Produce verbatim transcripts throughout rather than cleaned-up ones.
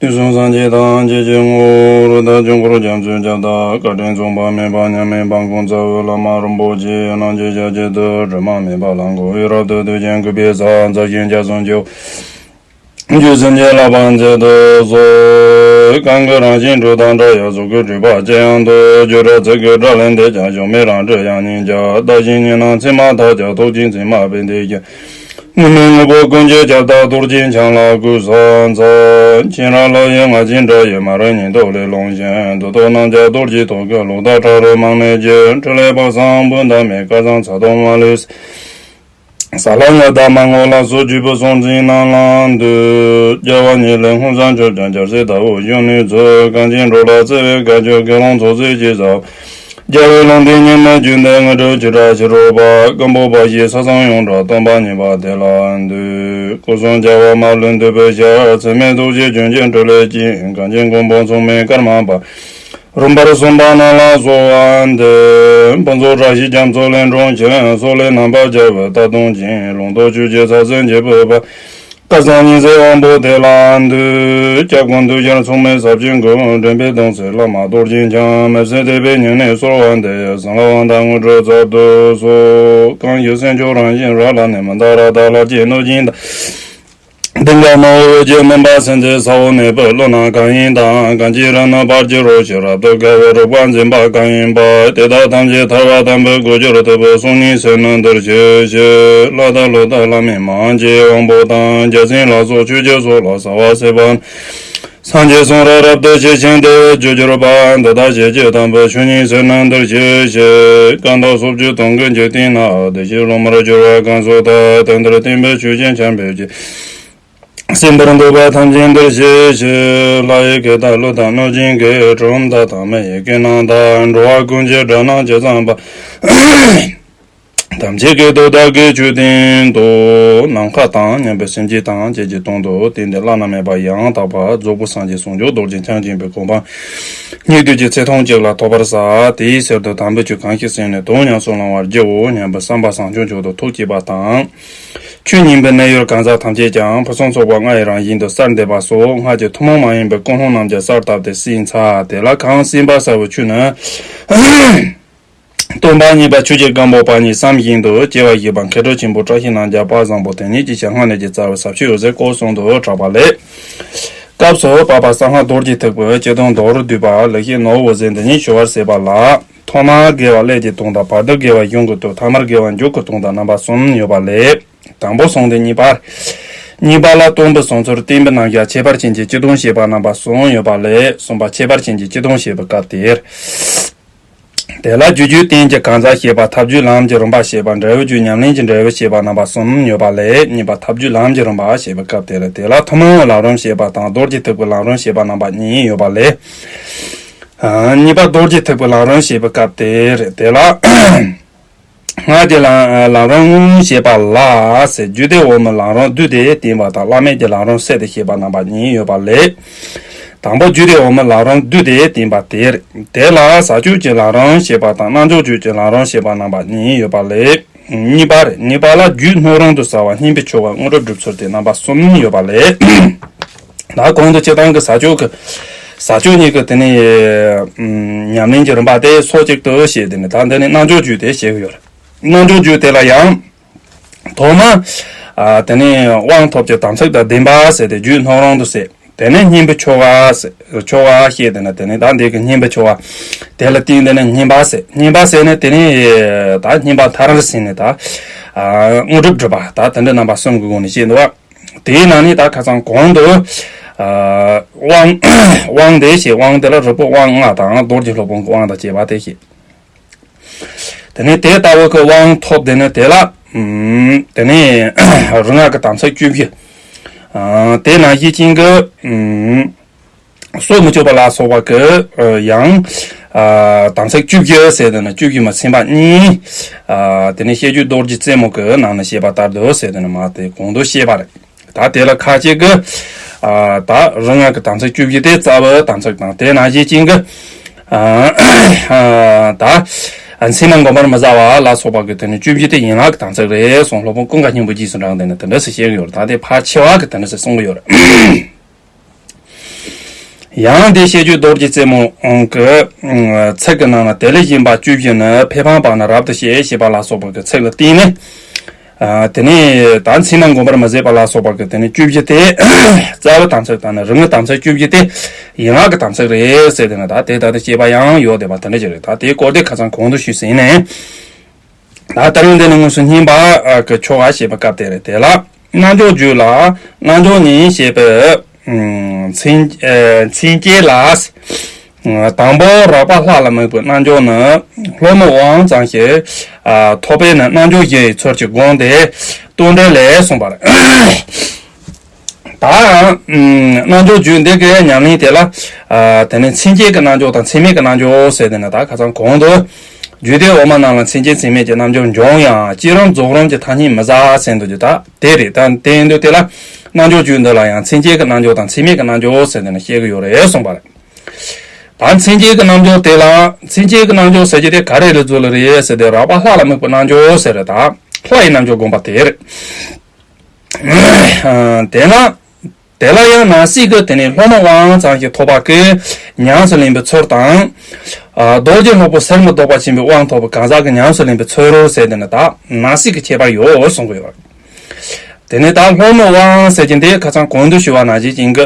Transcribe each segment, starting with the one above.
དུས་གསུམ་སངས་རྒྱས་ཐམས་ཅད་ཀྱི་ངོ་བོ་རུ་དང་འབྱུང་པོར་རྒྱ་མཚོའི་ཁྱབ་བདག་བཀའ་དྲིན་མཚུངས་པ་མེད་པ་མཉམ་མེད་འབངས་ཀུན་རྩ་བའི་བླ་མ་རིན་པོ་ཆེ་རྣམས་ཀྱི་ཞབས་ཀྱི་རྡུལ་དྲི་མ་མེད་པ་ལ་འགོད་པའི་རབ་ཏུ་བཏུད་ཅིང་གུས་པས་ཕྱག་འཚལ་ཞིང་སྐྱབས་སུ་མཆིའོ། རྒྱུད་སེམས་བསྐྱེད་བསླབ་པ་མཛད་དུ་གསོལ། གང་གི་རང་བཞིན་སྒྲོ་དང་འདྲ་ཡང་གཟུགས་ཀྱི་སྤྲོས་པ་ཅི་ཡང་དུ་བརྗོད་བྲལ་ཚིག་གི་སྒྲ་ལས་འདས་ཀྱང་གཞོམ་མེད་རང་གྲོལ་དབྱངས་སྙན་རྒྱ་ལྟ་ཞིང་ཉན་ན་མཚན་མ་མཐའ་ཡས་རྟོགས་ཀྱི་མཚན་མ་སྤེལ་འདེབས་ཀྱི། དངོས་མེད་དངོས་པོ་ཀུན་གྱི་ཁྱབ་བདག་རྡོ་རྗེ་འཆང་ལ་གུས་ཕྱག་འཚལ། མཁྱེན་རབ་ལྷ་ཡི་རྔ་ཆེན་སྒྲ་ཡིས་མ་རིག་ཉེན་རྟོག་ལས་སློང་ཞིང་། འདུལ་དང་རྣམ་བཅད་རྡོ་རྗེ་ཐོག་གི་ལུགས་ལྟར་ཁྲ་རུ་མང་ནས་ཀྱི། ཕྲིན་ལས་དཔག་བསམ་དཔག་བསམ་མེད་སྐལ་བཟང་ཚ་གདུང་མ་ལུས། ས་ལ་ལ་དྭགས་མ་ངོ་ལ་སོགས་བརྒྱུད་པའི་སྲོང་བཙན་རྣམས་ལ་འདུད། རྒྱལ་བ་ཉིད་ལས་ཧཱུྃ་ཟངས་མཆོག་ཀྱང་རྒྱལ་སྲས་ཟླ་འོད་གཞོན་ནུའི་ཚུལ། གངས་ཅན་འགྲོ་ལ་བརྩེ་བའི་དགའ་སྐྱོ་དགེ་སློང་ཚོགས་བསགས་ཀྱི་ཟབ། རྒྱལ་བའི་ལུང་བསྟན་ཉི་མའི་རྒྱུན་ལྡན་དངོས་གྲུབ་ཆེ་ཕྲ་ཕྱི་རོལ་པ། ཀུན་སྤོབས་པ་ཞེས་ས་གསུམ་ཡོངས་གྲགས་སྟོན་པ་ཉིད་པ་དེ་ལ་འདུད། སྐུ་གསུམ་རྒྱལ་བ་མ་ལུས་འདུས་པའི་ཞལ། ཚད་མེད་རྡོ་རྗེ་ལྗོན་ཅན་སྤྲིན་ལས་སྐྱེས། གངས་ཅན་མགོན་པོ་མཚུངས་མེད་ཀརྨ་པ། རིམ་པར་གསུངས་པ་རྣམས་ལ་གསོལ་བ་འདེབས། ཕུན་ཚོགས་བཀྲ་ཤིས་རྒྱ་མཚོ་ལས་འཁྲུངས་ཤིང་། སོག་ལེའི་རྣམ་པར་རྒྱལ་བའི་རྟ་གདོང་ཅན། ལུང་རྟོགས་ཆོས་ཀྱི་ས་སྲིན་གྱི་བུ་པ། སྐལ་བཟང་ཉི་ཟེར་དབང་པོ་དེ་ལ་འདུད། སྐྱབས་མགོན་འདུས་བྱར་མཚུངས་མེད་ཟབ་ཆོས་མགོན། འདྲེན་པའི་གདུང་སྲས་བླ་མ་རྡོ་རྗེ་འཆང་། མི་ཕྱེད་དད་པས་སྙིང་ནས་གསོལ་བ་འདེབས། བྱིན་རླབས་དབང་ཐང་དངོས་གྲུབ་སྩལ་དུ་གསོལ། གང་ཞིག་སེམས་མཆོག་རང་བཞིན་རབ་ལ་གནས། མི་འདའ་རཀྟ་ལྷ་བཅས་གནོད་སྦྱིན་དང་། གདེངས་དཀར་ནག་འོད་ཀྱི་མུན་པ་སེལ་མཛད་ས་འོག་མེ་བུ་ཀླུ་ནག་གང་ཡིན་དང་། གང་ཅི་རིག་ནི་བར་གྱི་རོ་ཞིག་རབ་ཏུ་དགའ་བའི་རུ་པ་འཛིན་པ་གང་ཡིན་པ། དེ་དག་ཐམས་ཅད་ཐར་པ་དམ་པའི་སྒོ་གྱུར་ཐུབ་པའི་གསུང་སྙན་གསོལ་ནི་འདིར་གཤེགས་ཤིག་ལྷ་དང་ཀླུ་དང་བླ་མའི་མ་ཡང་ཅིག་དབང་པོ་དང་། བརྒྱ་བྱིན་ལ་སོགས་ཆོས་ཀྱི་ཚོགས་ལ་ཟ་བ་ཟས་པ། སངས་རྒྱས་གསུང་རབ་རབ་ཏུ་ཞི་ཞིང་དེ་བས་རྒྱུར་གྱུར་པ། འདི་དག་ཞལ་གྱི་དམ་པའི་ཆོས་ཉིད་ཟེར་ན་འདིར་གཤེགས་ཤིག་སྐར་མདའ་སོ་བཅུ་སྟོང་གི་འཇིག་རྟེན་ན། བདེ་གཤེགས་སློབ་མར་གྱུར་པ་གང་སུ་དག་དེ་འདིར་བསྟན་པའི་ཆོས་ཀྱི་ཆར་འབེབས་ཀྱིས། གསན་པར་འདོད་པ་ཐམས་ཅད་འདིར་གཤེགས་ཤིག་ལྷ་ཡི་སྐད་དང་ཀླུ་དང་གནོད་སྦྱིན་སྐད། གྲུལ་བུམ་དག་དང་མི་ཡི་སྐད་རྣམས་དང་། འགྲོ་བ་ཀུན་གྱི་སྒྲ་རྣམས་ཇི་ཙམ་པ། ཐམས་ཅད་སྐད་དུ་བདག་གིས་ཆོས་བསྟན་ཏོ། ནམ་མཁའ་དང་མཉམ་པའི་སེམས་ཅན་ཐམས་ཅད་ཀྱི་དོན་དུ་བསྟན་ཏེ་བླ་ན་མེད་པ་ཡང་དག་པར་རྫོགས་པའི་སངས་རྒྱས་ཟུང་འཇུག་རྡོ་རྗེ་འཆང་ཆེན་པོའི་གོ་འཕང་སྙིགས་དུས་ཀྱི་ཚེ་ཐུང་གཅིག་ལ་ཐོབ་པར་ཟད། དེའི་ཕྱིར་དུ་དམ་པའི་ཆོས་གང་ཞིག་གསན་ནས་དོན་ཉམས་སུ་བླང་བར་བགྱིའོ་སྙམ་པའི་བསམ་པ་བཟང་སྤྱོད་མཆོག་ཏུ་ཐུགས་བསྐྱེད་པ་དང་། ཆོས་ཉན་པའི་གནས་ཡུལ་གང་ཟག་ཐམས་ཅད་ཀྱང་ཕུན་སུམ་ཚོགས་པ་ལྔ་ཡི་རང་བཞིན་དུ་གསལ་འདེབས་པ་སོགས་སྔར་གྱི་ཐུན་མོང་མ་ཡིན་པའི་ཀུན་སློང་རྣམས་ཀྱང་གསལ་བཏབ་སྟེ་གསན་ཚར། དེ་ལ་གང་གསན་པ་གསལ་བའི་ཆོས་ནི། སྟོན་པ་གཉིས་པ་ཆོས་ཀྱི་སྒམ་པོ་པ་ཉིད་བསམ་བཞིན་དུ་སྐྱེ་བ་བཞེས་པ་མཁས་གྲུབ་ཆེན་པོ་བཀྲ་ཤིས་རྣམ་རྒྱལ་དཔལ་བཟང་པོ་དེ་ཉིད་ཀྱི་ཞལ་སྔ་ནས་ཀྱི་རྩ་བའི་ཟབ་ཆོས་འོད་ཟེར་སྐོར་གསུམ་དུ་གྲགས་པ་ལས། སྐབས་སུ་བབ་པ་གསང་སྔགས་རྡོ་རྗེ་ཐེག་པའི་སྤྱི་དོན་མདོར་བསྡུས་པ་ལེགས་བཤད་ནོར་བུ་འོད་ཟེར་འདི་ཉིད་ཞུ་བར་ཟད་པ་ལ། ཐོག་མར་དགེ་བ་ཀླད་ཀྱི་དོན་དང་བར་དུ་དགེ་བ་གཞུང་གི་དོན་ཐ་མར་དགེ་བ་མཇུག་གི་དོན་དང་རྣམ་པ་གསུམ་ཡོད་པ་ལས། དང་པོ་གསུངས་ཏེ་གཉིས་པ། གཉིས་པ་ལ་སྟོན་པའི་གསུང་ཚུལ་བསྟན་པའི་རྣམ་གཞག་ཁྱད་པར་ཅན་གྱི་སྤྱི་དོན་བཤད་པ་རྣམ་པ་གསུམ་ཡོད་པ་ལས་གསུམ་པ་ཁྱད་པར་ཅན་གྱི་སྤྱི་དོན་བཤད་པའི་སྐབས་དེར། དེ་ལ་རྒྱུ་རྒྱུད་བསྟན་གྱི་གང་ཟག་བཤད་པ་ཐབས་རྒྱུད་ལམ་གྱི་རིམ་པ་བཤད་པ་འབྲས་བུ་རྒྱུད་ཉམས་ལེན་གྱི་འབྲས་བུ་བཤད་པ་རྣམ་པ་གསུམ་ཡོད་པ་ལས་གཉིས་པ་ཐབས་རྒྱུད་ལམ་གྱི་རིམ་པ་བཤད་པའི་སྐབས་དེར་དེ་ལ་ཐུན་མོང་བའི་ལམ་རིམ་བཤད་པ་དང་རྡོ་རྗེ་ཐེག་པའི་ལམ་རིམ་བཤད་པ་རྣམ་པ་གཉིས་ཡོད་པ་ལས། ཨ། གཉིས་པ་རྡོ་རྗེ་ཐེག་པའི་ལམ་རིམ་བཤད་པའི་སྐབས་དེར་དེ་ལ། སྔགས་ཀྱི་ལམ་ལམ་རིམ་བཤད་པ་ལ་ཟེར། རྒྱུད་སྡེ་འོག་མའི་ལམ་རིམ་བསྡུས་ཏེ་བསྟན་པ་དང་བླ་མེད་ཀྱི་ལམ་རིམ་བསྲེས་ཏེ་བཤད་པ་རྣམ་པ་གཉིས་ཡོད་པ་ལས། དང་པོ་རྒྱུད་སྡེ་འོག་མའི་ལམ་རིམ་བསྡུས་ཏེ་བསྟན་པ་དེར། དེ་ལ་ཟབ་ཆོས་ཀྱི་ལམ་རིམ་བཤད་པ་དང་རྣལ་འབྱོར་རྒྱུད་ཀྱི་ལམ་རིམ་བཤད་པ་རྣམ་པ་གཉིས་ཡོད་པ་ལས། གཉིས་པ་རེད། གཉིས་པ་ལ་རྒྱུད་སྣོད་རུང་དུ་གསལ་བ་བསྙེན་པའི་ཆོ་ག་དངོས་གྲུབ་སྒྲུབ་ཚུལ་དེ་རྣམ་པ་གསུམ་ཡོད་པ་ལས། ད་གོང་དུ་སྤྱིར་བཏང་གི་ཟབ་ཆོས་ཀྱི་ཟབ་ཆོས་གཉིས་ཀྱི་དེ་ནས་ཉམས་ལེན་གྱི་རིམ་པ་དེ་ཕྱོགས་གཅིག་ཏུ་བཤད་དེ་ནས་ད་འདི་ནས་རྣལ་འབྱོར་རྒྱུད་དེ་བཤད་གི་ཡོད་རེད། རྣལ་འབྱོར་རྒྱུད་དེ་ལ་ཡང་ཐོག་མ་ཨ་དེ་ནས་དབང་ཐོབ་ཀྱི་དམ་ཚིག་དང་ལྡན་པ་ཟེར་ཏེ་རྒྱུད་སྣོད་རུང་དུ་ཟེར། དེ་ནས་བསྙེན་པའི་ཆོ་ག་ཟེར་ཆོ་ག་བཤད་དེ་ནས་དེ་ནས་ད་འདི་གི་བསྙེན་པའི་ཆོ་ག་དེ་ལ་བརྟེན་དེ་ནས་བསྙེན་པ་ཟེར། བསྙེན་པ་ཟེར་ནས་དེ་ནས་ད་བསྙེན་པ་མཐར་ཕྱིན་ནས་ད་ཨ་དངོས་གྲུབ་སྒྲུབ་པ་ད་དེ་འདྲ་རྣམ་པ་གསུམ་གྱི་སྒོ་ནས་བཤད་འདུག་བ། དེའི་ནང་ནས་ད་ཁ་སང་གོང་དུ། ཨ་དབང་། དབང་དེ་ཞེས་དབང་དེ་ལ་རིལ་བུ་དབང་ལྔ་དང་རྡོ་རྗེ་སློབ་དཔོན་གྱི་དབང་དང་བཅས་པ་དེ་བཤད། དེ་ནས་དེ་ལྟ་བུ་གི་དབང་ཐོབ་དེ་ནས་དེ་ལ། ཨུམ། དེ་ནས་རིག་སྔགས་ཀྱི་དམ་ཚིག་བཅུ་བཞི། ཨ་དེ་ནང་བཞིན་ཅན་གྱི། ཨུམ། སྲོག་མི་གཅོད་པ་ལ་སོགས་པ་གི་ཡང་། ཨ་དམ་ཚིག་བཅུ་བཞི་ཟེར་དེ་ནི་བཅུ་བཞི་མ་ཚན་པ་གཉིས། ཨ་དེ་ནི་བཤད་རྒྱུད་རྡོ་རྗེ་རྩེ་མོ་གི་ནང་ན་བཤད་པ་ལྟར་དུ་ཟེར་དེ་ནི་མ་དེ་གོང་དུ་བཤད་པ་རེད། ད་དེ་ལ་ཁ་ཅིག་གི། ཨ་ད་རིག་སྔགས་ཀྱི་དམ་ཚིག་བཅུ་བཞི་དེ་རྩ་བའི་དམ་ཚིག་དང་དེ་ནང་བཞིན་ཅན་གྱི། ཨ་ད། མཚན་མ་བསྒོམ་པར་མི་བྱ་བ་ལ་སོགས་པ་གི་དེ་ནི་བཅུ་བཞི་དེ་ཡན་ལག་གི་དམ་ཚིག་རེད་གསུངས། སློབ་དཔོན་ཀུན་དགའ་སྙིང་པོའི་རྗེས་སུ་འབྲངས་དེ་ནི་དེ་འདྲ་ཟེར་བཤད་ཀྱི་ཡོད་རེད། ད་དེ་ཕར་ཕྱེ་བ་གི་དེ་འདྲ་ཟེར་གསུང་གི་ཡོད་རེད། ཡང་དེ་བཤད་རྒྱུད་རྡོ་རྗེ་རྩེ་མོ་གི་ཚིག་གི་ནང་ན་དེ་ལས་གཞན་པ་བཅུ་བཞི་ནི་ཕེབས་འཕང་བར་ན་རབ་ཏུ་བཤད་ཞེས་པ་ལ་སོགས་པ་གི་ཚིག་ལ་བརྟེན་ནས། དེ་ནས་ད་མཚན་མ་འགོམ་པར་མི་བཟད་པ་ལ་སོགས་པ་གི་དེ་ནས་བཅུ་བཞི་དེ་རྩ་བའི་དམ་ཚིག་དང་ནི་རིགས་ངེས་དམ་ཚིག་བཅུ་བཞི་དེ་ཡན་ལག་གི་དམ་ཚིག་རེད་ཟེར་དེ་ནི་ད་དེ་ལྟར་དུ་བཤད་པ་ཡང་ཡོད་བསྡད་པ་དེ་འདྲ་ཅིག་རེད། ད་དེའི་སྐོར་དེ་ཁ་སང་གོང་དུ་ཞུས་ཟིན་ནས། ད་ལྟ་རུང་འདི་ནི་དངོས་སུ་བསྙེན་པ་གི་ཆོ་ག་བྱེད་པའི་སྐབས་དེ་རེད། དེ་ལ་རྣལ་འབྱོར་རྒྱུད་ལ་རྣལ་འབྱོར་ཉིད་ཞེས་པའི་མཚན་མཚན་བཅས་ལ། དང་པོ་རགས་པ་ལྷ་ལ་དམིགས་པའི་རྣལ་འབྱོར་ནི་སློབ་མའི་དབང་ཙམ་ཞིག་ཐོབ་པས་ན་རྣལ་འབྱོར་བཞི་ཡི་ཚུལ་གྱིས་བསྒོམས་ཏེ་བསྟོད་འགྲེལ་ལས་གསུངས་པ་རེད། ད་རྣལ་འབྱོར་རྒྱུད་འདི་གའི་ཉམས་ལེན་དེ་ལ། དེ་ནས་མཚན་བཅས་ཀྱི་རྣལ་འབྱོར་དང་མཚན་མེད་ཀྱི་རྣལ་འབྱོར་ཟེར་དེ་ནི་ད་ཁ་སང་གོང་དུ་རྒྱུད་སྡེ་འོག་མ་རྣམས་ལ་མཚན་བཅས་མཚན་མེད་ཀྱི་རྣལ་འབྱོར་འབྱུང་ཡང་། བསྐྱེད་རིམ་རྫོགས་རིམ་གྱི་ཐ་སྙད་མི་ཟ་ཟེར་འདུག་རྒྱུ་ད་དེ་རེད། ད་དེ་ཡིན་དུས་དེ་ལ་རྣལ་འབྱོར་རྒྱུད་འདི་ལ་ཡང་མཚན་བཅས་ཀྱི་རྣལ་འབྱོར་དང་མཚན་མེད་ཀྱི་རྣལ་འབྱོར་ཟེར་དེ་ནི་བཤད་ཀྱི་ཡོད་རེད་གསུངས་པ་རེད། ད་མཚན་བཅས་ཀྱི་རྣལ་འབྱོར་དེ་ལ་མཚན་བཅས་ཀྱི་རྣལ་འབྱོར་ཟེར་རྒྱུ་དེ་ག་རེ་ལ་འཛུལ་ལ་རེད་ཟེར་ཏེ་རགས་པ་ལྷ་ལ་དམིགས་པའི་རྣལ་འབྱོར་ཟེར་རེད། ད་ལྷ་ཡི་རྣལ་འབྱོར་བསྒོམ་པ་དེ་རེད། དེ་ན་དེ་ལ་ཡང་ནང་གསེས་ཀྱི་དེ་ནས་སློབ་མའི་དབང་ཙམ་ཞིག་ཐོབ་པ་གི་ཉམས་སུ་ལེན་པའི་ཚུལ་དང་། རྡོ་རྗེ་སློབ་དཔོན་ཟེར་མི་ལྡོག་པ་ཆེན་པོའི་དབང་ཐོབ་པའི་གང་ཟག་གི་ཉམས་སུ་ལེན་པའི་ཚུལ་ཟེར་དེ་ནི་ད་ནང་གསེས་ཀྱི་ཁྱད་པར་ཡོད་གསུང་གི་ཡོད། དེ་ནས་ད་སློབ་མའི་དབང་ཟེར་གྱི་འདི་ཁ་སང་གོང་དུ་ཞུ་བ་ནང་བཞིན་ཅན་གྱི་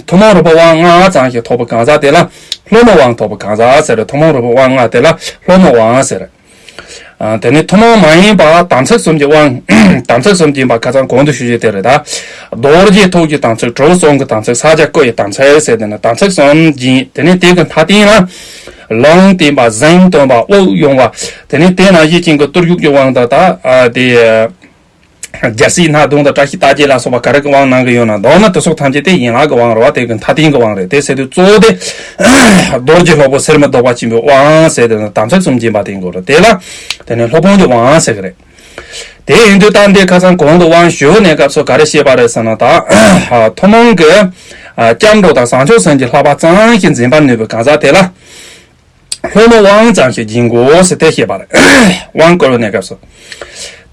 ཐུན་མོང་རིག་པའི་དབང་ལྔ་ཙམ་ཞིག་ཐོབ་པའི་གང་ཟག་དེ་ལ་སློབ་མའི་དབང་ཐོབ་པའི་གང་ཟག་ཟེར། ཐུན་མོང་རིག་པའི་དབང་ལྔ་དེ་ལ་སློབ་མའི་དབང་ཟེར། དེ་ནས་ཐུན་མོང་མ་ཡིན་པ་དམ་ཚིག་གསུམ་གྱི་དབང་། དམ་ཚིག་གསུམ་གྱི་ཡིན་པ་ཁ་སང་གོང་དུ་ཞུ་རྒྱུ་དེ་རེད་ད། རྡོ་རྗེ་ཐུགས་ཀྱི་དམ་ཚིག་གྲུ་གསུམ་གྱི་དམ་ཚིག་ས་སྐྱ་སྐུ་ཡི་དམ་ཚིག་ཟེར་དེ་ནི་དམ་ཚིག་གསུམ་གྱི་དེ་ནས་དེ་གི་མཐའ་སྟེང་ལ། ལུང་བསྟན་པ་གཟེངས་བསྟོད་པ་དབུགས་དབྱུང་བ། དེ་ནས་དེ་ནང་བཞིན་ཅན་གྱི་བརྟུལ་ཞུགས་ཀྱི་དབང་དང་ད་དེ། རྒྱལ་སྲིད་སྣ་བདུན་དང་བཀྲ་ཤིས་རྟགས་བརྒྱད་ལ་སོགས་པ་ག་རེ་གི་དབང་གནང་གི་ཡོད་ན་མདོར་ན་དེ་སོགས་ཐམས་ཅད་དེ་ཡན་ལག་གི་དབང་རེད་བ། དེ་གི་མཐའ་རྟེན་གྱི་དབང་རེད། དེ་ཟེར་དུས་གཙོ་བོ་དེ་རྡོ་རྗེ་སློབ་དཔོན་ཟེར་མི་ལྡོག་པ་ཆེན་པོའི་དབང་ཟེར་དེ་ནི་དམ་ཚིག་གསུམ་གྱི་ཡིན་པ་དེ་གོ་རེད། དེ་ལ་དེ་ནི་སློབ་དཔོན་གྱི་དབང་ཟེར་གི་རེད། དེ་ཡིན་དུས་ད་འདི་ཁ་སང་གོང་དུ་དབང་ཞུ་གནས་སྐབས་སུ་ག་རེ་བཤད་པ་རེད་ཟེར་ན་ད་ཐུན་མོང་གི་སྐྱབས་འགྲོ་དང་བྱང་ཆུབ་སེམས་ཀྱི་བསླབ་པ་ཙམ་ཞིག་འཛིན་པར་ནུས་པའི་གང་ཟག་དེ་ལ། སློབ་མའི་དབང་ཙམ་ཞིག་སྦྱིན་དགོས་ཟེར་དེ་བཤད་པ་རེད། དབང་བསྐུར་བའི་གནས་སྐབས་སུ།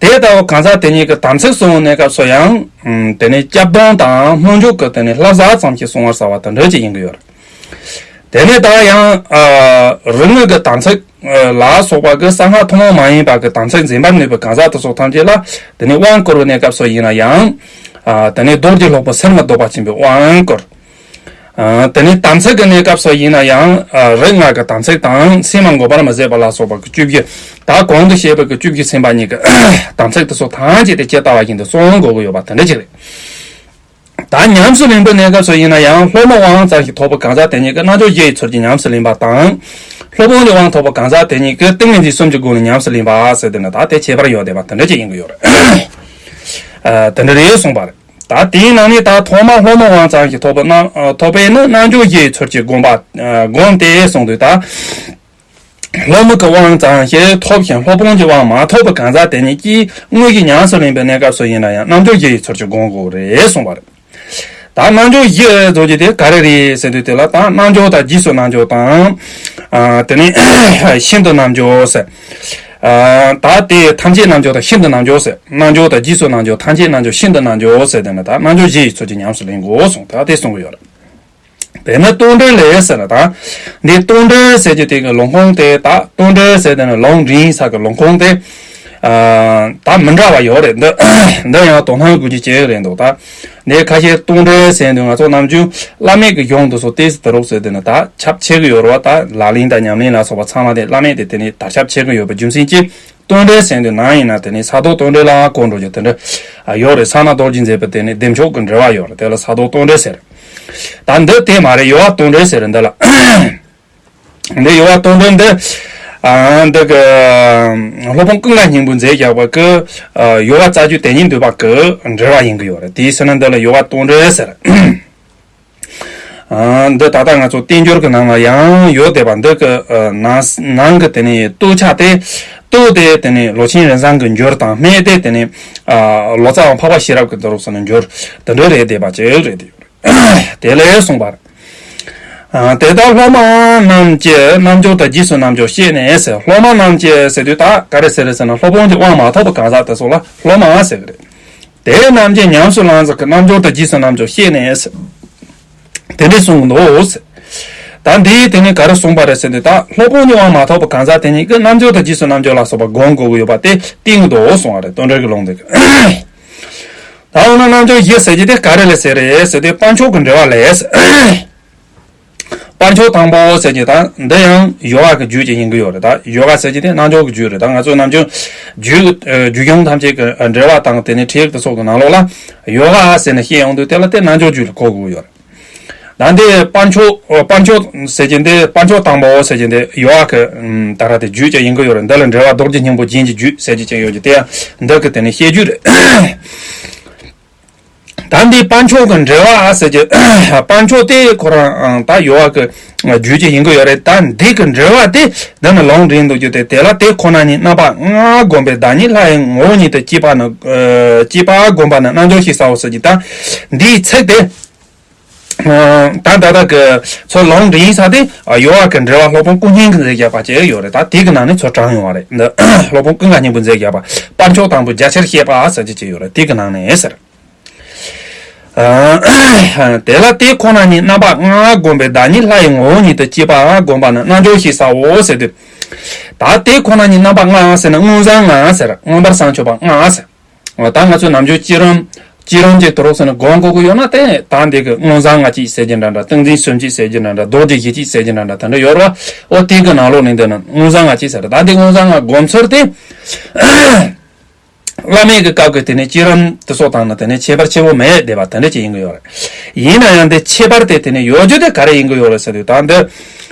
དེ་ལྟ་བུ་གང་ཟག་དེ་ཉིད་ཀྱི་དམ་ཚིག་སྲུང་བའི་གནས་སྐབས་སུ་ཡང་། དེ་ནས་སྐྱབས་སྡོམ་དང་སྨོན་འཇུག་གི་དེ་ནས་བསླབ་བྱ་ཙམ་ཞིག་གསུང་བར་བྱ་བ་དང་འདྲ་ཅིག་ཡིན་གྱི་ཡོད་རེད། དེ་ནས་ད་ཡང་། རིགས་ངེས་ཀྱི་དམ་ཚིག་ལ་སོགས་པ་གི་གསང་སྔགས་ཐུན་མོང་མ་ཡིན་པ་གི་དམ་ཚིག་འཛིན་པར་ནུས་པའི་གང་ཟག་དེ་ཚོ་ཐམས་ཅད་ལ་དེ་ནས་དབང་བསྐུར་བའི་གནས་སྐབས་སུ་ཡིན་ན་ཡང་། དེ་ནས་རྡོ་རྗེ་སློབ་དཔོན་ཟེར་མི་ལྡོག་པ་ཆེན་པོའི་དབང་བསྐུར། དེ་ནས་དམ་ཚིག་གི་གནས་སྐབས་སུ་ཡིན་ན་ཡང་། རིགས་ལྔ་གི་དམ་ཚིག་དང་མཚན་མ་འགོམ་པར་མི་བཟད་པ་ལ་སོགས་པ་གི་བཅུ་བཞི། ད་གོང་དུ་བཤད་པའི་གི་བཅུ་བཞི་སེམས་དཔའ་ཉིད་ཀྱི་དམ་ཚིག་དེ་ཚོ་ཐམས་ཅད་དེ་ཇི་ལྟ་བ་བཞིན་དུ་སྲུང་དགོས་ཀྱི་ཡོད་པ་དེ་འདྲ་ཅིག་རེད། ད་ཉམས་སུ་ལེན་པའི་གནས་སྐབས་སུ་ཡིན་ན་ཡང་སློབ་མའི་དབང་ཙམ་ཞིག་ཐོབ་པའི་གང་ཟག་དེ་ཉིད་ཀྱིས་རྣལ་འབྱོར་བཞི་ཡི་ཚུལ་གྱིས་ཉམས་སུ་ལེན་པ་དང་། སློབ་དཔོན་གྱི་དབང་ཐོབ་པའི་གང་ཟག་དེ་ཉིད་ཀྱིས་ཏིང་ངེ་འཛིན་གསུམ་གྱི་སྒོ་ནས་ཉམས་སུ་ལེན་པ་ཟེར་དེ་ནི་ད་དེ་ཁྱད་པར་ཡོད་བསྡད་པ་དེ་འདྲ་ཅིག་ཡིན་གྱི་ཡོད་རེད། དེ་འདྲ་རེད་གསུངས་པ་རེད། ད་དེའི་ནང་ནས་ད་ཐོག་མར་སློབ་མའི་དབང་ཙམ་ཞིག་ཐོབ་པའི་རྣལ་ཐོབ་པས་ནི་རྣལ་འབྱོར་བཞི་ཡི་ཚུལ་གྱིས་བསྒོམ་པ་བསྒོམ་སྟེ་གསུངས་དུས་ད། སློབ་མ་གི་དབང་ཙམ་ཞིག་ཐོབ་ཞིང་སློབ་དཔོན་གྱི་དབང་མ་ཐོབ་པའི་གང་ཟག་དེ་ཉིད་ཀྱིས་དངོས་ཀྱི་ཉམས་སུ་ལེན་པའི་གནས་སྐབས་སུ་ཡིན་ན་ཡང་རྣལ་འབྱོར་བཞི་ཡི་ཚུལ་གྱིས་བསྒོམ་དགོས་རེད་གསུངས་པ་རེད། ད་རྣལ་འབྱོར་བཞི་ཟེར་རྒྱུ་དེ་ག་རེ་རེད་ཟེར་དུས་དེ་ལ་ད་རྣལ་འབྱོར་དང་རྗེས་སུ་རྣལ་འབྱོར་དང་། དེ་ནས་ཤིན་ཏུ་རྣལ་འབྱོར་ཟེར། ད་དེ་ཐམས་ཅད་རྣལ་འབྱོར་དང་ཤིན་ཏུ་རྣལ་འབྱོར་ཟེར། རྣལ་འབྱོར་དང་རྗེས་སུ་རྣལ་འབྱོར་ཐམས་ཅད་རྣལ་འབྱོར་ཤིན་ཏུ་རྣལ་འབྱོར་ཟེར་དེ་ནི་ད་རྣལ་འབྱོར་བཞི་ཡི་ཚུལ་གྱིས་ཉམས་སུ་ལེན་དགོས་གསུངས་ད་དེ་གསུང་གི་ཡོད་རེད། དཔེར་ན་བསྟོད་འགྲེལ་ལས་ཟེར་ན་ད། འདི་བསྟོད་འགྲེལ་ཟེར་རྒྱུ་དེ་གི་ལུང་ཁུངས་དེ་ད་བསྟོད་འགྲེལ་ཟེར་དེ་ནི་ལུང་འདྲེན་ས་གི་ལུང་ཁུངས་དེ། ད་མི་འདྲ་བ་ཡོད་རེད་འདི། འདི་ཡང་དོ་སྣང་དགོས་རྒྱུ་ཅིག་རེད་འདུག་ད། འདི་ཁ་ཤས་བསྟོད་འགྲེལ་ཟེར་དུས་ང་ཚོ་ནམ་རྒྱུན་བླ་མེད་ཀྱི་གཞུང་དེ་ཚོ་ཏོག་ཙམ་དེ་རོགས་ཟེར་དེ་ནི་ད་ཁྱབ་ཆེ་གི་ཡོད་རེད་བ། ད་ལག་ལེན་དང་ཉམས་ལེན་ལ་སོགས་པ་ཚང་མ་དེ་བླ་མེད་དེ་དེ་ནི་དར་ཁྱབ་ཆེ་གི་ཡོད་པའི་རྒྱུ་མཚན་གྱིས། བསྟོད་འགྲེལ་ཟེར་དུས་ནམ་ཡིན་ན་དེ་ནི་ས་རྡོ་བསྟོད་འགྲེལ་ལའང་གོ་འགྲོ་རྒྱུ་དེ་འདྲ་ཡོད་རེད། ས་སྣ་རྡོ་རྗེ་མཛེས་པའི་དེ་ནི་བདེ་མཆོག་གི་འགྲེལ་བ་ཡོད་རེད། དེ་ལ་ས་རྡོ་བསྟོད་འགྲེལ་ཟེར། ད་འདི་དེ་མ་རེད། ཡོ་བ་བསྟོད་འགྲེལ་ཟེར་འདི་ལ། འདི་ཡོ་བ་བསྟོད་འགྲེལ་འདི། འདི་གི་སློབ་དཔོན་ཀུན་དགའ་སྙིང་པོས་མཛད་བཞག་པ་གི་ཡོ་བ་རྩ་རྒྱུད་དེ་ཉིད་འདུས་པ་གི་འགྲེལ་བ་ཡིན་གི་ཡོད་རེད། དེའི་ཕྱིར་ན་འདི་ལ་ཡོ་བ་བསྟོད་འགྲེལ་ཟེར། འདི་ད་ལྟ་ང་ཚོ་བསྟན་འགྱུར་གྱི་ནང་ལ་ཡང་ཡོད་བསྡད་པ་འདི་གི་ནང་ནང་གི་དེ་ནས་བསྟོད་ཆ་དེ། བསྟོད་དེ་དེ་ནས་ལོ་ཆེན་རིན་བཟང་གི་འགྱུར་དང་སྨད་དེ་དེ་ནས་ལོ་ཙཱ་བ་འཕགས་པ་ཤེས་རབ་ཀྱི་དུ་རུ་སོགས་ནས་འགྱུར་དེ་འདྲ་རེད་བསྡད་པ་ཅིག་རེད། དེ་ཡོད་རེད། དེ་ལས་གསུངས་པར། དེ་ལྟར་སློབ་མ་རྣམས་ཀྱི་རྣལ་འབྱོར་དང་རྗེས་སུ་རྣལ་འབྱོར་བཤད་ནས་ཟེར། སློབ་མ་རྣམས་ཀྱི་ཟེར་དུས་ད་ག་རེ་ཟེར་རེད་ཟེར་ན་སློབ་དཔོན་གྱི་དབང་མ་ཐོབ་པའི་གང་ཟག་དེ་ཚོ་ལ་སློབ་མ་ཟེར་གི་རེད། དེ་རྣམས་ཀྱི་ཉམས་སུ་བླང་ས་གི་རྣལ་འབྱོར་དང་རྗེས་སུ་རྣལ་འབྱོར་བཤད་ནས་ཟེར། དེ་འདྲ་གསུངས་འདུག་ཟེར། ད་འདིའི་དེ་ནི་ག་རེ་གསུངས་པ་རེད་ཟེར་དུས། ད་སློབ་དཔོན་གཉིས་པ་མ་ཐོབ་པ་གང་ཟག་དེ་ཉིད་ཀྱིས་རྣལ་འབྱོར་དང་རྗེས་སུ་རྣལ་འབྱོར་ལ་སོགས་པ་སྒོམ་དགོས་ཀྱི་ཡོད་པ་དེ་བསྟན་གྱི་འདུག་གསུངས་པ་རེད། དོན་འགྲེལ་གྱི་ལུང་དེ། ད་འོ་ན་རྣལ་འབྱོར་བཞི་ཟེར་གྱི་དེ་ག་རེ་ལ་ཟེར་རེད་ཟེར་དུས། དཔལ་མཆོག་གི་འགྲེལ་པ་ལས། དཔལ་མཆོག་དང་པོ་ཟེར་གྱི་ད་འདི་ཡང་ཡོ་ག་གི་རྒྱུད་ཀྱི་ཡིན་གྱི་ཡོད་རེད། ད་ཡོ་ག་ཟེར་གྱི་དེ་རྣལ་འབྱོར་གྱི་རྒྱུད་རེད། ད་ང་ཚོའི་རྣལ་འབྱོར་རྒྱུད་རྒྱུད་གཞུང་ཐམས་ཅད་ཀྱི་འགྲེལ་པ་དང་དེ་ནས་ཁྲིད་ཡིག་དེ་སོགས་ཀྱི་ནང་ལོགས་ལ་ཡོ་ག་ཟེར་ནས་བཤད་ཡོང་དུས། དེ་ལ་དེ་རྣལ་འབྱོར་རྒྱུད་ལ་གོ་དགོས་ཀྱི་ཡོད་རེད། ད་འདི་དཔལ་མཆོག་དཔལ་མཆོག་ཟེར་གྱི་འདི། དཔལ་མཆོག་དང་པོ་ཟེར་གྱི་འདི་ཡོ་ག་གི་ད་ར་དེ་རྒྱུད་ཀྱི་ཡིན་གྱི་ཡོད་རེད། འདི་ལ་འགྲེལ་པ་རྡོ་རྗེ་སྙིང་པོ་རྒྱན་གྱི་རྒྱུད་ཟེར་གྱི་ཅིག་ཡོད་ཀྱི། དེ་ཡང་འདི་གི་དེ་ནས་བཤད་རྒྱུད་རེད། ད་འདི་དཔལ་མཆོག་གི་འགྲེལ་པ་ཟེར་གྱི། དཔལ་མཆོག་དེ་ཁོ་རང་ད་ཡོ་ག་གི་རྒྱུད་ཀྱི་ཡིན་གྱི་ཡོད་རེད། ད་འདི་གི་འགྲེལ་པ་དེ་འདི་ནི་ལུང་འདྲེན་འདུག་རྒྱུ་དེ། དེ་ལ་དེ་ཁོ་ན་ཉིད་རྣམ་པ་ལྔ་བསྒོམས་པས་བདག་ཉིད་ལྷ་ཡི་ངོ་བོ་ཉིད་དུ་སྐྱེས་པ་ནི། སྐྱེས་པ་བསྒོམས་པ་ནི་རྣལ་འབྱོར་ཞེས་བྱའོ་ཟེར་གྱི། ད་འདིའི་ཚིག་དེ། ད་ད་ལྟ་གི་ཚོ་ལུང་འདྲེན་ས་དེ་ཡོ་ག་གི་འགྲེལ་པ་སློབ་དཔོན་ཀུན་མཁྱེན་གྱིས་མཛད་བཞག་པ་ཅིག་ཡོད་རེད། ད་དེ་གི་ནང་ནས་ཚོ་དྲངས་ཡོང་བ་རེད། འདི་སློབ་དཔོན་ཀུན་དགའ་སྙིང་པོས་མཛད་བཞག་པ། དཔལ་མཆོག་དང་པོའི་རྒྱ་ཆེར་བཤད་པ་ཟེར་གྱི་ཅིག་ཡོད་རེད། དེ་གི་ནང་ནས་ཟེར། དེ་ལ་དེ་ཁོ་ན་ཉིད་རྣམ་པ་ལྔ་བསྒོམས་པས་བདག་ཉིད་ལྷ་ཡི་ངོ་བོ་ཉིད་དུ་སྐྱེས་པ་བསྒོམས་པ་ནི་རྣལ་འབྱོར་ཞེས་བྱའོ་ཟེར་དུས། ད་དེ་ཁོ་ན་ཉིད་རྣམ་པ་ལྔ་ཟེར་ན་མངོན་བྱང་ལྔ་ཟེར། མངོན་པར་བྱང་ཆུབ་པ་ལྔ་ཟེར། འོ་ད་ང་ཚོས་རྣལ་འབྱོར་བསྐྱེད་རིམ་བསྐྱེད་རིམ་གྱི་དུ་རོགས་ཟེར་ན་སྒོམ་དགོས་ཀྱི་ཡོད་ན། དེ་ད་འདི་གི་མངོན་བྱང་ལྔ་གཅིག་ཟེར་གྱི་འདྲ་འདྲ། ཏིང་འཛིན་སུམ་གཅིག་ཟེར་གྱི་འདྲ་འདྲ། རྡོ་རྗེ་བཞི་གཅིག་ཟེར་གྱི་འདྲ་འདྲ་དེ་འདྲ་ཡོད་རེད་བ། འོ་དེ་གི་ནང་ལོགས་ནས་འདི་ནི་མངོན་བྱང་ལྔ་གཅིག་ཟེར་རེད། ད་འདི་མངོན་བྱང་ལྔ་སྒོམ་ཚུལ་དེ། བླ་མེད་ཀྱི་སྐབས་ཀྱི་དེ་ནས་བསྐྱེད་རིམ་དེ་སོགས་དང་ནི་དེ་ནས་ཁྱད་པར་ཆེ་བོ་མེད་བསྡད་པ་དེ་འདྲ་ཅིག་ཡིན་གྱི་ཡོད་རེད། ཡིན་ན་ཡང་དེ་ཁྱད་པར་དེ་དེ་ནས་ཡོད་རྒྱུ་དེ་ག་རེ་ཡིན་གྱི་ཡོད་རེད་ཟེར་དུས། ད་འདི་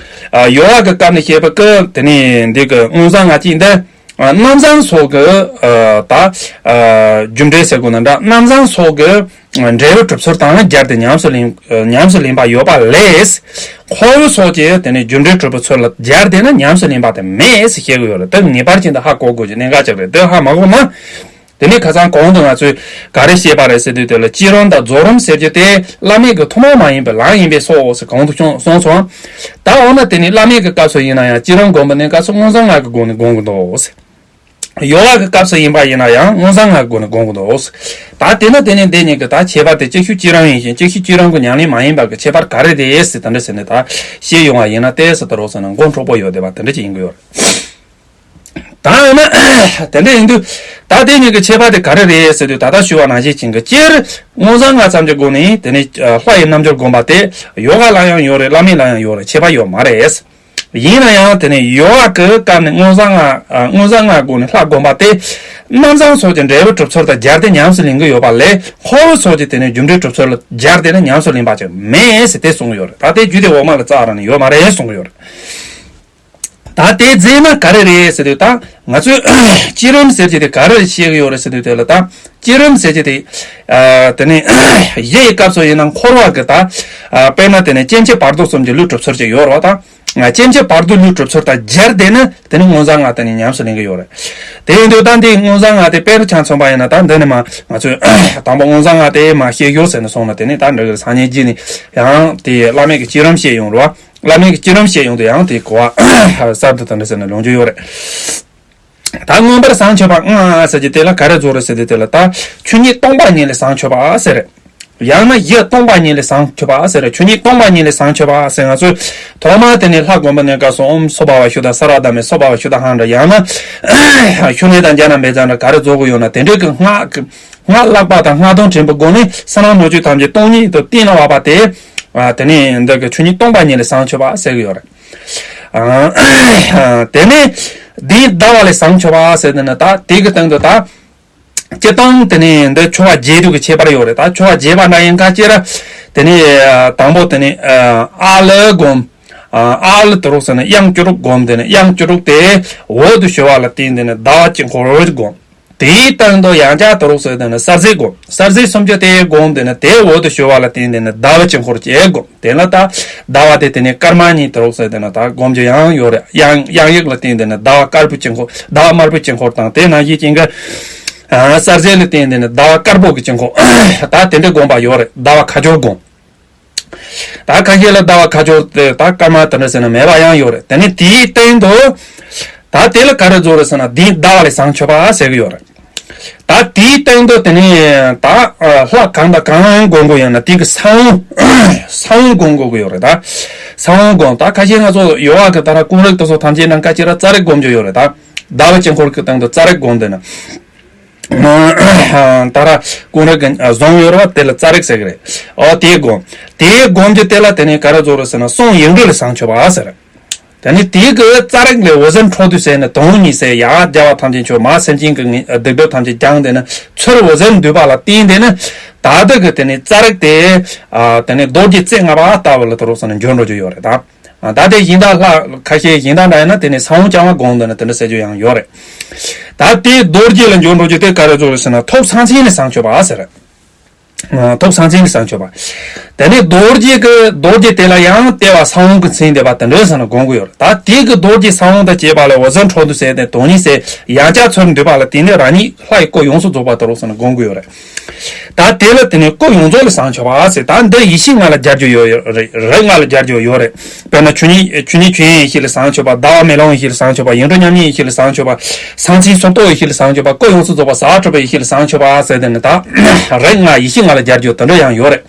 ཡོ་ག་གི་སྐབས་ནས་བཤད་པའི་སྐབས་དེ་ནས་འདི་གི་མངོན་བྱང་ལྔ་གཅིག་འདི། རྣམ་བྱང་སོགས་ཀྱི་ད་རྒྱུ་འབྲས་ཟེར་དགོས་ན་འདྲ། རྣམ་བྱང་སོགས་ཀྱི་འབྲས་བུ་གྲུབ་ཚུལ་དང་སྦྱར་ཏེ་ཉམས་སུ་ལེན་ཉམས་སུ་ལེན་པ་ཡོད་པ་ལས། འཁོར་བའི་སོགས་ཀྱི་དེ་ནས་རྒྱུ་འབྲས་གྲུབ་པའི་ཚུལ་ལ་སྦྱར་ཏེ་ནི་ཉམས་སུ་ལེན་པ་དེ་མེད་ཟེར་བཤད་ཀྱི་ཡོད་རེད། དེ་ངེས་པར་ཅན་དུ་ཧ་གོ་དགོས་ཀྱི་གནད་འགག་ཅིག་རེད། དེ་ཧ་མ་གོ་ན། དེ་ནས་ཁ་སང་གོང་དུ་ང་ཚོས་ག་རེ་བཤད་པ་རེད་ཟེར་དུས། དེ་ལ་བསྐྱེད་རིམ་དང་རྫོགས་རིམ་ཟེར་རྒྱུ་དེ་བླ་མེད་ཀྱི་ཐུན་མོང་མ་ཡིན་པའི་ལམ་ཡིན་པས་སོ་ཟེར་གོང་དུ་གསུངས་སོང་། ད་འོ་ན་དེ་ནི་བླ་མེད་ཀྱི་སྐབས་སུ་ཡིན་ན་ཡང་བསྐྱེད་རིམ་སྒོམ་པའི་གནས་སྐབས་སུ་མངོན་བྱང་ལྔ་གི་སྒོ་ནས་སྒོམ་གྱི་འདུག་ཟེར། ཡོ་ག་གི་སྐབས་སུ་ཡིན་པ་ཡིན་ན་ཡང་མངོན་བྱང་ལྔ་གི་སྒོ་ནས་སྒོམ་གྱི་འདུག་ཟེར། ད་དེ་ནི་དེ་ནི་འདི་གཉིས་ཀྱི་ད་ཁྱད་པར་དེ་གཅིག་ཤོས་བསྐྱེད་རིམ་ཡིན་ཞིང་གཅིག་ཤོས་བསྐྱེད་རིམ་གྱི་ཉམས་ལེན་མ་ཡིན་པ་གི་ཁྱད་པར་ག་རེ་རེད་ཟེར་དེ་འདྲ་ཟེར་ནས་ད་བཤད་ཡོང་བ་ཡིན་ན། ཏོག་ཙམ་དུ་རོགས་ཟེར་ན་མགོ་འཁྲུག་པོ་ཡོད་བསྡད་པ་དེ་འདྲ་ཅིག་ཡིན་གྱི་ཡོད་རེད། ད་ཡིན་ན་དེ་འདྲ་ཡིན་དུས། ད་དེ་གཉིས་ཀྱི་ཁྱད་པར་དེ་ག་རེ་རེད་ཟེར་དུས། ད་ལྟ་ཞུས་པ་ནང་བཞིན་ཅིག་གི་སྤྱིར་མངོན་བྱང་ལྔ་ཙམ་གྱི་སྒོ་ནས་དེ་ནས་ལྷ་ཡི་རྣལ་འབྱོར་སྒོམ་པ་དེ་ཡོ་ག་ལ་ཡང་ཡོད་རེད། བླ་མེད་ལ་ཡང་ཡོད་རེད། ཁྱད་པར་ཡོད་མ་རེད། ཡིན་ན་ཡང་དེ་ནས་ཡོ་ག་གི་སྐབས་ནས་མངོན་བྱང་ལྔ་མངོན་བྱང་ལྔ་སྒོ་ནས་ལྷ་སྒོམ་པ་དེ་རྣམ་བྱང་སོགས་ཀྱི་འབྲས་བུ་གྲུབ་ཚུལ་དང་སྦྱར་ཏེ་ཉམས་སུ་ལེན་གྱི་ཡོད་པ་ལས། འཁོར་བ་སོགས་ཀྱི་དེ་ནས་རྒྱུ་འབྲས་གྲུབ་ཚུལ་ལ་སྦྱར་ཏེ་ནི་ཉམས་སུ་ལེན་པ་ཅིག་མེད་ཟེར་དེ་གསུངས་ཡོད་རེད། ད་དེ་རྒྱུད་སྡེ་འོག་མ་ལ་རྩ་རང་ནས་ཡོད་མ་རེད་གསུངས་ཡོད་རེད། ད་དེ་རྗེས་ན་ག་རེ་རེད་ཟེར་དུས། ད་ང་ཚོས་བསྐྱེད་རིམ་ཟེར་གྱི་དེ་ག་རེ་བཤད་ཀྱི་ཡོད་རེད་ཟེར་དུས། དེ་ལ་ད་བསྐྱེད་རིམ་ཟེར་གྱི་དེ། དེ་ནས་གཞི་ཡི་སྐབས་སུ་ཡིན་ན་འཁོར་བ་གི་ད། དཔེར་ན་དེ་ནས་སྐྱེ་མཆེད་བར་དོ་གསུམ་གྱི་ལུས་གྲུབ་ཚུལ་ཅིག་ཡོད་རེད་བ། ད་སྐྱེ་མཆེད་བར་དོ་ལུས་གྲུབ་ཚུལ་དང་སྦྱར་ཏེ་ནི་དེ་ནི་མངོན་བྱང་ལྔ་དེ་ནས་ཉམས་སུ་ལེན་གྱི་ཡོད་རེད། དེ་ཡིན་དུས་ད་འདི་མངོན་བྱང་ལྔ་དེ་དཔེར་ཆ་མཚོན་པ་ཡིན་ན། ད་འདི་ནས་མ་ང་ཚོས་དང་པོ་མངོན་བྱང་ལྔ་དེ་མ་བཤད་ཡོད་ཟེར་ནས་སོང་ན། དེ་ནས་ད་འདི་གི་སང་ཉིན་རྗེས་ནས་ཡང་དེ་བླ་མེད་ཀྱི་བསྐྱེད་རིམ་བཤད་ཡོང་རེད་བ། བླ་མེད་ཀྱི་བསྐྱེད་རིམ་བཤད་ཡོང་དུས་ཡང་དེ་གོ་བ་གསར་དུ་དེ་འདྲ་ཟེར་ནས་ལོངས་རྒྱུ་ཡོད་རེད། ད་མངོན་པར་བྱང་ཆུབ་པ་ལྔ་ཟེར་གྱི་དེ་ལ་ག་རེ་རྫོགས་རེད་ཟེར་དུས། དེ་ལ་ད་ཆོས་ཉིད་སྟོང་པ་ཉིད་ལས་བྱང་ཆུབ་པ་ཟེར་རེད། ཡང་ན་གཞི་སྟོང་པ་ཉིད་ལས་བྱང་ཆུབ་པ་ཟེར་རེད། ཆོས་ཉིད་སྟོང་པ་ཉིད་ལས་བྱང་ཆུབ་པ་ཟེར། ང་ཚོས་ཐོག་མ་དེ་ནས་ལྷ་སྒོམ་པའི་གནས་སྐབས་སུ་ཨོཾ་སྭ་བྷཱ་ཝ་ཤུདྡྷ་སརྦ་དྷརྨེ་སྭ་བྷཱ་ཝ་ཤུདྡྷ་ཧཾ་འདྲ། ཡང་ན་ཤུལ་ནས་དང་རྒྱ་ནམ་བྷེ་ཙ་འདྲ་ག་རེ་རྫོགས་ཀྱི་ཡོད་ན། དེ་འདྲའི་གི་སྔགས་སྔགས་བཀླག་པ་དང་སྔགས་དོན་དྲན་པའི་སྒོ་ནས་ཕྱི་ནང་སྣོད་བཅུད་ཐམས་ཅད་སྟོང་ཉིད་དུ་གཏན་ལ་དབབ་པ་དེ། དེ་ནས་འདི་གི་ཆོས་ཉིད་སྟོང་པ་ཉིད་ལས་བྱང་ཆུབ་པ་ཟེར་གྱི་ཡོད་རེད། དེ་ནས་འདིའི་ཟླ་བ་ལས་བྱང་ཆུབ་པ་ཟེར་དེ་ནི་ད་དེ་གི་སྟེང་དུ་ད། སྤྱིར་བཏང་དེ་ནས་འདི་ཆོ་ག་རྒྱས་བསྡུས་ཀྱི་ཁྱད་པར་ཡོད་རེད། ད་ཆོ་ག་རྒྱས་པ་འདྲ་ཡིན་ཁ་ཅིག་ར། དེ་ནས་དང་པོ་དེ་ནས་ཨཱ་ལི་སྒོམ། ཨཱ་ལི་དུ་རུ་ཟེར་ནས་དབྱངས་བཅུ་དྲུག་སྒོམ། དེ་ནས་དབྱངས་བཅུ་དྲུག་དེ་འོད་དུ་ཞུ་བ་ལ་བརྟེན་དེ་ནས་ཟླ་བ་དཀྱིལ་འཁོར་སྒོམ། དེའི་སྟེང་དུ་ཡང་བསྐྱར་དུ་རུ་ཟེར་དེ་ནས་གསལ་མཛད་སྒོམ། གསལ་མཛད་སུམ་ཅུ་དེ་སྒོམ། དེ་ནས་དེ་འོད་དུ་ཞུ་བ་ལ་བརྟེན་དེ་ནས་ཟླ་བ་དཀྱིལ་འཁོར་བཅས་སྒོམ། དེ་ལ་ད་ཟླ་བ་དེ་དེ་ནས་སྐར་མ་གཉིས་དུ་རུ་ཟེར་དེ་ནས་ད་སྒོམ་རྒྱུ་ཡང་ཡོད་རེད། དབྱངས་དབྱངས་ཡིག་ལ་བརྟེན་དེ་ནས་ཟླ་བ་དཀར་པོའི་དཀྱིལ་འཁོར། ཟླ་བ་དམར་པོའི་དཀྱིལ་འཁོར་དང་། དེ་ནང་བཞིན་ཅན་གྱི་གསལ་མཛད་ལ་བརྟེན་དེ་ནས་ཟླ་བ་དཀར་པོ་གི་དཀྱིལ་འཁོར། ད་དེ་འདྲའི་སྒོམ་པ་ཡོད་རེད། ཟླ་བ་ཁ་སྦྱོར་སྒོམ། ད་ཁ་ཤས་ལ་ཟླ་བ་ཁ་སྦྱོར་དེ་ད་སྐར་མ་དེ་འདྲ་ཟེར་ན་མེད་པ་ཡང་ཡོད་རེད། དེ་ནས་དེའི་སྟེང་དུ་ད་དེ་ལ་ག་རེ་རྫོགས་རེད་ཟེར་ན། འདིའི་ཟླ་བ་ལས་བྱང་ཆུབ་པ་ཟེར་གྱི་ཡོད་རེད། ད་དེའི་སྟེང་དུ་དེ་ནས་ད་ལྷ་གང་དང་གང་སྒོམ་དགོས་ཡང་ན་དེ་གི་ས་བོན། ས་བོན་སྒོམ་དགོས་ཀྱི་ཡོད་རེད་ད། ས་བོན་སྒོམ། ད་ཁ་ཤས་ང་ཚོ་ཡོ་ག་གི་ད་ར་ཀུན་རིག་ཏུ་སོགས་ཐམས་ཅད་ནང་ཁ་ཅིག་ར་ཙ་རིག་སྒོམ་རྒྱུ་ཡོད་རེད་ད། ཟླ་བ་དཀྱིལ་འཁོར་གྱི་སྟེང་དུ་ཙ་རིག་སྒོམ་དེ་ན། ད་ར་ཀུན་རིག་གི་བཟུང་ཡོད་རེད་བ། དེ་ལ་ཙ་རིག་ཟེར་གི་རེད། ཨོ་དེའི་སྒོམ། དེའི་སྒོམ་རྒྱུ་དེ་ལ་དེ་ནས་ག་རེ་རྫོགས་རེད་ཟེར་ན་གསུང་ཡིག་འབྲུ་ལས་བྱང་ཆུབ་པ་ཟེར། དེ་ནི་དེའི་གི་ཙ་རིག་ལས་འོད་ཟེར་འཕྲོ་དུས་ཟེར་ནས་དོན་གཉིས་ཟེར། ཡ་རྒྱལ་བ་ཐམས་ཅད་མཆོད། མ་སེམས་ཅན་གྱི་ངེས་སྡིག་སྒྲིབ་ཐམས་ཅད་སྦྱངས་ཏེ་ནི་ཚུར་འོད་ཟེར་འདུས་པ་ལ་བརྟེན་ཏེ་ནི་ད་ལྟ་གི་དེ་ནི་ཙ་རིག་དེ། ཨ་དེ་ནི་རྡོ་རྗེ་རྩེ་ལྔ་པ་ལྟ་བུ་ལ་དུ་རུ་སོང་ནས་འབྱོར་འགྲོ་རྒྱུ་ཡོད་རེད་ད། ཨ་ད་དེ་ཡིན་ད་ལྷ་ཁ་ཤས་ཡིན་ད་འདྲ་ཡིན་ན་དེ་ནི་ས་བོན་རྐྱང་བ་སྒོམ་འདི་ནི་དེ་འདྲ་ཟེར་རྒྱུ་ཡང་ཡོད་རེད། ད་དེ་རྡོ་རྗེ་ལ་འབྱོར་འགྲོ་རྒྱུ་དེ་ག་རེ་རྫོགས་རེད་ཟེར་ན་ཐོབ་སངས་ཆེན་ནི་བྱང་ཆུབ་པ་ཟེར། ཐོབ་སངས་ཆེན་ནི་བྱང་ཆུབ་པ། དེ་ནས་རྡོ་རྗེ་གི་རྡོ་རྗེ་དེ་ལ་ཡང་ལྟེ་བ་ས་བོན་གྱི་མཚན་འདེབས་པ་དེ་འདྲ་ཟེར་ན་སྒོམ་གྱི་ཡོད་རེད། ད་དེ་གི་རྡོ་རྗེ་ས་བོན་དང་བཅས་པ་ལ་འོད་ཟེར་འཕྲོ་འདུ་ཟེར་ཏེ་དོན་གཉིས་ཟེར། ཡང་བསྐྱར་ཚུར་འདུས་པ་ལ་བརྟེན་ནས་རང་ཉིད་ལྷ་ཡི་སྐུ་ཡོངས་སུ་རྫོགས་པ་དེ་རུ་ཟེར་ན་སྒོམ་གྱི་ཡོད་རེད། ད་དེ་ལ་དེ་ནས་སྐུ་ཡོངས་རྫོགས་ལ་བྱང་ཆུབ་པ་ཟེར། ད་འདི་ཡེ་ཤེས་ལྔ་ལ་སྦྱར་རྒྱུ་ཡོད་རེད། རིགས་ལྔ་ལ་སྦྱར་རྒྱུ་ཡོད་རེད། དཔེར་ན་ཆོས་ཉིད་ཆོས་ཉིད་ཆོས་དབྱིངས་ཡེ་ཤེས་ལ་བྱང་ཆུབ་པ། ཟླ་བ་མེ་ལོང་ཡེ་ཤེས་ལ་བྱང་ཆུབ་པ། ཡིག་འབྲུ་མཉམ་ཉིད་ཡེ་ཤེས་ལ་བྱང་ཆུབ་པ། སངས་རྒྱས་སུམ་རྟོག་ཡེ་ཤེས་ལ་བྱང་ཆུབ་པ། སྐུ་ཡོངས་སུ་རྫོགས་པ་ཟ་བ་གྲུབ་པའི་ཡེ་ཤེས་ལ་བྱང་ཆུབ་པ་ཟེར་དེ་ནི་ད་རིགས་ལྔ་ཡེ་ཤེས་ལྔ་ལ་སྦྱར་རྒྱུ་དེ་འདྲ་ཡང་ཡོད་རེད།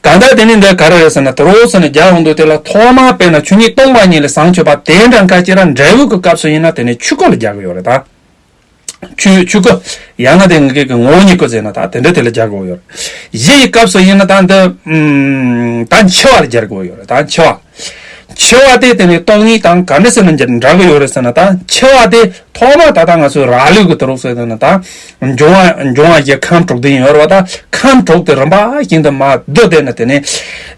གང་ལྟར་དེ་ནི་འདི་ག་རེ་རེད་ཟེར་ན་དེ་རུ་ཟེར་ནས་སྦྱར་འོང་དུས་དེ་ལ་ཐོག་མར་དཔེར་ན་ཆོས་ཉིད་སྟོང་པ་ཉིད་ལ་བྱང་ཆུབ་པ་དེ་འདྲ་འགའ་ཅིག་ར་འབྲས་བུ་གི་སྐབས་སུ་ཡིན་ན་དེ་ནི་ཆོས་སྐུ་ལ་སྦྱར་གི་ཡོད་རེད་ད། ཆོས་ཆོས་སྐུ། ཡང་ན་དེ་ངེད་ཀྱི་ངོ་བོ་ཉིད་སྐུ་ཟེར་ན་ད་དེ་འདྲ་དེ་ལ་སྦྱར་དགོས་ཡོད་རེད། གཞི་ཡི་སྐབས་སུ་ཡིན་ན་ད་འདི་ཨམ་ད་འཆི་བ་ལ་སྦྱར་དགོས་ཡོད་རེད། ད་འཆི་བ། འཆི་བ་དེ་དེ་ནི་སྟོང་ཉིད་དང་ག་འདྲ་ཟེར་ན་འདྲ་གི་ཡོད་རེད་ཟེར་ན། ད་འཆི་བ་དེ་ཐོག་མ་ད་ལྟ་ང་ཚོའི་རག་ལུས་ཀྱི་དུ་རུ་ཟེར་ན་ད་འབྱུང་བ་འབྱུང་བ་བཞི་ཁམས་དྲུག་དེ་ཡིན་ཡོད་རེད་བ། ད་ཁམས་དྲུག་དེ་རིམ་པ་བཞིན་དུ་མར་བསྡུ་བསྡད་ནས་དེ་ནི་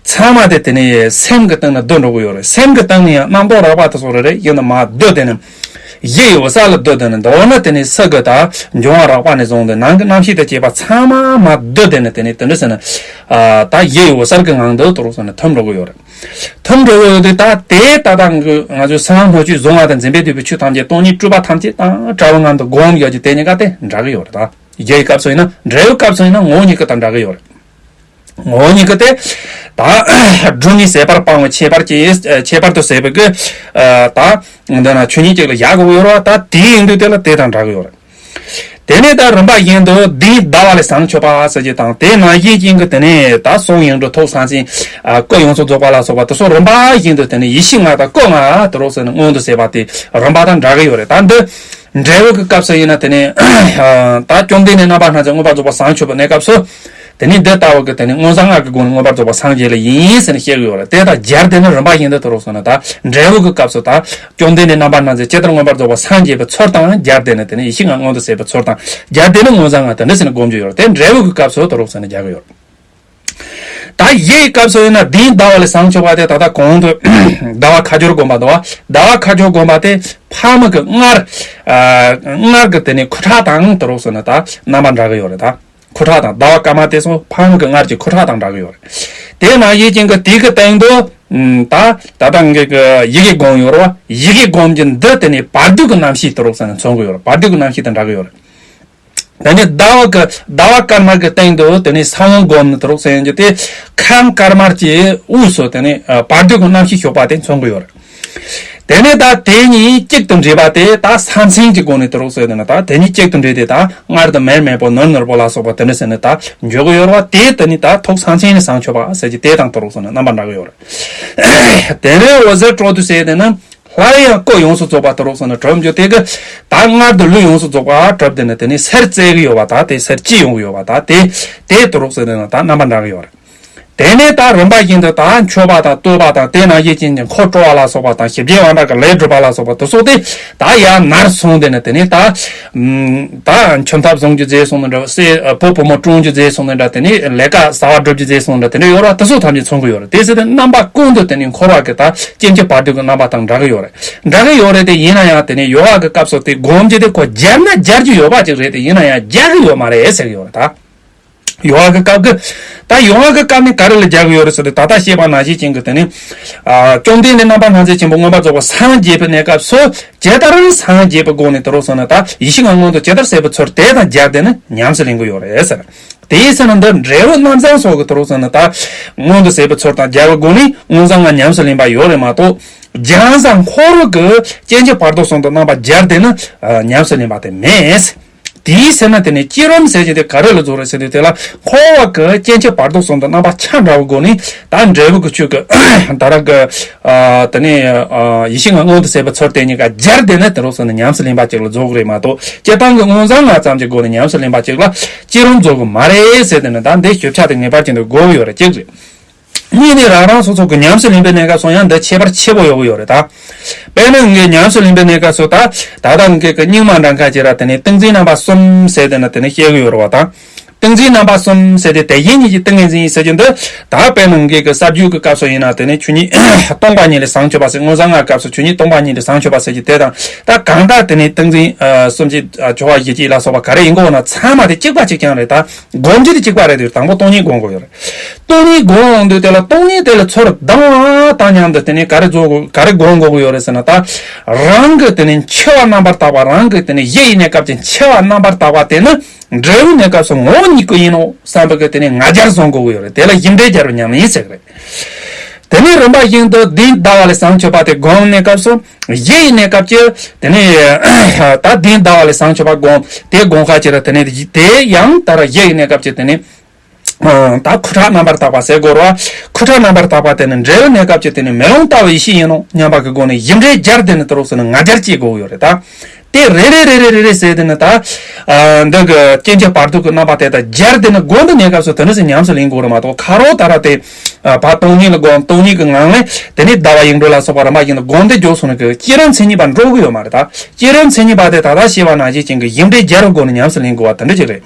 ཚང་མ་དེ་དེ་ནི་སེམས་ཀྱི་སྟེང་ན་བསྡུ་འགྲོ་གི་ཡོད་རེད། སེམས་ཀྱི་སྟེང་ནས་ཡང་རྣམ་རྟོག་རགས་པ་དེ་ཚོ་རེ་རེ་བཞིན་དུ་མར་བསྡུ་བསྡད་ནས། གཞི་ཡི་འོད་གསལ་ལ་བསྡུ་བསྡད་ནས་འདི་འོ་ན་དེ་ནི་སེམས་ཀྱི་ད་འབྱུང་བ་རགས་པ་ནས་བཟུང་སྟེ་ནང་གི་རྣམ་ཤེས་དང་བཅས་པ་ཚང་མ་མར་བསྡུ་བསྡད་ནས་དེ་ནི་དེ་འདྲ་ཟེར་ན། ཨ་ད་གཞི་ཡི་འོད་གསལ་གྱི་ངང་དུ་དུ་རུ་ཟེར་ནས་ཐིམ་འགྲོ་གི་ཡོད་རེད། ཐིམ་འགྲོ་གི་ཡོད་དུས་ད་དེ་ད་ལྟ་ང་ཚོའི་སེམས་ལ་སྣོད་བཅུད་གཟུང་བ་དང་འཛིན་པས་བསྡུས་པའི་ཆོས་ཐམས་ཅད་སྟོང་ཉིད་སྤྲོས་པ་ཐམས་ཅད་དང་བྲལ་བའི་ངང་དུ་སྒོམ་ཡོད་ཀྱི་དེ་གཉིས་ཀ་དེ་འདྲ་གི་ཡོད་རེད་ད། གཞི་ཡི་སྐབས་སུ་ཡིན་ན་འབྲས་བུའི་སྐབས་སུ་ཡིན་ན་ངོ་བོ་ཉིད་ཀྱི་དང་འདྲ་གི་ཡོད་རེད། ངོ་བོ་ཉིད་ཀྱི་དེ། ད་སྒྲུབ་ནི་ཟད་པར་སྤང་བའི་ཁྱད་པར་གྱིས་ཁྱད་པར་དུ་ཟད་པའི་གི། ད་འདི་ན་ཆོས་ཉིད་ཅིག་ལ་བཞག་དགོས་ཡོད་རེད་བ། ད་དེའི་ཡིན་དུས་དེ་ལ་དེ་དང་འདྲ་གི་ཡོད་རེད། དེ་ནས་ད་རིམ་པ་བཞིན་དུ་འདིའི་ཟླ་བ་ལས་བྱང་ཆུབ་པ་ཟེར་གྱི་དང་དེ་ནང་བཞིན་ཅན་གྱི་དེ་ནས་ད་གསུང་ཡིག་འབྲུ་ཐོབ་སངས་རྒྱས་སྐུ་ཡོངས་སུ་རྫོགས་པ་ལ་སོགས་པ་དེ་ཚོ་རིམ་པ་བཞིན་དུ་དེ་ནས་ཡེ་ཤེས་ལྔ་དང་སྐུ་ལྔ་དུ་རོ་ཟེར་ནས་མངོན་དུ་བྱེད་པ་དེ་རིམ་པ་དང་འདྲ་གི་ཡོད་རེད། ད་འདི་འབྲས་བུ་གི་སྐབས་སུ་ཡིན་ན་དེ་ནས་ད་བཅོམ་ལྡན་འདས་རྣམ་པར་སྣང་མཛད་མངོན་པར་རྫོགས་པར་བྱང་ཆུབ་པའི་གནས་སྐབས་སུ། དེ་ནས་འདི་ལྟ་བུ་གི་དེ་ནས་མངོན་བྱང་ལྔ་གི་སྒོ་ནས་མངོན་པར་རྫོགས་པ་སངས་རྒྱས་ལ་ཡིན་ཟེར་ནས་བཤད་གི་ཡོད་རེད། དེ་དང་སྦྱར་ཏེ་ནི་རིམ་པ་བཞིན་དུ་དུ་རོ་སོང་ན་ད་འབྲས་བུ་གི་སྐབས་སུ་ད་བཅོམ་ལྡན་འདས་རྣམ་པར་སྣང་མཛད་ཇི་ལྟར་མངོན་པར་རྫོགས་པ་སངས་རྒྱས་པའི་ཚུལ་དང་སྦྱར་ཏེ་ནི་དེ་ནས་ཡེ་ཤེས་ལྔ་མངོན་དུ་བྱེད་པའི་ཚུལ་དང་སྦྱར་ཏེ་ནི་མངོན་བྱང་ལྔ་དེ་འདྲ་ཟེར་ནས་སྒོམ་རྒྱུ་ཡོད་རེད། དེ་འབྲས་བུ་གི་སྐབས་སུ་དུ་རོ་སོང་ནས་སྦྱར་གི་ཡོད་རེད། ད་གཞི་ཡི་སྐབས་སུ་ཡིན་ན་འདིའི་ཟླ་བ་ལས་བྱང་ཆུབ་པ་དེ་ད་ལྟ་གོང་དུ་ཟླ་བ་ཁ་སྦྱོར་སྒོམ་པ་དང་ཟླ་བ་ཁ་སྦྱོར་སྒོམ་པ་དེ་ཕ་མ་གི་མངལ་མངལ་གི་དེ་ནས་ཁུ་ཁྲག་དང་དུ་རོ་སོང་ན་ད་རྣམ་པ་འདྲ་གི་ཡོད་རེད་ད། ཁུ་ཁྲག་དང་ཟླ་བ་སྐར་མ་དེ་ཚོ་ཕ་མ་གི་མངལ་གྱི་ཁུ་ཁྲག་དང་འདྲ་གི་ཡོད་རེད། དེ་ནང་བཞིན་ཅན་གྱི་དེ་གི་སྟེང་དུ། ད་ད་ལྟ་ངེད་ཀྱི་ཡི་གེ་སྒོམ་ཡོད་རེད་བ། ཡི་གེ་སྒོམ་གྱི་འདི་དེ་ནས་བར་དོ་གི་རྣམ་ཤེས་དུ་རོ་སོང་ནས་མཚོན་གི་ཡོད་རེད། བར་དོ་གི་རྣམ་ཤེས་དང་འདྲ་གི་ཡོད་རེད། དེ་ནས་ཟླ་བ་གི་ཟླ་བ་སྐར་མ་གི་སྟེང་དུ་དེ་ནས་ས་བོན་སྒོམ་ནི་དུ་རོ་སོང་ཡོང་རྒྱུ་དེ་ཁམས་དཀར་དམར་གྱི་དབུས་སུ་དེ་ནས་བར་དོ་གི་རྣམ་ཤེས་ཞུགས་པ་དེ་མཚོན་གི་ཡོད་རེད། དེ་ནས་ད་དེ་གཉིས་གཅིག་ཏུ་འདྲེས་པ་དེ་ད་ས་མཚན་གྱི་སྒོ་ནས་དུ་རོ་སོང་ཡོང་ན་ད་དེ་གཉིས་གཅིག་ཏུ་འདྲེས་ཏེ་ད་མངར་དང་མེར་མེར་པོ་ནུར་ནུར་པོ་ལ་སོགས་པ་དེ་འདྲ་ཟེར་ནས་ད་འཇོག་གི་ཡོད་རེད་བ། དེ་དེ་ནས་ད་ཐོབ་ས་མཚན་ནས་བྱང་ཆུབ་པ་ཟེར་གྱི་དེ་དང་དུ་རོ་སོང་ན་རྣམ་པ་འདྲ་གི་ཡོད་རེད། དེ་ནས་འོད་ཟེར་འཕྲོ་འདུ་ཟེར་དེ་ན། སླར་ཡང་སྐུ་ཡོངས་སུ་རྫོགས་པ་དུ་རོ་སོང་ན་གྲུབ་འགྱུར་དེ་གི་ད་མངལ་དུ་ལུས་ཡོངས་སུ་རྫོགས་པ་གྲུབ་དེ་ནི་དེ་ནི་སེར་བཙལ་གི་ཡོད་པ་དང་དེ་སེར་སྐྱེས་ཡོང་གི་ཡོད་པ་དང་དེ་དེ་དུ་རོ་སོང་ན་ད་རྣམ་པ་འདྲ་གི་ཡོད་རེད། དེ་ནས་ད་རིམ་པ་བཞིན་དུ་ད་མཆོད་པ་དང་བསྟོད་པ་དང་དེ་ནང་བཞིན་ཅན་གྱི་འཁོར་སྤྲོ་བ་ལ་སོགས་པ་དང་ཞི་རྒྱས་དབང་དྲག་གི་ལས་སྒྲུབ་པ་ལ་སོགས་པ་དུ་སོགས་ཏེ་ད་ཡར་ནར་སོང་དེ་ནི་དེ་ནི་ད་ད་མཆོད་ཐབས་བཟུང་རྒྱུ་མཛད་སོང་ན་འདྲ། སྲས་བུ་བུ་མོ་བཀྲོང་རྒྱུ་མཛད་སོང་ན་འདྲ། དེ་ནི་ལས་ཀ་བྱ་བ་སྒྲུབ་རྒྱུ་མཛད་སོང་ན་འདྲ། དེ་འདྲ་ཡོད་ར་དུ་སོགས་ཐམས་ཅད་མཚོན་གི་ཡོད་རེད། དེ་ཟེར་ཏེ་རྣམ་པ་ཀུན་ཏུ་དེ་ནི་འཁོར་བ་གི་ད་སྐྱེ་འཆི་བར་དོ་གི་རྣམ་པ་དང་འདྲ་གི་ཡོད་རེད། འདྲ་གི་ཡོད་རེད་དེ་ཡིན་ན་ཡང་དེ་ནི་ཡོ་ག་གི་སྐབས་སུ་དེ་སྒོམ་རྒྱུ་དེ་ཁོ་སྦྱར་ན་སྦྱར་རྒྱུ་ཡོད་པ་ཅིག་རེད་དེ་ཡིན་ན་ཡང་སྦྱར་གི་ཡོད་མ་རེད་ཟེར་གི་ཡོད་རེད་ད། ཡོ་ག་གི་སྐབས་ཀྱི། ད་ཡོ་ག་གི་སྐབས་ནི་ག་རེ་ལ་སྦྱར་གི་ཡོད་རེད་ཟེར་ཏེ་ད་ལྟ་བཤད་པ་ནང་བཞིན་ཅན་གྱི་དེ་ནི། ཨ་བཅོམ་ལྡན་འདས་རྣམ་པར་སྣང་མཛད་ཆེན་པོ་མངོན་པར་རྫོགས་པར་སངས་རྒྱས་པའི་གནས་སྐབས་སུ་ཇི་ལྟར་སངས་རྒྱས་པའི་སྒོ་ནས་དུ་རོ་སོང་ན་ད་ཡེ་ཤེས་ལྔ་མངོན་དུ་ཇི་ལྟར་བྱེད་པའི་ཚུལ་དེ་དང་སྦྱར་ཏེ་ནི་ཉམས་སུ་ལེན་གི་ཡོད་རེད་ཟེར། དེའི་ཚེ་ན་འདི་འབྲས་བུ་རྣམ་བྱང་སོགས་ཀྱི་དུ་རོ་སོང་ན་ད་མངོན་དུ་བྱེད་པའི་ཚུལ་དང་སྦྱར་བའི་སྒོ་ནས་མངོན་བྱང་ལྔ་ཉམས་སུ་ལེན་པ་ཡོད་རེད་མ་གཏོགས། སྦྱང་བྱ་འཁོར་བ་གི་སྐྱེ་འཆི་བར་དོ་གསུམ་དུ་རྣམ་པ་སྦྱར་ཏེ་ནི་ཉམས་སུ་ལེན་པ་དེ་མེད། དེའི་ཚེ་ན་དེ་ནས་བསྐྱེད་རིམ་ཟེར་གྱི་དེ་ག་རེ་ལ་རྫོགས་རེད་ཟེར་དུས་དེ་ལ་འཁོར་བ་གི་སྐྱེ་མཆེད་བར་དོ་གསུམ་དང་རྣམ་པ་ཆ་འདྲ་བའི་སྒོ་ནས་ད་འབྲས་བུ་གི་ཆོས་ཀྱི་ད་རག་གི་དེ་ནས་ཡེ་ཤེས་ལྔ་མངོན་དུ་གསལ་བའི་ཚུལ་དེ་གཉིས་ཀ་སྦྱར་ཏེ་ནི་དེ་རོགས་སུ་ནི་ཉམས་སུ་ལེན་པ་ཅིག་ལ་རྫོགས་གི་རེད་མ་གཏོགས་སྤྱིར་བཏང་གི་མངོན་བྱང་ལྔ་ཙམ་གྱི་སྒོ་ནས་ཉམས་སུ་ལེན་པ་ཅིག་ལ་བསྐྱེད་རིམ་རྫོགས་གི་མ་རེད་ཟེར་དེ་ནི་ད་འདི་ཞིབ་ཆ་དེ་ངེས་པར་ཅན་དུ་དགོས་ཀྱི་ཡོད་རེད་གཅིག་རེད། གཉིས་ནི་རང་རང་སོ་སོ་གི་ཉམས་སུ་ལེན་པའི་གནས་སྐབས་སུ་ཡང་འདི་ཁྱད་པར་ཆེ་པོ་ཡོད་ཀྱི་ཡོད་རེད་ད། དཔེར་ན་ངས་ཉམས་སུ་ལེན་པའི་གནས་སྐབས་སུ་ད་ད་ལྟ་ངས་ཀྱི་རྙིང་མ་འདྲ་ཁ་ཅིག་ར་དེ་ནས་ཏིང་འཛིན་རྣམ་པ་གསུམ་ཟེར་དེ་ནི་དེ་ནས་བཤད་ཀྱི་ཡོད་རེད་བ་ད། ཏིང་འཛིན་རྣམ་པ་གསུམ་ཟེར་དེ་དེ་བཞིན་ཉིད་ཀྱི་ཏིང་ངེ་འཛིན་ཟེར་རྒྱུ་འདི་ད་དཔེར་ན་ངས་ཀྱི་ས་བཅུ་གི་སྐབས་སུ་ཡིན་ན་དེ་ནས་ཆོས་ཉིད་སྟོང་པ་ཉིད་ལས་བྱང་ཆུབ་པ་ཟེར། མངོན་བྱང་ལྔ་སྐབས་སུ་ཆོས་ཉིད་སྟོང་པ་ཉིད་ལས་བྱང་ཆུབ་པ་ཟེར་རྒྱུ་དེ་དང་ད་གང་ལྟར་དེ་ནས་ཏིང་འཛིན་གསུམ་གྱི་ཆོ་ག་བཞི་བཅུ་ལ་སོགས་པ་ག་རེ་ཡིན་དགོས་ན་ཚང་མ་དེ་གཅིག་པ་གཅིག་རྐྱང་རེད་ད། སྒོམ་རྒྱུ་དེ་གཅིག་པ་རེད་དེ་དང་པོ་སྟོང་ཉིད་སྒོམ་དགོས་ཡོད་རེད། སྟོང་ཉིད་སྒོམ་འོང་དུས་དེ་ལ་སྟོང་ཉིད་དེ་ལ་ཚུར་ལྡང་བ་དང་མཉམ་དུ་དེ་ནས་ག་རེ་རྫོགས་དགོས་ག་རེ་སྒོམ་དགོས་ཀྱི་ཡོད་རེད་ཟེར་ན་ད། རང་གི་དེ་ནས་འཆི་བ་རྣམ་པར་དག་པ་རང་གི་དེ་ནས་གཞི་ཡི་གནས་སྐབས་ཀྱི་འཆི་བ་རྣམ་པར་དག་པ་དེ་ནི་འབྲས་བུའི་གནས་སྐབས་སུ་ངོ་བོ་ཉིད་སྐུ་ཡིན་ནོ་བསམ་པའི་གི་དེ་ནས་ང་རྒྱལ་བཟུང་དགོས་ཀྱི་ཡོད་རེད། དེ་ལ་ཡིད་འབྲེལ་སྦྱར་བའི་ཉམས་ལེན་ཟེར་གི་རེད། དེ་ནས་རིམ་པ་བཞིན་དུ་བདེན་གདའ་བ་ལས་བྱང་ཆུབ་པ་དེ་སྒོམ་གནས་སྐབས་སུ་གཞི་ཡི་གནས་སྐབས་ཀྱི་དེ་ནས་ད་བདེན་གདའ་བ་ལས་བྱང་ཆུབ་པ་སྒོམ་དེ་སྒོམ་ཁ་ཅིག་ར་དེ་ནས་དེ་ཡང་ད་ར་གཞི་ཡི་གནས་སྐབས་ཀྱི་དེ་ནས། ད་ཁུ་ཁྲག་རྣམ་པར་དག་པ་ཟེར་དགོས་ར། ཁུ་ཁྲག་རྣམ་པར་དག་པ་དེ་ནི་འབྲས་བུ་གནས་སྐབས་ཀྱི་དེ་ནི་མེ་ལོང་ལྟ་བུའི་ཡེ་ཤེས་ཡིན་ནོ་སྙམ་པ་གི་སྒོ་ནས་ཡིད་འབྲེལ་སྦྱར་དེ་ནི་དུ་རོགས་སུ་ནི་ང་རྒྱལ་སྐྱེ་དགོས་ཡོད་རེད་ད། དེ་རེ་རེ་རེ་རེ་རེ་རེ་ཟེར་དེ་ནི་ད། འདི་གི་སྐྱེ་འཆི་བར་དོ་གི་རྣམ་པ་དེ་དང་སྦྱར་དེ་ནི་སྒོམ་དུ་གནས་སྐབས་སུ་དེ་ནི་སུ་ཉམས་སུ་ལེན་དགོས་རེད་མ་གཏོགས་ཁ་རོག་ད་ར་དེ། བ་སྟོང་ཉིད་ལ་སྒོམ་སྟོང་ཉིད་ཀྱི་ངང་ལས་དེ་ནི་ཟླ་བ་ཡིག་འབྲུ་ལ་སོགས་པ་རིམ་པ་བཞིན་དུ་སྒོམ་དེ་འཇོག་སོང་ནི་གི་བསྐྱེད་རིམ་མཚན་ཉིད་པ་འགྲོ་གི་ཡོད་མ་རེད་ད། བསྐྱེད་རིམ་མཚན་ཉིད་པ་དེ་ད་ལྟ་བཤད་པ་ནང་བཞིན་ཅན་གྱི་ཡིད་འབྲེལ་སྦྱར་བའི་སྒོ་ནས་ཉམས་སུ་ལེན་དགོས་པ་དེ་འདྲ་ཅིག་རེད།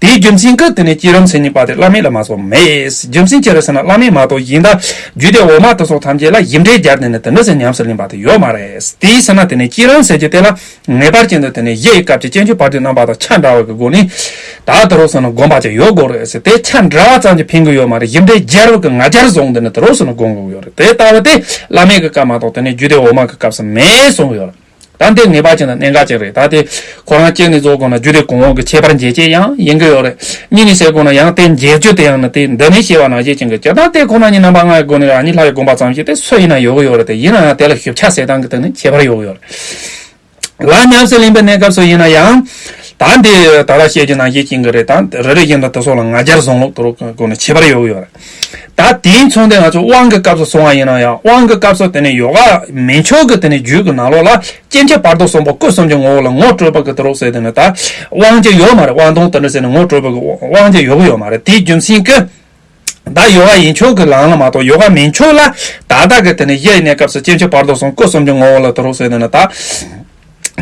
དེའི་རྒྱུ་མཚན་གྱིས་དེ་ནས་བསྐྱེད་རིམ་མཚན་ཉིད་པ་དེ་བླ་མེད་ལ་མ་སོགས་མེད། རྒྱུ་མཚན་ཅི་རེད་ཟེར་ན་བླ་མེད་མ་གཏོགས་གཞན་དག་རྒྱུད་སྡེ་འོག་མ་དེ་སོགས་ཐམས་ཅད་ལ་ཡིད་འབྲེལ་སྦྱར་ནས་ནི་དེ་འདྲ་ཟེར་ཉམས་སུ་ལེན་པ་དེ་ཡོད་མ་རེད། དེའི་ཕྱིར་ན་དེ་ནས་བསྐྱེད་རིམ་ཟེར་རྒྱུ་དེ་ལ་ངེས་པར་ཅན་དུ་དེ་ནས་གཞི་ཡི་སྐབས་ཀྱི་སྐྱེ་འཆི་བར་དོའི་རྣམ་པ་དང་ཆ་འདྲ་བ་གི་སྒོ་ནས་ད་དེ་རོགས་སུ་ནི་སྒོམ་པ་ཅིག་ཡོད་དགོས་རེད་ཟེར། དེ་ཆ་འདྲ་བ་ཙམ་གྱིས་ཕན་གི་ཡོད་མ་རེད། ཡིད་འབྲེལ་སྦྱར་བ་གི་ང་རྒྱལ་བཟུང་དེ་ནི་དེ་རོགས་སུ་ནི་སྒོམ་དགོས་ཡོད་རེད། དེ་ལྟ་བུ་དེ་བླ་མེད་ཀྱི་སྐབས་མ་གཏོགས་དེ་ནས་རྒྱུད་སྡེ་འོག་མ་གི་སྐབས་སུ་མེད་གསུངས་ཡོད་རེད། ད་འདི་ངེས་པ་ཅན་དང་གནད་འགག་ཅན་རེད། ད་དེ་ཁོ་རང་གཅིག་ནས་རྫོགས་དགོས་ན་རྒྱུད་སྡེ་གོང་འོག་གི་ཁྱད་པར་འབྱེད་བྱེད་ཡང་ཡིན་གྱི་ཡོད་རེད། གཉིས་ནས་ཟེར་དགོས་ན་ཡང་དེ་འབྱེད་རྒྱུ་དེ་ཡང་ནི་དེ་འདི་ནས་བཤད་པ་ནང་བཞིན་ཅན་གྱི་སྤྱིར་བཏང་དེ་ཁོ་ན་ཉིད་རྣམ་པ་ལྔའི་སྒོ་ནས་རང་ཉིད་ལྷ་ཡི་དགོངས་པ་ཙམ་ཞིག་དེ་སུ་ཡིན་ན་ཡོད་གི་ཡོད་རེད། དེ་ཡིན་ན་ཡང་དེ་ལ་ཞིབ་ཆ་ཟེར་སྟངས་ཀྱི་སྟེང་ནས་ཁྱད་པར་ཡོད་གི་ཡོད་རེད། ལ་ཉམས་སུ་ལེན་པའི་གནས་སྐབས་སུ་ཡིན་ན་ཡང་ད་འདི་ད་ལྟ་བཤད་རྒྱུ་ནང་བཞིན་ཅན་གྱི་རེད། ད་རེ་རེ་བཞིན་དུ་དེ་སོགས་ལ་ང་རྒྱལ་བཟུང་ལུགས་དེ་རོགས་སྒོ་ནས་ཁྱད་པར་ཡོད་གི་ཡོད་རེད། ད་དེའི་མཚུངས་དེ་ང་ཚོ་དབང་གི་སྐབས་སུ་སོང་བ་ཡིན་ན་ཡང་དབང་གི་སྐབས་སུ་དེ་ནས་ཡོ་ག་མན་ཆོད་ཀྱི་དེ་ནས་རྒྱུད་ཀྱི་ནང་ལོགས་ལ་སྐྱེ་འཆི་བར་དོ་གསུམ་པོ་སྐུ་གསུམ་གྱི་ངོ་བོ་ལ་ངོ་སྤྲོད་པ་གི་དེ་རོགས་ཟེར་དེ་ནི་ད་དབང་ཅིག་ཡོད་མ་རེད། དབང་དོན་དེ་འདྲ་ཟེར་ནས་ངོ་སྤྲོད་པ་གི་དབང་ཅིག་ཡོད་གི་ཡོད་མ་རེད། དེའི་རྒྱུ་མཚན་གྱིས་ད་ཡོ་ག་ཡན་ཆོད་ཀྱི་ལམ་ལ་མ་གཏོགས་ཡོ་ག་མན་ཆོད་ལ་ད་ལྟ་གི་དེ་ནི་གཞི་ཡི་གནས་སྐབས་སུ་སྐྱེ་འཆི་བར་དོ་གསུམ་སྐུ་གསུམ་གྱི་ངོ་བོ་ལ་དེ་རོགས་ཟེར་དེ་ནི་ད།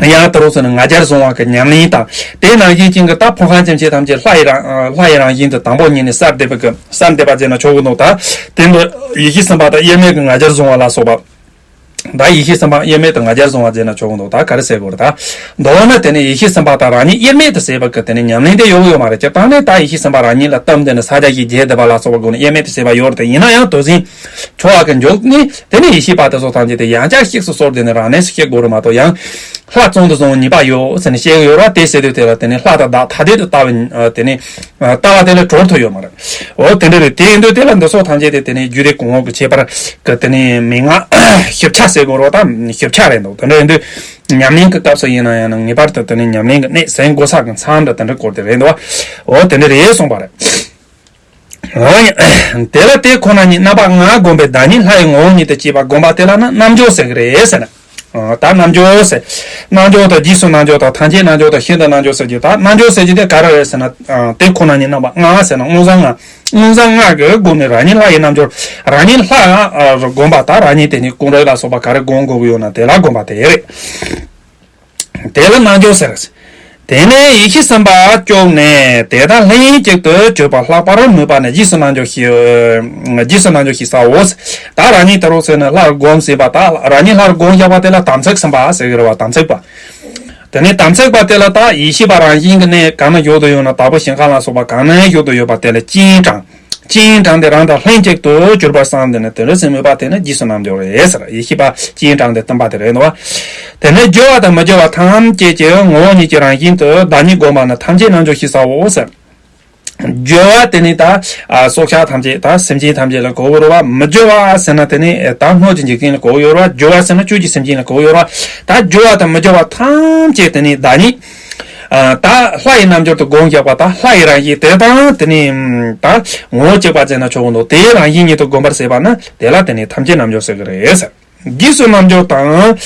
ཡང་དེ་རོགས་ཟེར་ནས་ང་རྒྱལ་བཟུང་བ་གི་ཉམས་ལེན་དང་། དེ་ནང་བཞིན་ཅན་གྱི་ད་ཕོ་ཁ་ཅན་ཆེ་ཐམས་ཅད་ལྷ་ཡི་རང་ལྷ་ཡི་རང་བཞིན་དུ་དང་པོ་ཉིད་ནས་གསལ་འདེབས་པ་གི་གསལ་འདེབས་པ་ཟེར་ན་ཆོག་གི་འདུག་ད་དེ་འདི་ཡེ་ཤེས་སེམས་དཔའ་དང་དབྱེར་མེད་ཀྱི་ང་རྒྱལ་བཟུང་བ་ལ་སོགས་པ། ད་ཡེ་ཤེས་སེམས་དཔའ་དབྱེར་མེད་དུ་ང་རྒྱལ་བཟུང་བ་ཟེར་ན་ཆོག་གི་འདུག་ད་ག་རེ་ཟེར་དགོས་རེད་ད། མདོར་ན་དེ་ནི་ཡེ་ཤེས་སེམས་དཔའ་དང་རང་ཉིད་དབྱེར་མེད་དུ་བྱེད་པ་གི་དེ་ནི་ཉམས་ལེན་དེ་ཡོང་གི་ཡོད་མ་རེད་ཀྱི། དང་ནི་ད་ཡེ་ཤེས་སེམས་དཔའ་རང་ཉིད་ལ་གཏམ་དེ་ནི་ས་ཆ་ཞིག་རྒྱས་བསྡད་པ་ལ་སོགས་པ་སྒོ་ནས་དབྱེར་མེད་དུ་བྱེད་པ་ཡོད་རེད། དེ་ཡིན་ན་ཡང་དོན་ཚན་ཆོ་ག་གི་མཇུག་ནི་དེ་ནི་ཡེ་ཤེས་པ་དེ་ཚོ་ཐམས་ཅད་དེ་ཡང་བསྐྱར་གཤེགས་སུ་གསོལ་དེ་ནི་རང་གནས་སུ་གཤེགས་དགོས་རེད་མ་གཏོགས་ཡང་། ལྷ་བཙོན་དུ་བཟུང་ནུས་པ་ཡོད་ཟེར་ནས་བཤད་ཀྱི་ཡོད་ར། དེ་བཤད་དུས་དེ་ལ་དེ་ནས་ལྷ་དང་བདག་ཐ་དད་དུ་ལྟ་བའི་དེ་ནས་ལྟ་བ་དེ་ལ་གྲོལ་ཐུབ་ཡོད་མ་རེད། འོ་དེ་འདྲ་རེད། དེ་ཡིན་དུས་དེ་ལ་འདི་སོགས་ཐམས་ཅད་དེ་དེ་ནས་རྒྱུད་སྡེ་གོང་འོག་གི་ཁྱད་པར་གི་དེ་ནས་མན་ངག་ཞིབ་ཆ་ཟེར་དགོས་རོགས་དང་ཞིབ་ཆ་རེད་འདུག་དེ་འདྲ་ཡིན་དུས་ཉམས་ལེན་གྱི་སྐབས་སུ་ཡིན་ན་ཡང་ན་ངེས་པར་དུ་དེ་ནས་ཉམས་ལེན་གྱི་གནད་ཟིན་དགོས་ས་གི་མཚམས་འདྲ་དེ་འདྲ་སྐོར་དེ་རེད་འདུག་འོ་དེ་འདྲ་རེད་གསུངས་པ་རེད། དེ་ལ་དེ་ཁོ་ན་ཉིད་རྣམ་པ་ལྔ་བསྒོམས་པའི་བདག་ཉིད་ལྷ་ཡི་ངོ་བོ་ཉིད་དུ་སྐྱེས་པ་བསྒོམ་པ་དེ་ལ་ནི་རྣམ་འཇོག་ཟེར་གྱི་རེད་ཟེར་ན། ད་རྣམ་འཇོག་ཟེར། རྣམ་འཇོག་དང་རྗེས་སུ་རྣམ་འཇོག་དང་ཐམས་ཅད་རྣམ་འཇོག་དང་ཤིན་ཏུ་རྣམ་འཇོག་ཟེར་རྒྱུ་ད་རྣམ་འཇོག་ཟེར་རྒྱུ་དེ་ག་རེ་རེད་ཟེར་ན། དེ་ཁོ་ན་ཉིད་རྣམ་པ་ལྔ་ཟེར་ན་མངོན་བྱང་ལྔ། མངོན་བྱང་ལྔ་གི་སྒོ་ནས་རང་ཉིད་ལྷ་ཡི་རྣམ་འཇོག་རང་ཉིད་ལྷ་བསྒོམ་པ་དང་རང་ཉིད་དེ་ནི་ཀུན་རལ་ལ་སོགས་པ་ག་རེ་བསྒོམ་དགོས་ཀྱི་ཡོད་ན་དེ་ལ་བསྒོམ་པ་དེ་རེད། དེ་ལ་རྣམ་འཇོག་ཟེར། དེ་ནས་ཡེ་ཤེས་སེམས་དཔའ་བཅོམ་ནས་དེ་དག་ལྷན་ཅིག་ཏུ་གྱུར་པ་ལྷག་པར་མོས་པ་ནི་རྗེས་སུ་རྣམ་འཇོག་ཞེས། རྗེས་སུ་རྣམ་འཇོག་ཞེས་བྱའོ། ད་རང་ཉིད་དེ་རོགས་ཟེར་ནས་ལྷར་བསྒོམ་ཟིན་པ་དང་རང་ཉིད་ལྷར་བསྒོམ་བཞག་པ་དེ་ལ་དམ་ཚིག་སེམས་དཔའ་ཟེར་གྱི་རེད་བ། དམ་ཚིག་པ། དེ་ནས་དམ་ཚིག་པ་དེ་ལ་ད་ཡེ་ཤེས་པ་རང་བཞིན་གྱི་གནས་གང་ན་བཞུགས་ཏུ་ཡོད་ན་དྭགས་པོ་ཞིང་ཁམས་ལ་སོགས་པ་གང་ན་བཞུགས་ཏུ་ཡོད་པ་དེ་ལ་སྤྱན་དྲངས། སྤྱན་དྲངས་ཏེ་རང་དང་ལྷན་ཅིག་ཏུ་གྱུར་པར་བསམས་ཏེ་ནི་དེ་འདྲ་སེམས་མོས་པ་དེ་ནི་རྗེས་སུ་རྣམ་འཇོག་རེད་ཟེར། ཡེ་ཤེས་པ་སྤྱན་དྲངས་ཏེ་བསྟིམ་པ་དེ་རེད་འདུག་བ། དེ་ནས་སྦྱོར་བ་དང་མི་སྦྱོར་བ་ཐམས་ཅད་ཀྱི་ངོ་བོ་ཉིད་ཀྱི་རང་བཞིན་དུ་བདག་ཉིད་བསྒོམ་པ་ནི་ཐམས་ཅད་རྣམ་འཇོག་ཞེས་བྱའོ་ཟེར། སྦྱོར་བ་དེ་ནི་ད་སྲོག་ཆགས་ཐམས་ཅད་ད་སེམས་ཅན་ཐམས་ཅད་ལ་གོ་གི་རེད་བ། མི་སྦྱོར་བ་ཟེར་ན་དེ་ནི་ད་སྣོད་ཀྱི་འཇིག་རྟེན་ལ་གོ་གི་ཡོད་རེད་བ། སྦྱོར་བ་ཟེར་ན་བཅུད་ཀྱི་སེམས་ཅན་ལ་གོ་གི་ཡོད་རེད་བ། ད་སྦྱོར་བ་དང་མི་སྦྱོར་བ་ཐམས་ཅད་དེ་ནི་བདག་ཉིད། ད་ལྷ་ཡི་རྣལ་འབྱོར་དུ་སྒོམ་བཞག་པ་དང་ལྷ་ཡི་རང་བཞིན་དེ་དང་དེ་ནི་ད་ངོ་བོ་གཅིག་པ་བྱས་ན་ཆོག་གི་འདུག་དེའི་རང་བཞིན་ཉིད་དུ་སྒོམ་པར་བྱེད་པ་ན་དེ་ལ་དེ་ནི་ཐམས་ཅད་རྣལ་འབྱོར་ཟེར་གི་རེད་ཟེར། རྗེས་སུ་རྣལ་འབྱོར་དང་།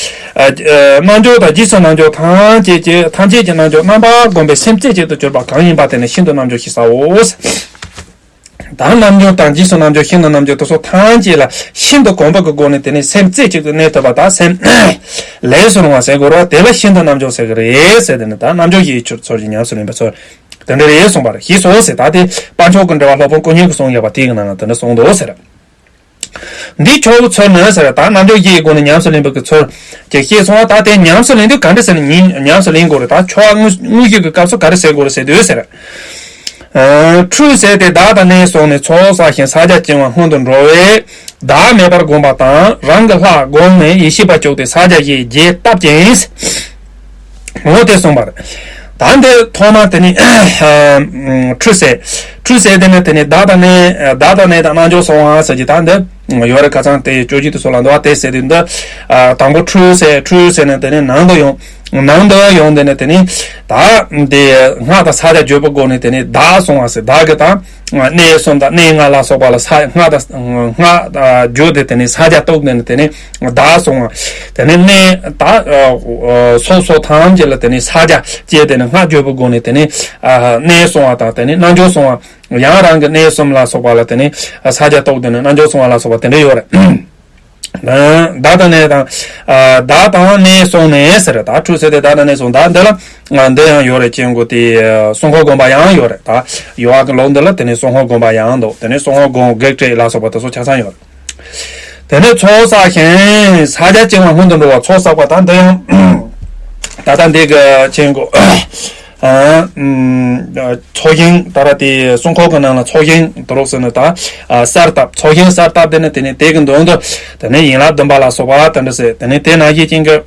རྣལ་འབྱོར་དང་རྗེས་སུ་རྣལ་འབྱོར་ཐམས་ཅད་ཀྱི་ཐམས་ཅད་ཀྱི་རྣལ་འབྱོར་རྣམ་པར་སྒོམ་པའི་སེམས་རྩེ་གཅིག་ཏུ་གྱུར་པ་གང་ཡིན་པ་དེ་ནི་ཤིན་ཏུ་རྣལ་འབྱོར་ཞེས་བྱའོ། ད་རྣལ་འབྱོར་དང་རྗེས་སུ་རྣལ་འབྱོར་ཤིན་ཏུ་རྣལ་འབྱོར་དེ་ཚོ་ཐམས་ཅད་ལ་ཤིན་ཏུ་གོམས་པ་གི་སྒོ་ནས་དེ་ནི་སེམས་རྩེ་གཅིག་ཏུ་གནས་ཐུབ་པ་དང་སེམས་ལས་སུ་རུང་བ་ཟེར་དགོས་རེད་བ། དེ་ལ་ཤིན་ཏུ་རྣལ་འབྱོར་ཟེར་གི་རེད་ཟེར། དེ་ནི་ད་རྣལ་འབྱོར་བཞི་ཡི་ཚུལ་གྱིས་ཉམས་སུ་ལེན་པའི་ཚུལ་དེ་འདྲ་རེད་གསུངས་པ་རེད། ཞེས་སོ་ཟེར། ད་དེ་དཔལ་མཆོག་གི་འགྲེལ་པ་སློབ་དཔོན་ཀུན་མཁྱེན་གྱིས་གསུངས་ཡོད་པ་དེའི་ནང་ན་དེ་འདྲ་གསུངས་འདུག་ཟེར། འདིའི་ཆོས་ཚུལ་ནི་ཟེར། ད་རྣལ་འབྱོར་བཞི་ཡི་སྒོ་ནས་ཉམས་སུ་ལེན་པའི་གི་ཚུལ་གྱི་ཤེས་སོང་བ། ད་དེ་ཉམས་སུ་ལེན་དུས་ག་འདྲ་ཟེར་ན་ཉིན་ཉམས་སུ་ལེན་དགོས་རེད། ད་ཆོ་ག་དངོས་དངོས་གཞི་གི་སྐབས་སུ་ག་རེ་ཟེར་དགོས་རེད་ཟེར་དུས་ཟེར། ཁྲུས་ཟས་ཏེ་བདག་དང་གནས་བསྲུངས་ནས་ཚོགས་བསགས་ཤིང་ཕྱག་རྒྱ་བཅིང་བ་སྔོན་དུ་འགྲོ་བས་བདག་མེད་པར་བསྒོམ་པ་དང་རང་གི་ལྷ་བསྒོམས་ནས་ཡེ་ཤེས་པ་བཅུག་སྟེ་ཕྱག་རྒྱ་བཞིའི་རྒྱས་བཏབ་ཅིང་། འོ་དེ་གསུངས་པ་རེད། ད་འདི་ཐོག་མ་དེ་ནི་ཁྲུས་ཟས། ཁྲུས་ཟས་དེ་ནི་དེ་ནི་བདག་དང་གནས་བདག་དང་གནས་དང་རྣལ་འབྱོར་བསྲུང་བ་ཟེར་གྱི་ད་འདི་ཡོད་རེད། ཁ་སང་དེ་སྤྱོད་བརྒྱུད་དུ་སོགས་ལ་འདུག་བ། དེ་ཟེར་དུས་འདི་དང་པོ་ཁྲུས་ཟས། ཁྲུས་ཟས་ནི་དེ་ནི་ནང་དུ་ཡོང་། ནང་དུ་ཡོང་དེ་ནི་དེ་ནི་ད་འདི་སྔགས་དང་ཕྱག་རྒྱ་བརྗོད་པའི་སྒོ་ནས་དེ་ནི་བདག་བསྲུང་བ་ཟེར། བདག་གི་དང་། གནས་གསུམ་དང་གནས་ལྔ་ལ་སོགས་པ་ལ་ས་སྔགས་དང་སྔགས་བརྗོད་དེ་དེ་ནས་ཕྱག་རྒྱ་བཏབ་དེ་ནས་དེ་ནས་བདག་བསྲུང་བ། དེ་ནས་གནས་ད་སོ་སོ་ཐམས་ཅད་ལ་དེ་ནས་ཕྱག་རྒྱ་བཅས་དེ་ནས་སྔགས་བརྗོད་པའི་སྒོ་ནས་དེ་ནས་གནས་བསྲུང་བ་དང་དེ་ནས་རྣལ་འབྱོར་བསྲུང་བ། ཡང་རང་གི་གནས་གསུམ་ལ་སོགས་པ་ལ་དེ་ནས་ཕྱག་རྒྱ་བཏབ་དེ་ནས་རྣལ་འབྱོར་བསྲུང་བ་ལ་སོགས་པ་དེ་འདྲ་ཡོད་རེད། བདག་དང་གནས་དང་། བདག་དང་གནས་བསྲུངས་ནས་ཟེར། ད་ཁྲུས་ཟས་ཏེ་བདག་དང་གནས་བསྲུངས། ད་འདི་ལ་འདི་ཡང་ཡོད་རེད། ཅེས་གོ་དེ་སྲུང་འཁོར་བསྒོམ་པ་ཡང་ཡོད་རེད། ད་ཡོ་ག་གི་ལུགས་འདི་ལ་དེ་ནས་སྲུང་འཁོར་བསྒོམ་པ་ཡང་འདུག་དེ་ནས་སྲུང་འཁོར་བསྒོམ་བགེགས་བསྐྲད་ལ་སོགས་པ་དེ་ཚོ་ཆ་ཚང་ཡོད་རེད། དེ་ནས་ཚོགས་བསགས་ཤིང་ཕྱག་རྒྱ་བཅིང་བ་སྔོན་དུ་འགྲོ་བ། ཚོགས་བསགས་པ་ད་འདི་ཡང་ད་ལྟ་འདི་གི་ཅེས་གོ་ཚོགས་ཞིང་ད་ར་དེ་སྲུང་འཁོར་གྱི་ནང་ལ་ཚོགས་ཞིང་དུ་རོགས་ཟེར་ནས་ད་གསལ་བཏབ། ཚོགས་ཞིང་གསལ་བཏབ་དེ་ནས་དེ་ནས་དེ་གི་མདུན་དུ་དེ་ནས་ཡན་ལག་བདུན་པ་ལ་སོགས་པ་དེ་འདྲ་ཟེར། དེ་ནས་དེ་ནང་བཞིན་ཅན་གྱི་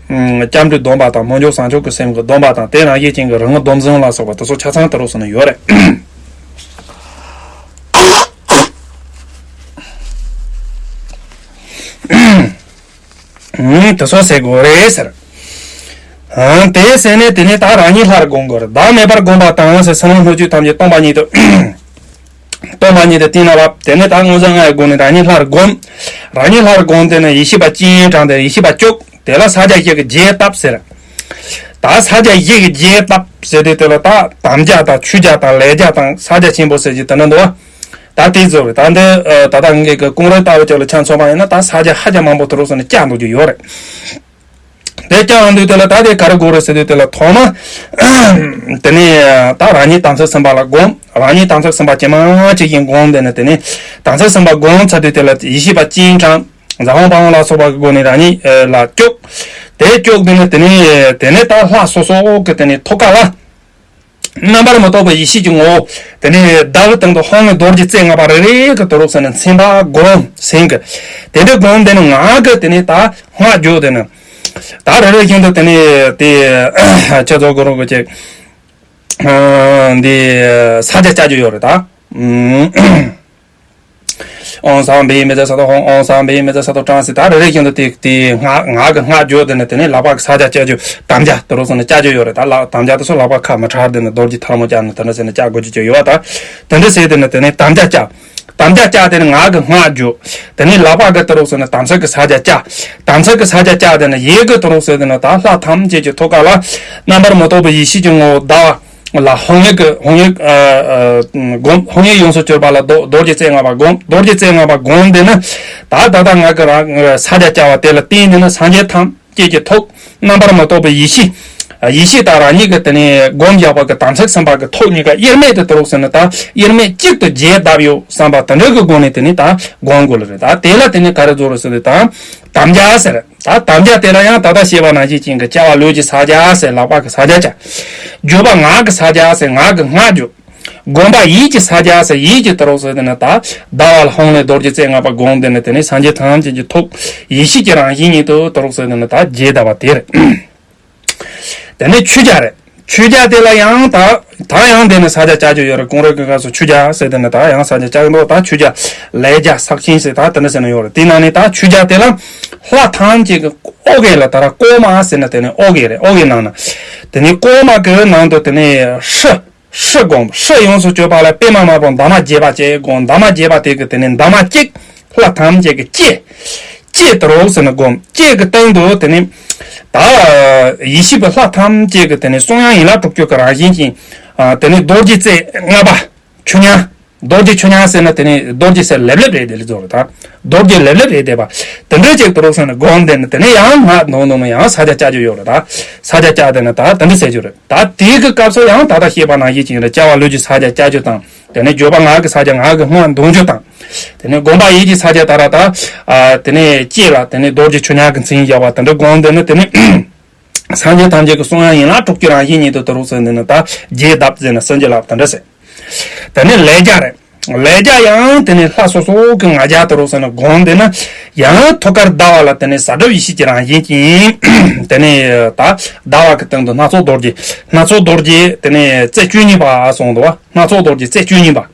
སྐྱབས་འགྲོའི་སྡོམ་པ་དང་མོས་སྤྱོད་བྱང་ཆུབ་ཀྱི་སེམས་ཀྱི་སྡོམ་པ་དང་དེ་ནང་བཞིན་ཅན་གྱི་རང་གི་སྡོམ་བཟུང་ལ་སོགས་པ་དེ་ཚོ་ཆ་ཚང་དུ་རོགས་ཟེར་ནས་ཡོད་རེད། དེ་ཚོ་ཟེར་དགོས་རེད་ཟེར། དེ་ཟེར་ནས་དེ་ནས་ད་རང་ཉིད་ལྷར་བསྒོམ་དགོས་རེད། བདག་མེད་པར་བསྒོམ་པ་དང་ཟེར། ཕྱི་ནང་སྣོད་བཅུད་ཐམས་ཅད་སྟོང་པ་ཉིད་དུ། སྟོང་པ་ཉིད་དུ་བསྟན་ན་བབ། དེ་ནས་ད་མངོན་བྱང་ལྔ་ཡི་སྒོ་ནས་རང་ཉིད་ལྷར་བསྒོམ། རང་ཉིད་ལྷར་བསྒོམ་དེ་ནས་ཡེ་ཤེས་པ་སྤྱན་དྲངས་ཏེ་ཡེ་ཤེས་པ་བཅུག་དེ་ལ་ཕྱག་རྒྱ་བཞི་གི་རྒྱས་བཏབ་ཟེར། ད་ཕྱག་རྒྱ་བཞི་གི་རྒྱས་བཏབ་ཟེར་དུས་དེ་ལ་ད་དམ་རྒྱ་དང་ཆོས་རྒྱ་དང་ལས་རྒྱ་དང་ཕྱག་རྒྱ་ཆེན་པོ་ཟེར་གྱི་དེ་འདྲ་འདུག་བ། ད་དེ་ཚོ་རེད། ད་འདི་ད་ལྟ་ངེད་ཀྱི་ཀུན་རོལ་ལྟ་བུ་ཅིག་ལ་ཆ་མཚོན་པ་ཡིན་ན་ད་ཕྱག་རྒྱ་ཧ་ཅང་མང་པོ་དུ་རུ་སོང་ནས་བཀྱག་འདུག་རྒྱུ་ཡོད་རེད། དེ་བཀྱག་འདུག་དེ་ལ་ད་དེ་ག་རེ་དགོས་རེད་ཟེར་དུས་དེ་ལ་ཐོག་མ་དེ་ནས་ད་རང་ཉིད་དམ་ཚིག་ཚིམ་པ་ལ་བསྒོམ། རང་ཉིད་དམ་ཚིག་ཚིམ་པ་ཇི་མང་ཅིག་ཡིན་བསྒོམ། དེ་ནས་དེ་ནས་དམ་ཚིག་ཚིམ་པ་བསྒོམ་ཚར་དུས་དེ་ལ་ཡེ་ཤེས་པ་སྤྱན་དྲངས། ཛཿཧོ་བྷ་ཝ་ལ་སོགས་པ་གི་སྒོ་ནས་རང་ཉིད་ལ་བཅུག་དེ་བཅུག་དེ་ནས་དེ་ནས་དེ་ནས་ད་ལྷ་སོ་སོ་གི་དེ་ནས་ཐོག་ཁ་ལ། རྣམ་པར་མི་རྟོག་པའི་ཡེ་ཤེས་ཀྱི་ངོ་བོ། དེ་ནས་བདག་གི་སྟེང་དུ་ཧཱུྃ་ལས་རྡོ་རྗེ་རྩེ་ལྔ་པ་རེ་རེ་གི་དུ་རུ་ཟེར་ནས་མཚན་པ་བསྒོམ་ཟིན་གི། དེ་འདྲ་བསྒོམ་དེ་ནས་ངག་གི་དེ་ནས་ད་སྔགས་བརྗོད་དེ་ནས། ད་རེ་རེ་བཞིན་དུ་དེ་ནས་དེ་ཁྱེད་ཚོ་གི་རུ་གི་ཅིག་འདི་ཕྱག་རྒྱ་བཅའ་རྒྱུ་ཡོད་རེད་ད། ཨོཾ་སངས་བི་མི་ཛ་ས་ཏོ་ཧཱུྃ། ཨོཾ་སངས་བི་མི་ཛ་ས་ཏོ་ཊཱཾ་ཟེར། ད་རེ་རེ་བཞིན་དུ་དེ་དེ་ངག་ངག་གི་སྔགས་བརྗོད་དེ་ནས་དེ་ནས་ལག་པ་གི་ཕྱག་རྒྱ་བཅའ་རྒྱུ་དམ་རྒྱ་དུ་རུ་སོང་ནས་བཅའ་རྒྱུ་ཡོད་རེད། ད་ལག་དམ་རྒྱ་དེ་ཚོ་ལག་པ་ཁ་མི་ཁྲག་དེ་ནས་རྡོ་རྗེ་ཐལ་མོ་སྦྱར་ནས་དེ་འདྲ་ཟེར་ནས་བཅའ་དགོས་རྒྱུ་ཅིག་ཡོད་པ། ད་དེ་འདྲ་ཟེར་དེ་ནས་དེ་ནས་དམ་རྒྱ་བཅའ། དམ་རྒྱ་བཅའ་དེ་ནས་ངག་གི་སྔགས་བརྗོད། དེ་ནས་ལག་པ་གི་དུ་རུ་སོང་ནས་དམ་ཚིག་གི་ཕྱག་རྒྱ་བཅའ། དམ་ཚིག་གི་ཕྱག་རྒྱ་བཅའ་དེ་ནས་ཡིད་གི་དུ་རུ་སོང་དེ་ནས་ད་ལྷ་ཐམས་ཅད་ཀྱི་ཐོག་ཁ་ལ་རྣམ་པར་མི་རྟོག་པའི་ཡེ་ཤེས་ཀྱི་ངོ་བོ་བཟླ་བ། ལ་ཧཱུྃ་ཡིག་གི་ཧཱུྃ་ཡིག་ཨ་ཨ་སྒོམ། ཧཱུྃ་ཡིག་ཡོངས་སུ་གྱུར་པ་ལ་རྡོ་རྡོ་རྗེ་རྩེ་ལྔ་པ་སྒོམ། རྡོ་རྗེ་རྩེ་ལྔ་པ་སྒོམ་དེ་ནི་ད་ད་ལྟ་ང་གི་རང་ཕྱག་རྒྱ་བཅའ་བ་དེ་ལ་བརྟེན་དེ་ནི་སངས་རྒྱས་ཐམས་ཅད་ཀྱི་ཐོག་རྣམ་པར་མི་རྟོག་པའི་ཡེ་ཤེས། ཡེ་ཤེས་དང་རང་ཉིད་ཀྱི་དེ་ནས་སྒོམ་བཞག་པ་གི་དམ་ཚིག་ཚིམ་པ་གི་ཐོག་གཉིས་ཀ་དབྱེར་མེད་དུ་དུ་རུ་སོང་ནས་ད་དབྱེར་མེད་གཅིག་ཏུ་རྒྱས་བཏབ་ཡོད་བསམ་པ་དེ་འདྲ་གི་སྒོ་ནས་དེ་ནས་ད་སྒོམ་དགོས་ལ་རེད། ད་དེ་ལ་དེ་ནས་ག་རེ་རྫོགས་རུ་སོང་ནས་ད་དམ་རྒྱ་ཟེར། ད་དམ་རྒྱ་དེ་ལ་ཡང་ད་ལྟ་བཤད་པ་ནང་བཞིན་ཅན་གྱི་བཅའ་བ་ལུས་ཀྱི་ཕྱག་རྒྱ་ཟེར། ལག་པ་གི་ཕྱག་རྒྱ་བཅའ། བརྗོད་པ་ངག་གི་ཕྱག་རྒྱ་ཟེར། ངག་གི་སྔགས་བརྗོད། སྒོམ་པ་ཡིད་ཀྱི་ཕྱག་རྒྱ་ཟེར། ཡིད་ཀྱི་དུ་རུ་སོང་དེ་ནས་ད་བཟླ་བ་ལ་ཧཱུྃ་ལས་རྡོ་རྗེ་རྩེ་ལྔ་པ་སྒོམ་དེ་ནས་དེ་ནས་སངས་རྒྱས་ཐམས་ཅད་ཀྱི་ཐོག་ཡེ་ཤེས་ཀྱི་རང་བཞིན་ཉིད་དུ་དུ་རུ་སོང་དེ་ནས་ད་རྒྱས་བཏབ་པ་དེ་རེད། དེ་ནས་མཆོད་བརྒྱ་རེད། མཆོད་བརྒྱ་དེ་ལ་ཡང་ད་ད་ཡང་དེ་ནས་ཕྱག་རྒྱ་བཅའ་རྒྱུ་ཡོད་རེད། ཀུན་རོལ་གྱི་སྐབས་སུ་མཆོད་བརྒྱ་ཟེར་དེ་ནས་ད་ཡང་ཕྱག་རྒྱ་བཅའ་གི་འདུག་ད་མཆོད་བརྒྱ་ལས་བརྒྱ་ཕྱག་ཆེན་ཟེར་ད་དེ་འདྲ་ཟེར་ན་ཡོད་རེད། དེ་ནང་ནས་ད་མཆོད་བརྒྱ་དེ་ལ་ལྷ་ཐམས་ཅད་ཀྱི་ ཨོ་གེ་ལ་ད་ར་ཀོ་མ་ཟེར་ན་དེ་ནི་ཨོ་གེ་རེད། ཨོ་གེ་ནང་ན། དེ་ནི་ཀོ་མ་གི་ནང་དུ་དེ་ནི་ཧྲི། ཧྲི་སྒོམ། ཧྲི་ཡོངས་སུ་གཅོད་པ་ལ་པད་མ་དམར་པོ་འདབ་མ་བརྒྱད་པ་བཅས་སྒོམ། འདབ་མ་བརྒྱད་པ་དེ་གི་དེ་ནི་འདབ་མ་གཅིག། ལྷ་ཐམས་ཅད་ཀྱི་ལྕེ། ལྕེ་དུ་རོ་ཟེར་ན་སྒོམ། ལྕེ་གི་སྟེང་དུ་དེ་ནི་ད་ཡེ་ཤེས་པའི་ལྷ་ཐམས་ཅད་ཀྱི་དེ་ནི་གསུང་དབྱངས་ཡན་ལག་དྲུག་ཅུ་གི་རང་བཞིན་ཅན། དེ་ནི་རྡོ་རྗེ་རྩེ་ལྔ་པ། ཆོས་ཉིད། རྡོ་རྗེ་ཆོས་ཉིད་ཟེར་ན་དེ་ནི་རྡོ་རྗེ་ཟེར་ལེབ་ལེབ་རེད་དེ་ལ་ཟེར་རེད་ད། རྡོ་རྗེ་ལེབ་ལེབ་རེད་དེ་བ། དེ་འདྲ་ཅིག་དུ་རོ་ཟེར་ན་སྒོམ་དེ་ནི་དེ་ནི་ཡང་སྔགས་འདོན་འདོན་ན་ཡང་ས་རྒྱ་བཅའ་རྒྱུ་ཡོད་རེད་ད། ས་རྒྱ་བཅའ་དེ་ནི་ད་དེ་འདྲ་ཟེར་རྒྱུ་རེད། ད་དེའི་གི་སྐབས་སུ་ཡང་ད་ལྟ་བཤད་པ་ནང་བཞིན་ཅིག་རེད། བཅའ་བ་ལུས་ཀྱི་ས་རྒྱ་བཅའ་རྒྱུ་དང་། དེ་ནས་བརྗོད་པ་ངག་གི་ས་རྒྱ་ངག་གི་སྔགས་འདོན་རྒྱུ་དང་། དེ་ནས་སྒོམ་པ་ཡིད་ཀྱི་ས་རྒྱ་ད་ར་ད། ཨ། དེ་ནས་ལྕེ་ལ་དེ་ནས་རྡོ་རྗེ་ཆོས་ཉིད་ཀྱི་མཚན་བཞག་པ་དེ་འདྲ་སྒོམ་དེ་ནི་དེ་ནི། སངས་རྒྱས་ཐམས་ཅད་ཀྱི་གསུང་དབྱངས་ཡན་ལག་དྲུག་ཅུ་རང་བཞིན་ཉིད་དུ་དུ་རུ་ཟེར་འདི་ནི་ད་རྒྱས་གདབ་ཟེར་ན་སེམས་ཀྱི་ལག་དེ་འདྲ་ཟེར། དེ་ནས་ལས་རྒྱ་རེད། ལས་རྒྱ་ཡང་དེ་ནས་ལྷ་སོ་སོ་གི་ང་རྒྱལ་དུ་རུ་ཟེར་ན་སྒོམ་དེ་ནི་ཡང་ཐུགས་ཀར་ཟླ་བ་ལ་དེ་ནས་ས་གྲུབ་ཡེ་ཤེས་ཀྱི་རང་བཞིན་ཅན། དེ་ནས་ད་ཟླ་བ་གི་སྟེང་དུ་སྣ་ཚོགས་རྡོ་རྗེ། སྣ་ཚོགས་རྡོ་རྗེ་དེ་ནས་རྩེ་བཅུ་གཉིས་པ་གསུངས་འདུག་བ། སྣ་ཚོགས་རྡོ་རྗེ་རྩེ་བཅུ་གཉིས་པ།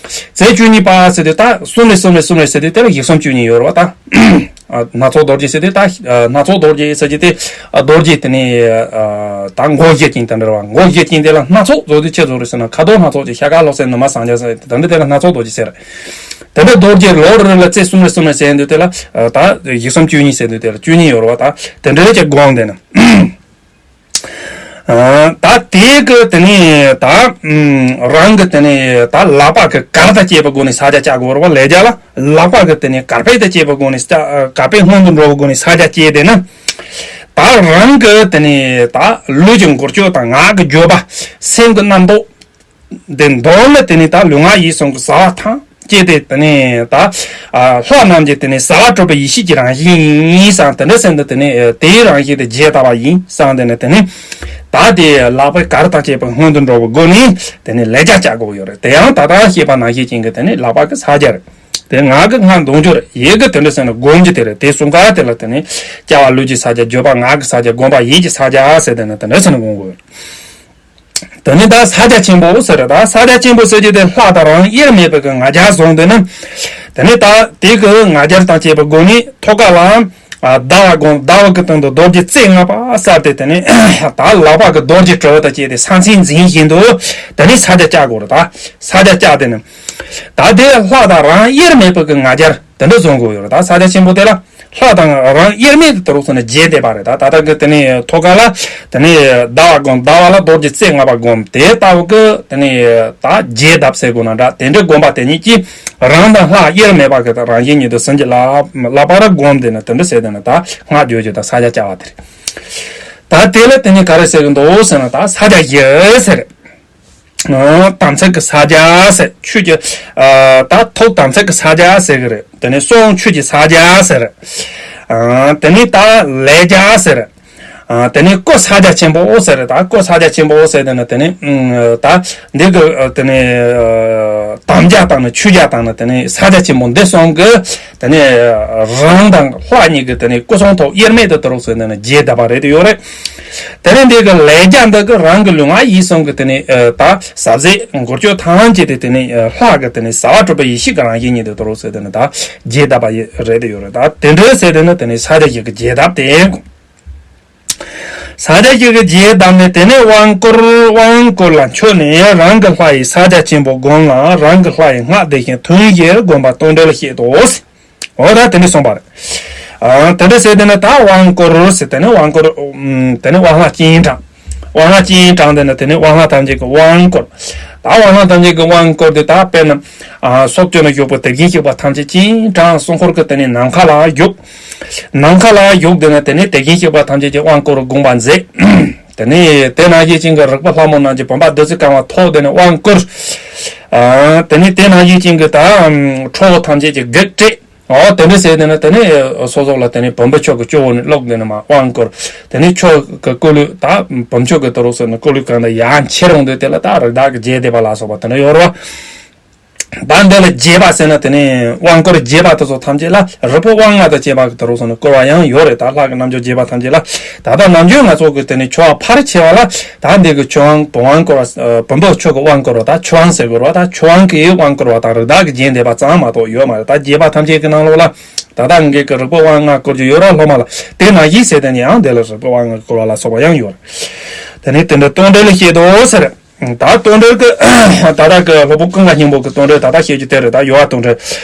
རྩེ་བཅུ་གཉིས་པ་ཟེར་དུས་ད་གསུམ་རེ་གསུམ་རེ་གསུམ་རེ་ཟེར་དུས་དེ་ལ་བཞི་གསུམ་བཅུ་གཉིས་ཡོད་རེད་བ་ད། ཨ། སྣ་ཚོགས་རྡོ་རྗེ་ཟེར་དུས་ད། ཨ། སྣ་ཚོགས་རྡོ་རྗེ་ཟེར་གྱི་དེ། ཨ། རྡོ་རྗེ་དེ་ནི། ཨ། ད་མགོ་བཞི་ཅན་དེ་འདྲ་རེད་བ། མགོ་བཞི་ཅན་དེ་ལ་སྣ་ཚོགས་བཟོ་དུས་ཆེ་བཟོ་རེད་ཟེར་ན་ཁ་དོག་སྣ་ཚོགས་ཀྱི་ཤ་ཁ་ལོ་ཟེར་ནུ་མ་སངས་རྒྱས་ཟེར་དེ་འདྲ་དེ་ལ་སྣ་ཚོགས་རྡོ་རྗེ་ཟེར། དེ་འདྲ་རྡོ་རྗེ་ལོ་རེ་ལ་རྩེ་གསུམ་རེ་གསུམ་རེ་ཟེར་དུས་དེ་ལ། ཨ། ད་བཞི་གསུམ་བཅུ་གཉིས་ཟེར་དུས་དེ་ལ་བཅུ་གཉིས་ཡོད་རེད་བ་ད། དེ་འདྲ་ཅིག་སྒོམ་དེ་ནི། ཨ། ད་དེ་གི་དེ་ནས་ད། ཨུམ། རང་གི་དེ་ནས་ད་ལག་པ་གི་གར་དང་བཅས་པའི་སྒོ་ནས་ས་རྒྱ་བཅའ་དགོས་རེད་བ། ལས་རྒྱ་ལ་ལག་པ་གི་དེ་ནས་གར་པས་དང་བཅས་པའི་སྒོ་ནས་ས་གར་པས་སྔོན་དུ་འགྲོ་བའི་སྒོ་ནས་ས་རྒྱ་བཅས་དེ་ནི། ད་རང་གི་དེ་ནས་ད་ལུས་ཀྱི་འགུལ་སྐྱོད་དང་ངག་གི་བརྗོད་པ། སེམས་ཀྱི་རྣམ་རྟོག་དེ་འདོན་ལ་དེ་ནས་ད་ལུས་ངག་ཡིད་གསུམ་གྱི་བྱ་བ་ཐམས་ཅད་དེ་དེ་ནས་ད། ཨ། ལྷ་རྣམས་ཀྱི་དེ་ནས་བྱ་བ་གྲུབ་པའི་ཡེ་ཤེས་ཀྱི་རང་བཞིན་ཡིན་བསམ་དེ་འདྲ་སེམས་དུ་དེ་ནས་དེའི་རང་བཞིན་དེ་རྒྱས་བཏབ་པ་ཡིན་བསམ་དེ་ནས་དེ་ནས། ད་དེ་ལག་པའི་གར་དང་བཅས་པའི་སྔོན་དུ་འགྲོ་བའི་སྒོ་ནས་དེ་ནས་ལས་རྒྱ་བཅའ་དགོས་ཡོད་རེད། དེ་ཡང་ད་ལྟ་བཤད་པ་ནང་བཞིན་ཅན་གྱི་དེ་ནས་ལག་པ་གི་ས་རྒྱ་རེད། དེ་ངག་གི་སྔགས་འདོན་རྒྱུ་རེད། ཡིད་ཀྱི་དེ་འདྲ་སེམས་ནས་སྒོམ་རྒྱུ་དེ་རེད། དེ་གསུམ་ཀ་དེ་ལ་དེ་ནས་བཅའ་བ་ལུས་ཀྱི་ས་རྒྱ། བརྗོད་པ་ངག་གི་ས་རྒྱ། སྒོམ་པ་ཡིད་ཀྱི་ས་རྒྱ་ཟེར་དེ་ནས་དེ་འདྲ་སེམས་ནས་སྒོམ་དགོས་ཡོད། དེ་ནི་ད་ས་རྒྱ་ཆེན་པོ་ཟེར་རེད། ད་ས་རྒྱ་ཆེན་པོ་ཟེར་རྒྱུ་དེ་ལྷ་དང་རང་དབྱེར་མེད་པའི་གི་ང་རྒྱལ་བཟུང་དེ་ནི། དེ་ནི་ད་དེ་གི་ང་རྒྱལ་དང་བཅས་པའི་སྒོ་ནས་ཐོག་ཁ་ལ། ཨ། ཟླ་བ་སྒོམ། ཟླ་བ་གི་སྟེང་དུ་རྡོ་རྗེ་རྩེ་ལྔ་པ་གསལ་ཏེ་དེ་ནི་ད་ལག་པ་གི་རྡོ་རྗེ་དྲིལ་བུ་དང་བཅས་ཏེ་ས་མཚན་འཛིན་བཞིན་དུ་དེ་ནི་ས་རྒྱ་བཅའ་དགོས་རེད། ད་ས་རྒྱ་བཅའ་དེ་ནི། ད་དེ་ལྷ་དང་རང་དབྱེར་མེད་པའི་གི་ང་རྒྱལ་དེ་འདྲ་བཟུང་དགོས་ཡོད་རེད། ད་ས་རྒྱ་ཆེན་པོ་དེ་ལ། ལྷ་དང་རང་དབྱེར་མེད་དུ་དུ་རུ་སོང་ནས་རྒྱས་བསྡད་པ་རེད། ད་ད་ལྟ་གི་དེ་ནས་ཐོག་ཁ་ལ་དེ་ནས་ཟླ་བ་སྒོམ། ཟླ་བ་ལ་རྡོ་རྗེ་རྩེ་ལྔ་པ་སྒོམ། དེ་ལྟ་བུ་གི་དེ་ནས་ད་རྒྱས་གདབ་ཟེར་དགོས་ན་འདྲ། དེ་འདྲའི་སྒོམ་པ་དེ་ཉིད་ཀྱིས་རང་དང་ལྷ་དབྱེར་མེད་པ་གི་ད་རང་བཞིན་ཉིད་དུ་ཟིན་གྱི་ལ་ལ་པ་ར་སྒོམ། དེ་ནི་དེ་འདྲ་ཟེར་དེ་ནི་ད་སྔགས་བརྗོད་རྒྱུ་ད་ས་རྒྱ་བཅའ་བ་དེ་རེད། ད་དེ་ལ་དེ་ནས་ག་རེ་ཟེར་གི་འདུག་ཟེར་ན་ད་ས་རྒྱ་བཞི་ཟེར། ཨ། དམ་ཚིག་གི་ས་རྒྱ་ཟེར། ཆོས་ཀྱི། ཨ། ད་ཐུགས་དམ་ཚིག་གི་ས་རྒྱ་ཟེར་གི་རེད། དེ་ནས་གསུང་ཆོས་ཀྱི་ས་རྒྱ་ཟེར། ཨ། དེ་ནས་ད་ལས་རྒྱ་ཟེར། ཨ། དེ་ནས་སྐུ་ས་རྒྱ་ཆེན་པོ་ཟེར། ད་སྐུ་ས་རྒྱ་ཆེན་པོ་ཟེར་དེ་ནི་དེ་ནི་ད་འདི་གི་དེ་ནི་དམ་རྒྱ་དང་ནི་ཆོས་རྒྱ་དང་ནི་དེ་ནི་ས་རྒྱ་ཆེན་པོ་འདི་གསུམ་གི་དེ་ནས་རང་དང་ལྷ་གཉིས་ཀྱི་དེ་ནས་སྐུ་གསུང་ཐུགས་དབྱེར་མེད་དུ་དུ་རུ་སོང་ནས་རྒྱས་བསྡད་པ་རེད་དེ་ཡོད་རེད། དེ་ནས་འདི་གི་ལས་རྒྱ་འདི་གི་རང་གི་ལུས་ངག་ཡིད་གསུམ་གི་དེ་ནས་ད་ཟབ་ཟས་འགུལ་སྐྱོད་ཐམས་ཅད་དེ་དེ་ནས་ལྷ་གི་དེ་ནས་བྱ་བ་གྲུབ་པའི་ཡེ་ཤེས་ཀྱི་རང་བཞིན་ཉིད་དུ་དུ་རུ་སོང་དེ་ནས་ད་རྒྱས་བསྡད་པ་རེད་དེ་ཡོད་རེད། ད་དེ་འདྲ་ཟེར་དེ་ནི་དེ་ནས་ས་རྒྱ་བཞི་གི་རྒྱས་གདབ་དེ། ས་རྒྱ་བཞི་གི་རྒྱས་གདབ་ནས་དེ་ནས་དབང་བསྐུར། དབང་བསྐུར་ལ་མཆོད་ནས་རང་གི་ལྷ་ཡི་ས་རྒྱ་ཆེན་པོ་བསྒོམ་ལ་རང་གི་ལྷ་ཡི་སྔགས་བཟླས་ཤིང་ཐུན་བཞིར་བསྒོམ་པ་སྟོད་འགྲེལ་བཤད་དོ། འོ་ད་དེ་འདྲ་གསུངས་པ་རེད། ཨ། དེ་འདྲ་ཟེར་དེ་ནི་ད་དབང་བསྐུར་ཟེར་དེ་ནི་དབང་བསྐུར། ཨུམ། དེ་ནི་དབང་ལྷ་སྤྱན་དྲངས། དབང་ལྷ་སྤྱན་དྲངས་དེ་ནི་དེ་ནི་དབང་ལྷ་ཐམས་ཅད་ཀྱི་དབང་བསྐུར། ད་དབང་ལྷ་ཐམས་ཅད་ཀྱི་དབང་བསྐུར་དེ་ད་དཔེར་ན། ཨ། སྲོག་གཅོད་ནས་བཞུགས་པའི་དེ་བཞིན་གཤེགས་པ་ཐམས་ཅད་སྤྱན་དྲངས། སྲུང་འཁོར་གྱི་དེ་ནི་ནམ་མཁའ་ལ་བཞུགས། ནམ་མཁའ་ལ་བཞུགས་དེ་ནི་དེ་ནི་དེ་བཞིན་གཤེགས་པ་ཐམས་ཅད་ཀྱི་དབང་བསྐུར་དགོངས་པ་མཛད། དེ་ནས་དེ་ནང་བཞིན་ཅན་གྱི་རིག་པ་ལྷ་མོ་རྣམས་ཀྱི་བུམ་པ་བདུད་རྩི་གང་བ་ཐོགས་དེ་ནས་དབང་བསྐུར། ཨ། དེ་ནས་དེ་ནང་བཞིན་ཅན་གྱི་ད་ཁྲོ་བོ་ཐམས་ཅད་ཀྱི་བགེགས་བསྐྲད། འོ་དེ་འདྲ་ཟེར་དེ་ནས་དེ་ནས་སོ་སོ་ལ་དེ་ནས་བུམ་པ་མཆོག་གི་སྤྱི་བོ་ནས་བླུགས་དེ་ནས་མ་དབང་བསྐུར། དེ་ནས་མཆོག་གི་སྐུ་ལུས་ད་བུམ་མཆོག་གི་དུ་རུ་སོ་ནས་སྐུ་ལུས་གང་དུ་ཡང་ཁྱེར་འོང་དུས་དེ་ལ་ད་རི་དྭགས་ཀྱི་རྒྱས་བསྡད་པ་ལ་སོགས་པ་དེ་འདྲ་ཡོད་རོ། ད་འདི་ལ་རྒྱས་པ་ཟེར་ན་དེ་ནི་དབང་བསྐུར་རྒྱས་པ་དེ་ཚོ་ཐམས་ཅད་ལ་རིག་པའི་དབང་ལྔ་དང་བཅས་པ་གི་དེ་རུ་སོང་ནས་བསྐུར་བ་ཡང་ཡོད་རེད། ད་ལྷ་གི་རྣལ་འབྱོར་རྒྱས་པ་ཐམས་ཅད་ལ། ད་ལྟ་ནམ་རྒྱུན་ང་ཚོ་གི་དེ་ནི་ཆོ་ག་ཕལ་ཆེ་བ་ལ་ད་འདི་གི་ཆོས་དབང་བུམ་དབང་བསྐུར་བ། བུམ་པ་མཆོག་གི་དབང་བསྐུར་བ་དང་ཆོས་དབང་ཟེར་དགོས་རེད་བ། ད་ཆོས་དབང་གི་དབང་བསྐུར་བ་དང་རི་དྭགས་ཀྱི་རྒྱས་བསྡད་པ་ཙམ་མ་གཏོགས་ཡོད་མ་རེད། ད་རྒྱས་པ་ཐམས་ཅད་ཀྱི་ནང་ལོགས་ལ། ད་ལྟ་ངེད་ཀྱི་རིག་པའི་དབང་ལྔ་བསྐུར་རྒྱུ་ཡོད་ར། སློབ་མ་ལ་དེ་ནང་བཞིན་ཟེར་དེ་ནི་ཡང་དེ་ལ་རིག་པའི་དབང་ལྔ་བསྐུར་བ་ལ་སོགས་པ་ཡང་ཡོད་རེད། དེ་ནི་དེ་འདྲ་དོན་འགྲེལ་ལ་བཤད་དོ་ཟེར། ད་དོན་འགྲེལ་གྱི་ད་ལྟ་གི་སློབ་དཔོན་ཀུན་དགའ་སྙིང་པོ་གི་དོན་འགྲེལ་ད་ལྟ་བཤད་རྒྱུ་དེ་རེད། ད་ཡོལ་བ་དོན་འགྲེལ།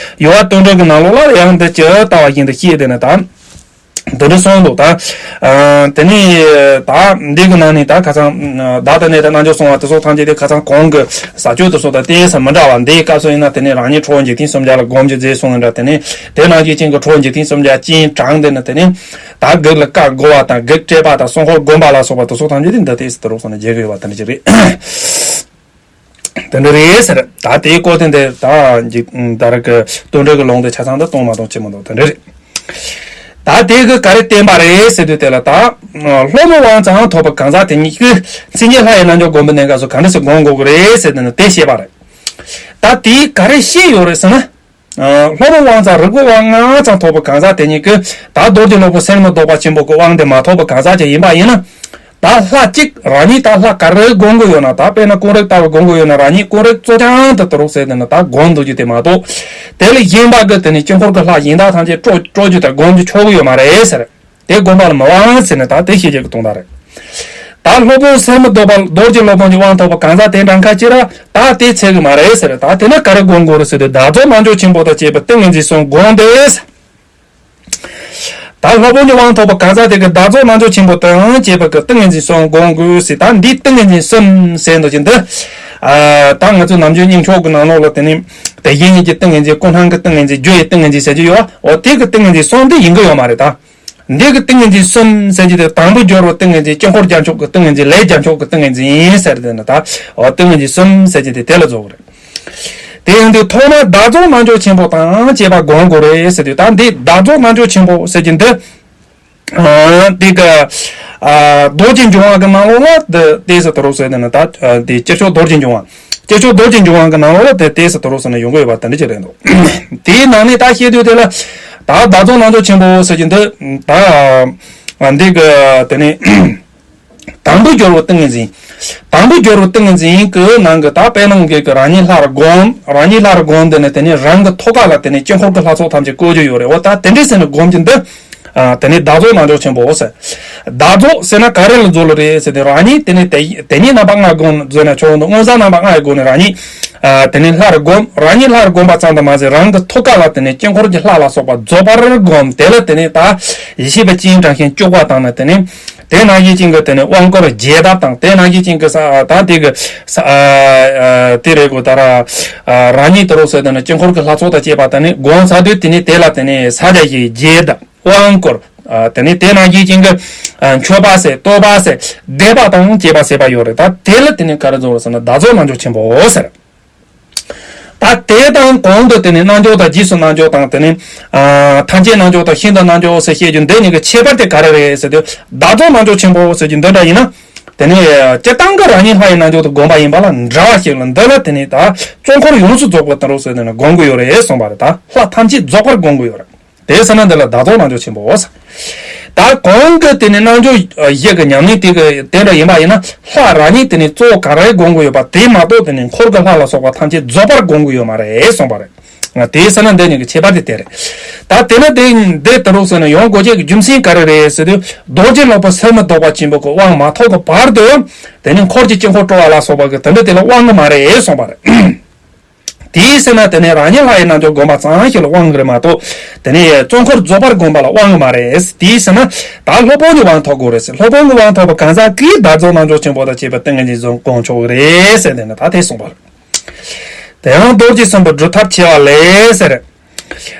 ཡོལ་བ་དོན་འགྲེལ་གྱི་ནང་ལོགས་ལ་ཡང་འདི་ཇི་ལྟ་བ་བཞིན་དུ་བཤད་དེ་ནི་ད། འདི་འདྲ་གསུངས་འདུག་ད། ཨ། དེ་ནས་ད་འདི་གི་ནང་ནས་ད་ཁ་སང་བདག་ཏུ་གནས་དང་རྣལ་འབྱོར་གསུམ་པ་དེ་ཚོ་ཐམས་ཅད་དེ་ཁ་སང་གོང་གི་ས་བཅད་དེ་ཚོ་དང་གཏན་ས་མི་འདྲ་བ། འདིའི་སྐབས་སུ་ཡིན་ན་དེ་ནས་རང་ཉིད་ཁྲོ་བོ་འཇིག་རྟེན་གསུམ་མཇལ་ལ་སྒོམ་རྒྱུ་མཛད་གསུངས་འདྲ། དེ་ནས་དེ་ནང་བཞིན་ཅན་གྱི་ཁྲོ་བོ་འཇིག་རྟེན་གསུམ་མཇལ་སྤྱན་དྲངས་དེ་ནས་དེ་ནས་ད་བགེགས་ལ་བཀའ་བསྒོ་བ་དང་བགེགས་བསྐྲད་པ་དང་སྲུང་འཁོར་བསྒོམ་པ་ལ་སོགས་པ་དེ་ཚོ་ཐམས་ཅད་དེ་འདི་ལྟས་སུ་དུ་རུག་སོང་ནས་མཇལ་དགོས་པ་དེ་འདྲ་ཅིག་རེད། དེ་འདྲ་རེད་ཟེར། ད་དེའི་སྐོར་དེ་འདི་ད་འཇིག་ད་རེས་ཀྱི་དོན་འགྲེལ་གྱི་ལུང་དེ་ཆ་ཚང་དུ་གཏོང་མ་གཏོང་ཅི་མི་འདུག་དེ་འདྲ་རེད། ད་དེ་གི་ག་རེ་བསྟན་པ་རེད་ཟེར་དུས་དེ་ལ་ད་སློབ་མ་དབང་ཙམ་ཐོབ་པ་གང་ཟག་དེ་ཉིད་ཀྱིས་མཚན་ཉིད་ལྷ་ཡི་རྣལ་འབྱོར་བསྒོམ་པའི་གནས་སྐབས་སུ་ག་འདྲ་ཞིག་སྒོམ་དགོས་ཀྱི་རེད་ཟེར་དེ་ནི་དེ་བཤད་པ་རེད། ད་དེ་ག་རེ་བཤད་ཡོད་རེད་ཟེར་ན། ཨ། སློབ་མ་དབང་ཙམ་རིག་པའི་དབང་ལྔ་ཙམ་ཐོབ་པ་གང་ཟག་དེ་ཉིད་ཀྱིས་ད་རྡོ་རྗེ་སློབ་དཔོན་གསེར་མ་ཟློག་པ་ཆེན་པོ་གི་དབང་དེ་མ་ཐོབ་པ་གང་ཟག་ཅིག་ཡིན་པ་ཡིན་ན། ད་ལྷ་གཅིག་རང་ཉིད་ད་ལྷ་ག་རེ་སྒོམ་གྱི་ཡོད་ན། ད་དཔེར་ན་ཀུན་རིག་ལྟ་བུ་སྒོམ་གྱི་ཡོད་ན་རང་ཉིད་ཀུན་རིག་གཙོ་རྐྱང་དུ་དུ་རུག་ཟེར་དེ་ནི་ད་སྒོམ་འདུག་རྒྱུ་དེ་མ་གཏོགས། དེ་ལས་གཞན་པ་གི་དེ་ནི་དཀྱིལ་འཁོར་གྱི་ལྷ་གཞན་དག་ཐམས་ཅད་སྤྲོ་སྤྲོ་རྒྱུ་དང་སྒོམ་རྒྱུ་ཆོག་གི་ཡོད་མ་རེད་ཟེར། དེ་སྒོམ་པ་ལ་མི་དབང་ཟེར་ནས་ད་དེ་བཤད་རྒྱུ་གི་དོན་དག་རེད། ད་སློབ་དཔོན་གསེར་མ་ཟློག་པ་རྡོ་རྗེ་སློབ་དཔོན་གྱི་དབང་ཐོབ་པ་གང་ཟག་དེ་འདྲ་ཁ་ཅིག་ར་ད་དེ་ཚད་གི་མ་རེད་ཟེར། ད་དེ་ན་ག་རེ་སྒོམ་དགོས་རེད་ཟེར་དུས་བདག་རྫོགས་རྣལ་འབྱོར་ཆེན་པོ་དང་བཅས་པའི་ཏིང་ངེ་འཛིན་གསུམ་བསྒོམ་སྟེ། ད་སློབ་དཔོན་གྱི་དབང་ཐོབ་པ་གང་ཟག་དེ་གི་བདག་རྫོགས་རྣལ་འབྱོར་ཆེན་པོ་དང་བཅས་པ་གི་ཏིང་ངེ་འཛིན་གསུམ་བསྒོམ་དགོས་ཟེར། ད་འདི་ཏིང་ངེ་འཛིན་གསུམ་ཟེར་འདུག་ཅིང་འདི། ཨ། ད་ང་ཚོ་ནམ་རྒྱུན་སྙིང་ཕྱོགས་ཀྱི་ནང་ལོགས་ལ་དེ་ནི་དེ་བཞིན་ཉིད་ཀྱི་ཏིང་ངེ་འཛིན། ཀུན་སྣང་གི་ཏིང་ངེ་འཛིན། རྒྱུ་ཡི་ཏིང་ངེ་འཛིན་ཟེར་གྱི་ཡོད། འོ་དེ་གི་ཏིང་ངེ་འཛིན་གསུམ་དེ་ཡིན་གྱི་ཡོད་མ་རེད་ད། འདི་གི་ཏིང་ངེ་འཛིན་གསུམ་ཟེར་གྱི་དེ་དང་པོ་སྦྱོར་བའི་ཏིང་ངེ་འཛིན། དཀྱིལ་འཁོར་རྒྱ་མཆོག་གི་ཏིང་ངེ་འཛིན། ལས་རྒྱ་མཆོག་གི་ཏིང་ངེ་འཛིན་ཟེར་དེ་ནི་ད། འོ་ཏིང་ངེ་འཛིན་གསུམ་ཟེར་གྱི་དེ་དེ་ལ་རྫོགས་རེད། དེ་ཡང་དུས་ཐོག་མར་བདག་རྫོགས་རྣལ་འབྱོར་ཆེན་པོ་དང་བཅས་པ་སྒོམ་དགོས་རེད་ཟེར་དུས། ད་འདི་བདག་རྫོགས་རྣལ་འབྱོར་ཆེན་པོ་ཟེར་གྱི་འདི། ཨ། འདི་ག་ཨ། རྡོ་རྗེ་འཇོམས་དབང་གི་ནང་ལོགས་ལ་འདི་ལྟས་སུ་དུ་རུག་ཟེར་དེ་ནི་ད། ཨ། འདི་སྤྱི་ཆོས་རྡོ་རྗེ་འཇོམས་དབང་། སྤྱི་ཆོས་རྡོ་རྗེ་འཇོམས་དབང་གི་ནང་ལོགས་ལ་དེ་ལྟས་སུ་དུ་རུག་ཟེར་ནས་ཡོང་གི་ཡོད་པ་དེ་འདྲ་ཅིག་རེད་འདུག་དེའི་ནང་ནས་ད་བཤད་དུས་དེ་ལ་ད་བདག་རྫོགས་རྣལ་འབྱོར་ཆེན་པོ་ཟེར་གྱི་འདི་ད། ཨ། འདི་ག་དེ་ནི། དང་པོ་སྦྱོར་བའི་ཏིང་ངེ་འཛིན། དང་པོ་སྦྱོར་བའི་ཏིང་ངེ་འཛིན་གྱི་ནང་གི་ད་དཔེར་ན་ངེད་ཀྱི་རང་ཉིད་ལྷར་བསྒོམ། རང་ཉིད་ལྷར་བསྒོམ་དེ་ནས་དེ་ནས་རང་གི་ཐོད་ཁ་ལ་དེ་ནས་དཀྱིལ་འཁོར་གྱི་ལྷ་ཚོགས་ཐམས་ཅད་བཀོད་རྒྱུ་ཡོད་རེད། འོ་ད་དེ་འདྲས་ཟེར་ནས་བསྒོམ་གྱི་འདི། ཨ། དེ་ནས་བདག་རྫོགས་རྣལ་འབྱོར་ཆེན་པོ་ཟེར། བདག་རྫོགས་ཟེར་ན་ག་རེ་ལ་རྫོགས་ལ་རེད་ཟེར་དུས་རང་ཉིད་དེ་ནས་དེ་དེ་ཉིད་རྣམ་པ་ལྔ་བསྒོམ་ཟེར་ན་ཆོག་འདུག་མངོན་གསལ་རྣམ་པ་ལྔ་ཡི་སྒོ་ནས་རང་ཉིད། ཨ། དེ་ནས་ལྷར་བསྒོམ། རང་ཉིད་ལྷར་བསྒོམ་པ་ཙམ་དུ་མ་ཟད་རང་གི་ཐོད་ཁ་ལ་དེ་ནས་དཀྱིལ་འཁོར་གྱི་ལྷ་ལ་སོགས་པ་རྫོགས་པར་བསྒོམ། དེ་ལ་དེ་ནས་ད་ཡེ་ཤེས་པའི་སྤྱན་དྲངས་ཤིང་བཅུག་པ་དང་ནི་དེ་ནས། དེ་ནང་བཞིན་ཅན་གྱི་དེ་ནས་དབང་བསྐུར་རྒྱས་གདབ་དང་། དེ་ནང་བཞིན་ཅན་གྱི་ས་ད་དེ་གི་ས་ཨ་ཨ་དེ་རེད་གོ། ད་ར་ཨ་རང་ཉིད་དུ་རུ་ཟེར་དེ་ནས་དཀྱིལ་འཁོར་གྱི་ལྷ་ཚོགས་དང་བཅས་པ་དེ་ནས་བསྒོམ་ཚར་དུས་དེ་ནས་དེ་ལ་དེ་ནས་ས་རྒྱ་ཞིག་རྒྱས་གདབ། དབང་བསྐུར། ཨ་དེ་ནས་དེ་ནང་བཞིན་ཅན་གྱི་ཨ་མཆོད་པ་ཟེར། བསྟོད་པ་ཟེར། བཟླས་པ་དང་བཅས་པ་ཟེར་བ་ཡོད་རེད། ད་དེ་ལ་དེ་ནས་ག་རེ་རྫོགས་རེད་ཟེར་ན་བདག་རྫོགས་རྣལ་འབྱོར་ཆེན་པོ་ཟེར། ད་དེ་དང་གོང་དུ་དེ་ནས་རྣལ་འབྱོར་དང་རྗེས་སུ་རྣལ་འབྱོར་དང་དེ་ནས་ཨ་ཐམས་ཅད་རྣལ་འབྱོར་དང་ཤིན་ཏུ་རྣལ་འབྱོར་ཟེར་བཤད་རྒྱུ་འདི་གཉིས་ཀྱི་ཁྱད་པར་དེ་ག་རེ་རེད་ཟེར་དུས། བདག་རྫོགས་རྣལ་འབྱོར་ཆེན་པོ་ཟེར་རྒྱུ་འདི་འདྲ་ཡིན་ན། དེ་ནས་སྤྱིར་བཏང་གི་རང་ཉིད་ལྷ་ཡི་རྣལ་འབྱོར་དུ་བསྒོམ་པ་ཡིན་པ་ལ་འདྲ་བ་ཞིག་ལ། འདི་ལ་དེ་ནས་ད་གཙོ་འཁོར་ཡོངས་སུ་རྫོགས་པ་དང་རོ་ཟེར་དེ་ནས་བསྒོམ་གྱི་ཡོད་རེད་གསུངས་པ་རེད། ད་ལྷ་ཐམས་ཅད་རྫོགས་པར་བསྒོམ་གྱི་ཡོད་རེད། དེ་ཟེར་ན་འདི་ལ་བདག་རྫོགས་རྣལ་འབྱོར་ཆེན་པོ་ཟེར། ད་གོང་གི་དེ་ནི་རྣལ་འབྱོར་བཞི་གི་ཉམས་ལེན་དེ་གི་དེ་འདྲ་ཡིན་པ་ཡིན་ན། ལྷ་རང་ཉིད་དེ་ནི་གཙོ་བོ་ག་རེ་བསྒོམ་གྱི་ཡོད་པ་དེ་མ་གཏོགས། དེ་ནི་འཁོར་གྱི་ལྷ་ལ་སོགས་པ་ཐམས་ཅད་རྫོགས་པར་བསྒོམ་གྱི་ཡོད་མ་རེད་གསུངས་པ་རེད། དེ་ཟེར་ན་འདི་གཉིས་ཀྱི་ཁྱད་པར་དེ་དེ་རེད། ད་དེ་ནི་དེ་འདི་ལྟ་རུ་ཟེར་ན་ཡོང་དགོས་ཀྱི་རྒྱུ་མཚན་ག་རེ་རེད་ཟེར་དུས། རྡོ་རྗེ་སློབ་དཔོན་གསེར་མ་ཟློག་པ་ཆེན་པོ་གི་དབང་མ་ཐོབ་ཀྱི་བར་དུ། དེ་ནི་འཁོར་གྱི་དཀྱིལ་འཁོར་སྤྲོ་བ་ལ་སོགས་པ་གི་དེ་འདྲ་དེ་ལ་དབང་གི་མ་རེད་གསུངས་པ་རེད། དེའི་ཕྱིར་ན་དེ་ནས་རང་ཉིད་ལྷ་ཡི་རྣལ་འབྱོར་བསྒོམ་པ་ཙམ་ཞིག་ལ་དབང་གི་རེད་མ་གཏོགས། དེ་ནས་གཙོ་འཁོར་རྫོགས་པར་བསྒོམ་པ་ལ་དབང་གི་མ་རེད། དེའི་ཕྱིར་ན་ད་སློབ་དཔོན་གྱི་དབང་ཐོབ་དགོས་རེད་ཟེར། སློབ་དཔོན་གྱི་དབང་ཐོབ་པ་གང་ཟག་གིས་བདག་རྫོགས་རྣལ་འབྱོར་ཆེན་པོ་དང་བཅས་པའི་ཏིང་ངེ་འཛིན་གསུམ་བསྒོམ་ཆོག་གི་རེད་ཟེར་དེ་ནས་ད་དེ་གསུངས་པ་རེད། དེ་ཡང་རྡོ་རྗེ་སེམས་དཔའི་སྒྲུབ་ཐབས་ཆེ་བ་ལས་ཟེར།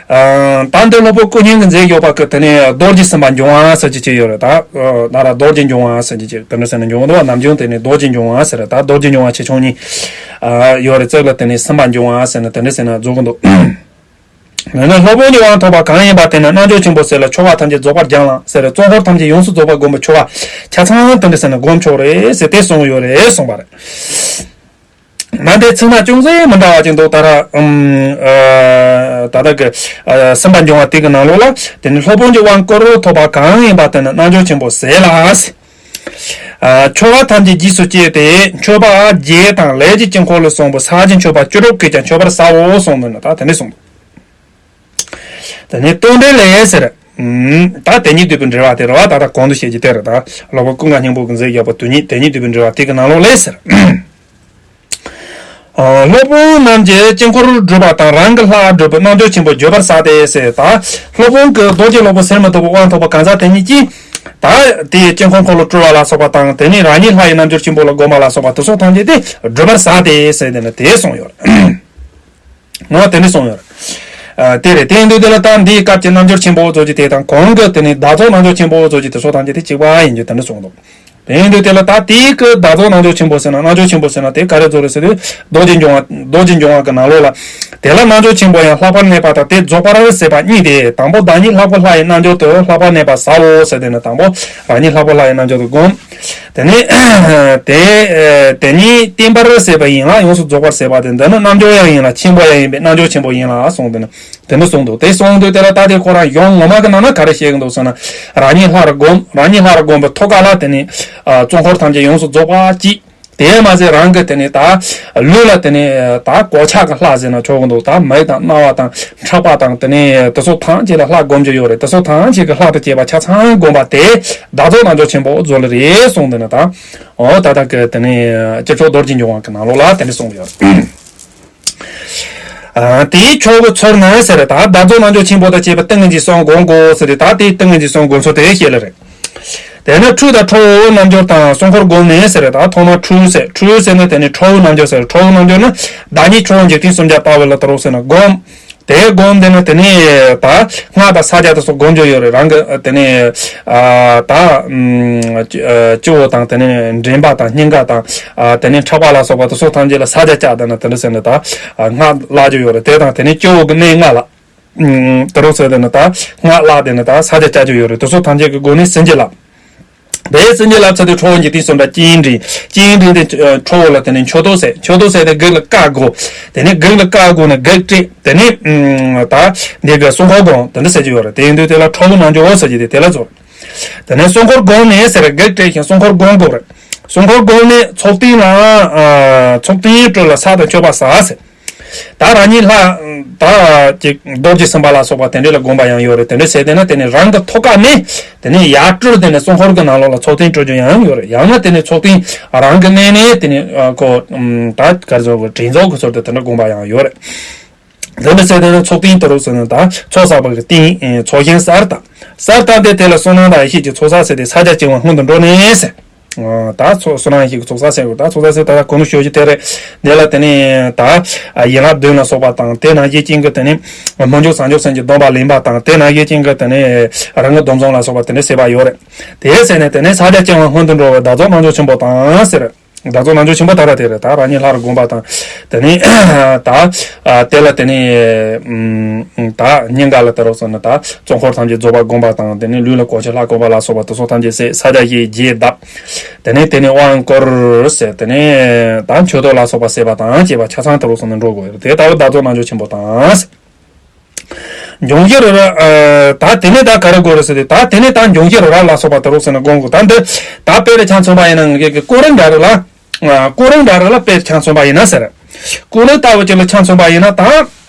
ཨ། ད་འདི་སློབ་དཔོན་ཀུན་མཁྱེན་གྱིས་མཛད་ཡོད་པ་གི་དེ་ནས་རྡོ་རྗེ་སེམས་དཔའ་འབྱུང་བ་ཟེར་གྱི་ཅིག་ཡོད་རེད། ད་ཨ་ད་ར་རྡོ་རྗེ་འབྱུང་བ་ཟེར་གྱི་ཅིག་དེ་འདྲ་ཟེར་ན་འབྱུང་བ་འདུག་བ། ནམ་རྒྱུན་དེ་ནས་རྡོ་རྗེ་འབྱུང་བ་ཟེར་རེད། ད་རྡོ་རྗེ་འབྱུང་བ་ཆེ་ཆུང་གཉིས་ཨ་ཡོད་རེད། ཙག་ལ་དེ་ནས་སེམས་དཔའ་འབྱུང་བ་ཟེར་ན་དེ་འདྲ་ཟེར་ན་རྫོགས་གི་འདུག་ཡང་ན་སློབ་དཔོན་གྱི་དབང་ཐོབ་པ་གང་ཡིན་པ་དེ་ནི་རྣལ་འབྱོར་ཆེན་པོ་ཟེར་ལ། ཆོ་ག་ཐམས་ཅད་རྫོགས་པར་སྦྱང་ལ་ཟེར་རེད། གཙོ་འཁོར་ཐམས་ཅད་ཡོངས་སུ་རྫོགས་པར་བསྒོམ་པའི་ཆོ་ག་ཆ་ཚང་དེ་འདྲ་ཟེར་ན་བསྒོམ་ཆོག་རེད་ཟེར་དེ་གསུངས་ཡོད་རེད་གསུངས་པ་རེད། ང་འདི་ཚིག་སྣ་ཅུང་ཟད་མི་འདྲ་བ་ཅིག་འདུག་ད་ར་ཨུམ་ཨ་ད་ལྟ་གི་ཨ་སེམས་དཔའ་འབྱུང་བ་དེ་གི་ནང་ལོགས་ལ་དེ་ནི་སློབ་དཔོན་གྱི་དབང་བསྐུར་ཐོབ་པ་གང་ཡིན་པ་དེ་ནི་རྣལ་འབྱོར་ཆེན་པོ་ཟེར་ལ། ཨ་ཆོ་ག་ཐམས་ཅད་རྗེས་སུ་སྤྱད་དེ་མཆོད་པ་རྒྱས་དང་ལས་ཀྱི་དཀྱིལ་འཁོར་ལ་སོགས་པ་ཕྱག་རྒྱའི་མཆོད་པ་བཅུ་དྲུག་གིས་ཀྱང་མཆོད་པར་བྱའོ་གསུངས་ནས་ན། ད་དེ་འདྲ་གསུངས་འདུག་དེ་ནས་རྟེན་འབྲེལ་ལས་ཟེར། ད་དེ་ཉིད་བསྡུས་པའི་འགྲེལ་པ་དེ་རེད་བ། ད་ལྟ་གོང་དུ་བཤད་ཀྱི་དེ་རེད། ད་སློབ་དཔོན་ཀུན་དགའ་སྙིང་པོ་གིས་མཛད་བཞག་པ་དེ་ཉིད་དེ་ཉིད་བསྡུས་པའི་འགྲེལ་པ་དེ་གི་ནང་ལོགས་ལས་ཟེར། སློབ་དཔོན་རྣམས་ཀྱིས་དཀྱིལ་འཁོར་བསྒྲུབ་པ་དང་རང་གི་ལྷ་བསྒྲུབ་པའི་རྣལ་འབྱོར་ཆེན་པོ་བརྗོད་པར་བྱ་སྟེ་ཟེར། ད་སློབ་དཔོན་གྱིས་རྡོ་རྗེ་སློབ་དཔོན་གསེར་མི་ཐོབ་པའི་དབང་ཐོབ་པ་གང་ཟག་དེ་ཉིད་ཀྱིས། ད་དེའི་དཀྱིལ་འཁོར་འཁོར་ལོ་སྤྲུལ་པ་ལ་སོགས་པ་དང་། དེ་ནས་རང་ཉིད་ལྷ་ཡི་རྣལ་འབྱོར་ཆེན་པོ་ལ་བསྒོམ་པ་ལ་སོགས་པ་དེ་སོགས་ཐམས་ཅད་དེ་བསྒྲུབ་པར་བྱ་སྟེ་ཟེར། དེ་ནི་དེ་གསུངས་ཡོད་རེད། ངོ་དེ་འདྲ་གསུངས་ཡོད་རེད། དེ་རེད། དེ་ཡིན་དུས་དེ་ལ་ད་འདིའི་སྐབས་ཀྱི་རྣལ་འབྱོར་ཆེན་པོ་ཟེར་གྱི་དེ་དང་གོང་གི་དེ་ནི་བདག་རྫོགས་རྣལ་འབྱོར་ཆེན་པོ་ཟེར་གྱི་དེ་སོགས་ཐམས་ཅད་དེ་གཅིག་པ་ཡིན་རྒྱུ་དེ་འདྲ་གསུངས་འདུག་དེ་ཡིན་དུས་དེ་ལ་ད་དེའི་གི་བདག་རྫོགས་རྣལ་འབྱོར་ཆེན་པོ་ཟེར་ན་རྣལ་འབྱོར་ཆེན་པོ་ཟེར་ན་དེ་ག་རེ་ཟེར་རེད་ཟེར་དུས། རྡོ་རྗེ་འཇོམས་པ། རྡོ་རྗེ་འཇོམས་པ་གི་ནང་ལོགས་ལ། དེ་ལ་རྣལ་འབྱོར་ཆེན་པོ་ཡང་ལྷག་པར་གནས་པ་དང་དེ་རྫོགས་པར་བྱེད་པ་གཉིས་ཏེ། དང་པོ་བདག་ཉིད་ལྷག་པའི་ལྷ་ཡི་རྣལ་འབྱོར་དུ་ལྷག་པར་གནས་པ་བྱའོ་ཟེར། དེ་ནི་དང་པོ་རང་ཉིད་ལྷག་པའི་ལྷ་ཡི་རྣལ་འབྱོར་དུ་བསྒོམ། དེ་ནི་དེ་དེ་ཉིད་བརྟན་པར་བྱེད་པ་ཡིན་ལ་ཡོངས་སུ་རྫོགས་པར་བྱེད་པ་སྟེ། འདི་ནི་རྣལ་འབྱོར་ཡང་ཡིན་ལ་ཆེན་པོ་ཡང་ཡིན་པས་རྣལ་འབྱོར་ཆེན་པོ་ཡིན་ལ་གསུངས། དེ་ནི་དེ་འདྲ་གསུངས་འདུག་དེ་གསུངས་དུས་དེ་ལ་ད་དེ་ཁོ་རང་གཞུང་ངོ་མ་གི་ནང་ན་ག་རེ་བཤད་ཀྱི་འདུག་ཟེར་ན། རང་ཉིད་ལྷར་བསྒོམ། རང་ཉིད་ལྷར་བསྒོམ་པའི་ཐོག་ཁ་ལ་དེ་ནི་གཙོ་འཁོར་ཐམས་ཅད་ཡོངས་སུ་རྫོགས་པ་གཅིག་དེ་མ་ཟད་རང་གི་དེ་ནས་ད་ལུས་ལ་དེ་ནས་ད་གོ་ཆ་གི་ལྷ་ཟེར་ན་ཆོག་གི་འདུག་ད་མིག་དང་རྣ་བ་དང་ཕྲག་པ་དང་དེ་ནས་དེ་ཚོ་ཐམས་ཅད་ལ་ལྷ་བསྒོམ་རྒྱུ་ཡོད་རེད། དེ་ཚོ་ཐམས་ཅད་ཀྱི་ལྷ་དང་བཅས་པ་ཆ་ཚང་བསྒོམ་པ་དེ་བདག་རྫོགས་རྣལ་འབྱོར་ཆེན་པོ་ཟེར་ལེ་རེད་གསུངས། དེ་ནས་ད་འོ་ད་ལྟ་གི་དེ་ནས་སྤྱི་ཁྱབ་རྡོ་རྗེ་འཇོམས་པ་གི་ནང་ལོགས་ལ་དེ་འདྲ་གསུངས་ཡོད། ཨ། དེའི་ཆོས་ཀྱི་ཚུལ་ནི་ཟེར། ད་བདག་རྫོགས་རྣལ་འབྱོར་ཆེན་པོ་དང་བཅས་པའི་ཏིང་ངེ་འཛིན་གསུམ་བསྒོམ་དགོས་ཟེར་ཏེ། ད་དེའི་ཏིང་ངེ་འཛིན་གསུམ་བསྒོམ་ཚུལ་དེ་བཤད་ལེ་རེད། དེ་ནས་ཁྲུས་དང་ཁྲོ་བོའི་རྣལ་འབྱོར་དང་གཙོ་འཁོར་བསྒོམ་ནས་ཟེར། ད་ཐོག་མར་ཁྲུས་ཟེར། ཁྲུས་ཟེར་ན་དེ་ནི་ཁྲོ་བོའི་རྣལ་འབྱོར་ཟེར། ཁྲོ་བོའི་རྣལ་འབྱོར་ནི་བདག་ཉིད་ཆོས་དབྱིངས་འཇིག་རྟེན་སུམ་བརྒྱ་ལྟ་བུ་ལ་དེ་རུ་ཟེར་ན་བསྒོམ། དེ་བསྒོམ་དེ་ནི་དེ་ནི་ད་སྔགས་དང་ས་བརྒྱ་དེ་སོགས་བསྒོམ་རྒྱུ་ཡོད་རེད། རང་གི་དེ་ནི་ཨ་ད་སྤྱི་བོ་དང་དེ་ནི་མགྲིན་པ་དང་སྙིང་ག་དང་དེ་ནི་ཕྲག་པ་ལ་སོགས་པ་དེ་སོགས་ཐམས་ཅད་ལ་ས་བརྒྱ་བཅག་དེ་ནི་དེ་འདྲ་ཟེར་ནས་ད་སྔགས་བླང་རྒྱུ་ཡོད་རེད། དེ་དང་དེ་ནི་སྤྱི་བོ་གི་གནས་ལྔ་ལ། དེ་རུ་ཟེར་དེ་ནི་ད་སྔགས་བླང་དེ་ནི་ད་ས་བརྒྱ་བཅག་རྒྱུ་ཡོད་རེད། དེ་ཚོ་ཐམས་ཅད་ཀྱི་སྒོ་ནས་བྱིན་གྱིས་བརླབས། དེ་བྱིན་གྱིས་བརླབས་ཚར་དུས་ཁྲོ་བོ་འཇིག་རྟེན་གསུམ་འདྲ་སྤྱན་འདྲེན། སྤྱན་འདྲེན་དེ་ཁྲོ་བོ་ལ་དེ་ནི་མཆོད་བསྟོད་ཟེར། མཆོད་བསྟོད་ཟེར་དེ་བགེགས་ལ་བཀའ་བསྒོ། དེ་ནི་བགེགས་ལ་བཀའ་བསྒོ་ནས་བགེགས་བསྐྲད། དེ་ནི་ད་འདི་གི་གཙོ་འཁོར་བསྒོམ་དེ་འདྲ་ཟེར་གྱི་ཡོད་རེད། དེ་ཡིན་དུས་དེ་ལ་ཁྲོ་བོའི་རྣལ་འབྱོར་ཟེར་གྱི་དེ་དེ་ལ་རྫོགས། དེ་ནས་གཙོ་འཁོར་བསྒོམ་ནས་ཟེར་བགེགས་བསྐྲད་ཞིང་གཙོ་འཁོར་བསྒོམ་དགོས་རེད། གཙོ་འཁོར་བསྒོམ་ནས་ཚོགས་རྟེན་ལ་ཚོགས་རྟེན་སྤྲུལ་ལ་ཕྱག་དང་མཆོད་པ་བྱ་ཟེར། ད་རང་ཉིད་ལྷ་ད་ཅིག་རྡོ་རྗེ་སེམས་དཔའ་ལ་སོགས་པ་དེ་འདྲ་ལ་བསྒོམ་པ་ཡང་ཡོད་རེད། དེ་འདྲ་བྱས་དེ་ན་དེ་ནི་རང་གི་ཐོག་ཁ་ནས་དེ་ནི་ཡར་སྤྲུལ་དེ་ནི་གཙོ་འཁོར་གྱི་ནང་ལོགས་ལ་ཚོགས་རྟེན་སྤྲུལ་རྒྱུ་ཡང་ཡོད་རེད། ཡང་ན་དེ་ནི་ཚོགས་རྟེན་རང་གི་གནས་ནས་དེ་ནི་ཨ་ཁོ་ད་གར་བཟོ་གི་དྲིན་གཟོ་གི་ཚུལ་དུ་དེ་འདྲ་བསྒོམ་པ་ཡང་ཡོད་རེད། དེ་འདྲ་བྱས་དེ་ནི་ཚོགས་རྟེན་དེ་རུ་ཟེར་ན་ད་ཚོགས་བསགས་པ་གི་རྟེན་ཚོགས་ཞིང་གསར་དང་གསར་དང་དེ་དེ་ལ་བསོད་ནམས་དང་ཡེ་ཤེས་ཀྱི་ཚོགས་བསགས་ཟེར་ཏེ་ས་བརྒྱ་བྱིན་པ་སྔོན་དུ་འགྲོ་ནས་ཟེར། ད་ཚོགས་བསོད་ནམས་ཡེ་ཤེས་ཀྱི་ཚོགས་བསགས་ཟེར་དགོས། ད་ཚོགས་བསགས་ཟེར་ད་ལྟ་གོང་དུ་ཞུ་རྒྱུ་དེ་རེད། འདི་ལ་དེ་ནས་ད་ཡན་ལག་བདུན་ལ་སོགས་པ་དང་དེ་ནང་བཞིན་ཅན་གྱི་དེ་ནས་སྨོན་འཇུག་བྱང་ཆུབ་སེམས་ཀྱི་སྡོམ་པ་ལེན་པ་དང་དེ་ནང་བཞིན་ཅན་གྱི་དེ་ནས་རང་གི་སྡོམ་བཟུང་ལ་སོགས་པ་དེ་འདྲ་བྱེད་པ་ཡོད་རེད། དེ་ཟེར་ནས་དེ་ནས་ས་བརྒྱ་བྱིན་པ་སྔོན་དུ་འགྲོ་བའི་བདག་རྫོགས་རྣལ་འབྱོར་ཆེན་པོ་དང་ཟེར། བདག་རྫོགས་རྣལ་འབྱོར་ཆེན་པོ་ད་ལྟ་དེ་རེད། ད་རང་ཉིད་ལྷར་བསྒོམ་པ་དང་དེ་ནས་ད་དེ་ལ་དེ་ནས་ད་སྙིང་ག་ལ་དེ་རུ་ཟེར་ན་ད་གཙོ་འཁོར་ཐམས་ཅད་རྫོགས་པ་བསྒོམ་པ་དང་དེ་ནས་ལུས་ལ་གོ་ཆ་ལྷ་བསྐོར་བ་ལ་སོགས་པ་དེ་ཚོ་ཐམས་ཅད་ཟེར་ས་བརྒྱ་ཞེས་བརྒྱད་བརྡབ། དེ་ནས་དེ་ནས་དབང་བསྐུར་ཟེར། དེ་ནས་ད་མཆོད་བསྟོད་ལ་སོགས་པ་ཟེར་བ་དང་བཅས་པ་ཆ་ཚང་དེ་རུ་སོང་ནས་འགྲོ་དགོས་ཡོད་རེད། དེ་ལྟ་བུ་བདག་རྫོགས་རྣལ་འབྱོར་ཆེན་པོ་དང་། འབྱུང་བཞི་རི་རབ། ད་དེ་ནས་ད་ག་རེ་དགོས་རེད་ཟེར་ཏེ། ད་དེ་ནས་ད་འབྱུང་བཞི་རི་རབ་ལ་སོགས་པ་དེ་རུ་སོང་ནས་སྒོམ་དགོས། ད་འདི་ད་དཔེ་རུ་ཆ་མཚོན་པ་ཡིན་ན་ངེད་ཀྱི་ཀུན་རིག་འདྲ་རེད་ལ། ཀུན་རིག་འདྲ་རེད་ལ་དཔེ་ཆ་མཚོན་པ་ཡིན་ན་ཟེར། ཀུན་རིག་ལྟ་བུ་ཅིག་ལ་ཆ་མཚོན་པ་ཡིན་ན་ད།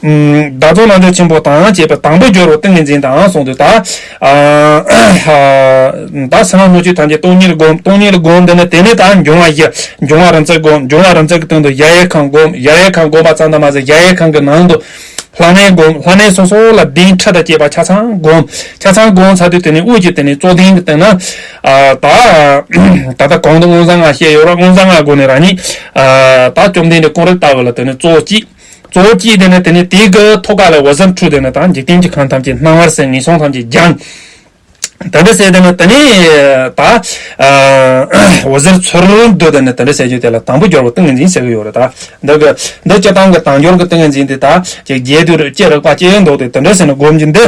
བདག་རྫོགས་རྣལ་འབྱོར་ཆེན་པོ་དང་བཅས་པའི་དང་པོ་སྦྱོར་བའི་ཏིང་ངེ་འཛིན་དང་གསུངས་དུས་ད། ད་ཕྱི་ནང་སྣོད་བཅུད་ཐམས་ཅད་སྟོང་ཉིད་ལ་བསྒོམ། སྟོང་ཉིད་ལ་བསྒོམ་དེ་ནས་དེ་ནས་ད་འབྱུང་བ་བཞི། འབྱུང་བ་རིམ་བརྩེགས་བསྒོམ། འབྱུང་བ་རིམ་བརྩེགས་ཀྱི་སྟེང་དུ་གཞལ་ཡས་ཁང་བསྒོམ། གཞལ་ཡས་ཁང་བསྒོམ་པ་ཙམ་དུ་མ་ཟད་གཞལ་ཡས་ཁང་གི་ནང་དུ་ལྷ་གནས་བསྒོམ། ལྷ་གནས་སོ་སོ་ལ་གདན་ཁྲི་དང་བཅས་པ་ཆ་ཚང་བསྒོམ། ཆ་ཚང་བསྒོམ་ཚར་དུས་དེ་ནས་དབུས་ཀྱི་དེ་ནས་གཙོ་གདན་གྱི་སྟེང་ན། ད་ད་ལྟ་གོང་དུ་མངོན་བྱང་ལྔ་བཤད་ཡོད་ར། མངོན་བྱང་ལྔ་སྒོ་ནས་རང་ཉིད་ད་བཅོམ་ལྡན་འདས་ཀུན་རིག་ལྟ་བུ་ལ་དེ་ནས་གཙོ་བོ་གཅིག་གཙོ་བོ་གཅིག་དེ་ནི་དེ་ནི་དེའི་གི་ཐོག་ཁ་ལ་འོད་ཟེར་འཕྲོས་དེ་ནི་ད་འཇིག་རྟེན་གྱི་ཁམས་ཐམས་ཅད་སྣང་བར་སེམས་ངན་སོང་ཐམས་ཅད་སྦྱངས། དེ་འདྲ་ཟེར་དེ་ནི་དེ་ནི་ད་འོད་ཟེར་ཚུར་འདུས་དེ་ནི་དེ་འདྲ་ཟེར་རྒྱུ་དེ་ལ་དང་པོ་སྦྱོར་བའི་ཏིང་ངེ་འཛིན་ཟེར་གི་ཡོད་རེད། ད་འདི་གི་འདི་སྤྱིར་བཏང་གི་དང་སྦྱོར་གྱི་ཏིང་ངེ་འཛིན་དེ་ད་ཅིག་རྒྱས་བསྡུས་རེད། ཅི་རིགས་པ་ཅི་འདུག་དེ་དེ་འདྲ་ཟེར་ནས་སྒོམ་རྒྱུ་འདི་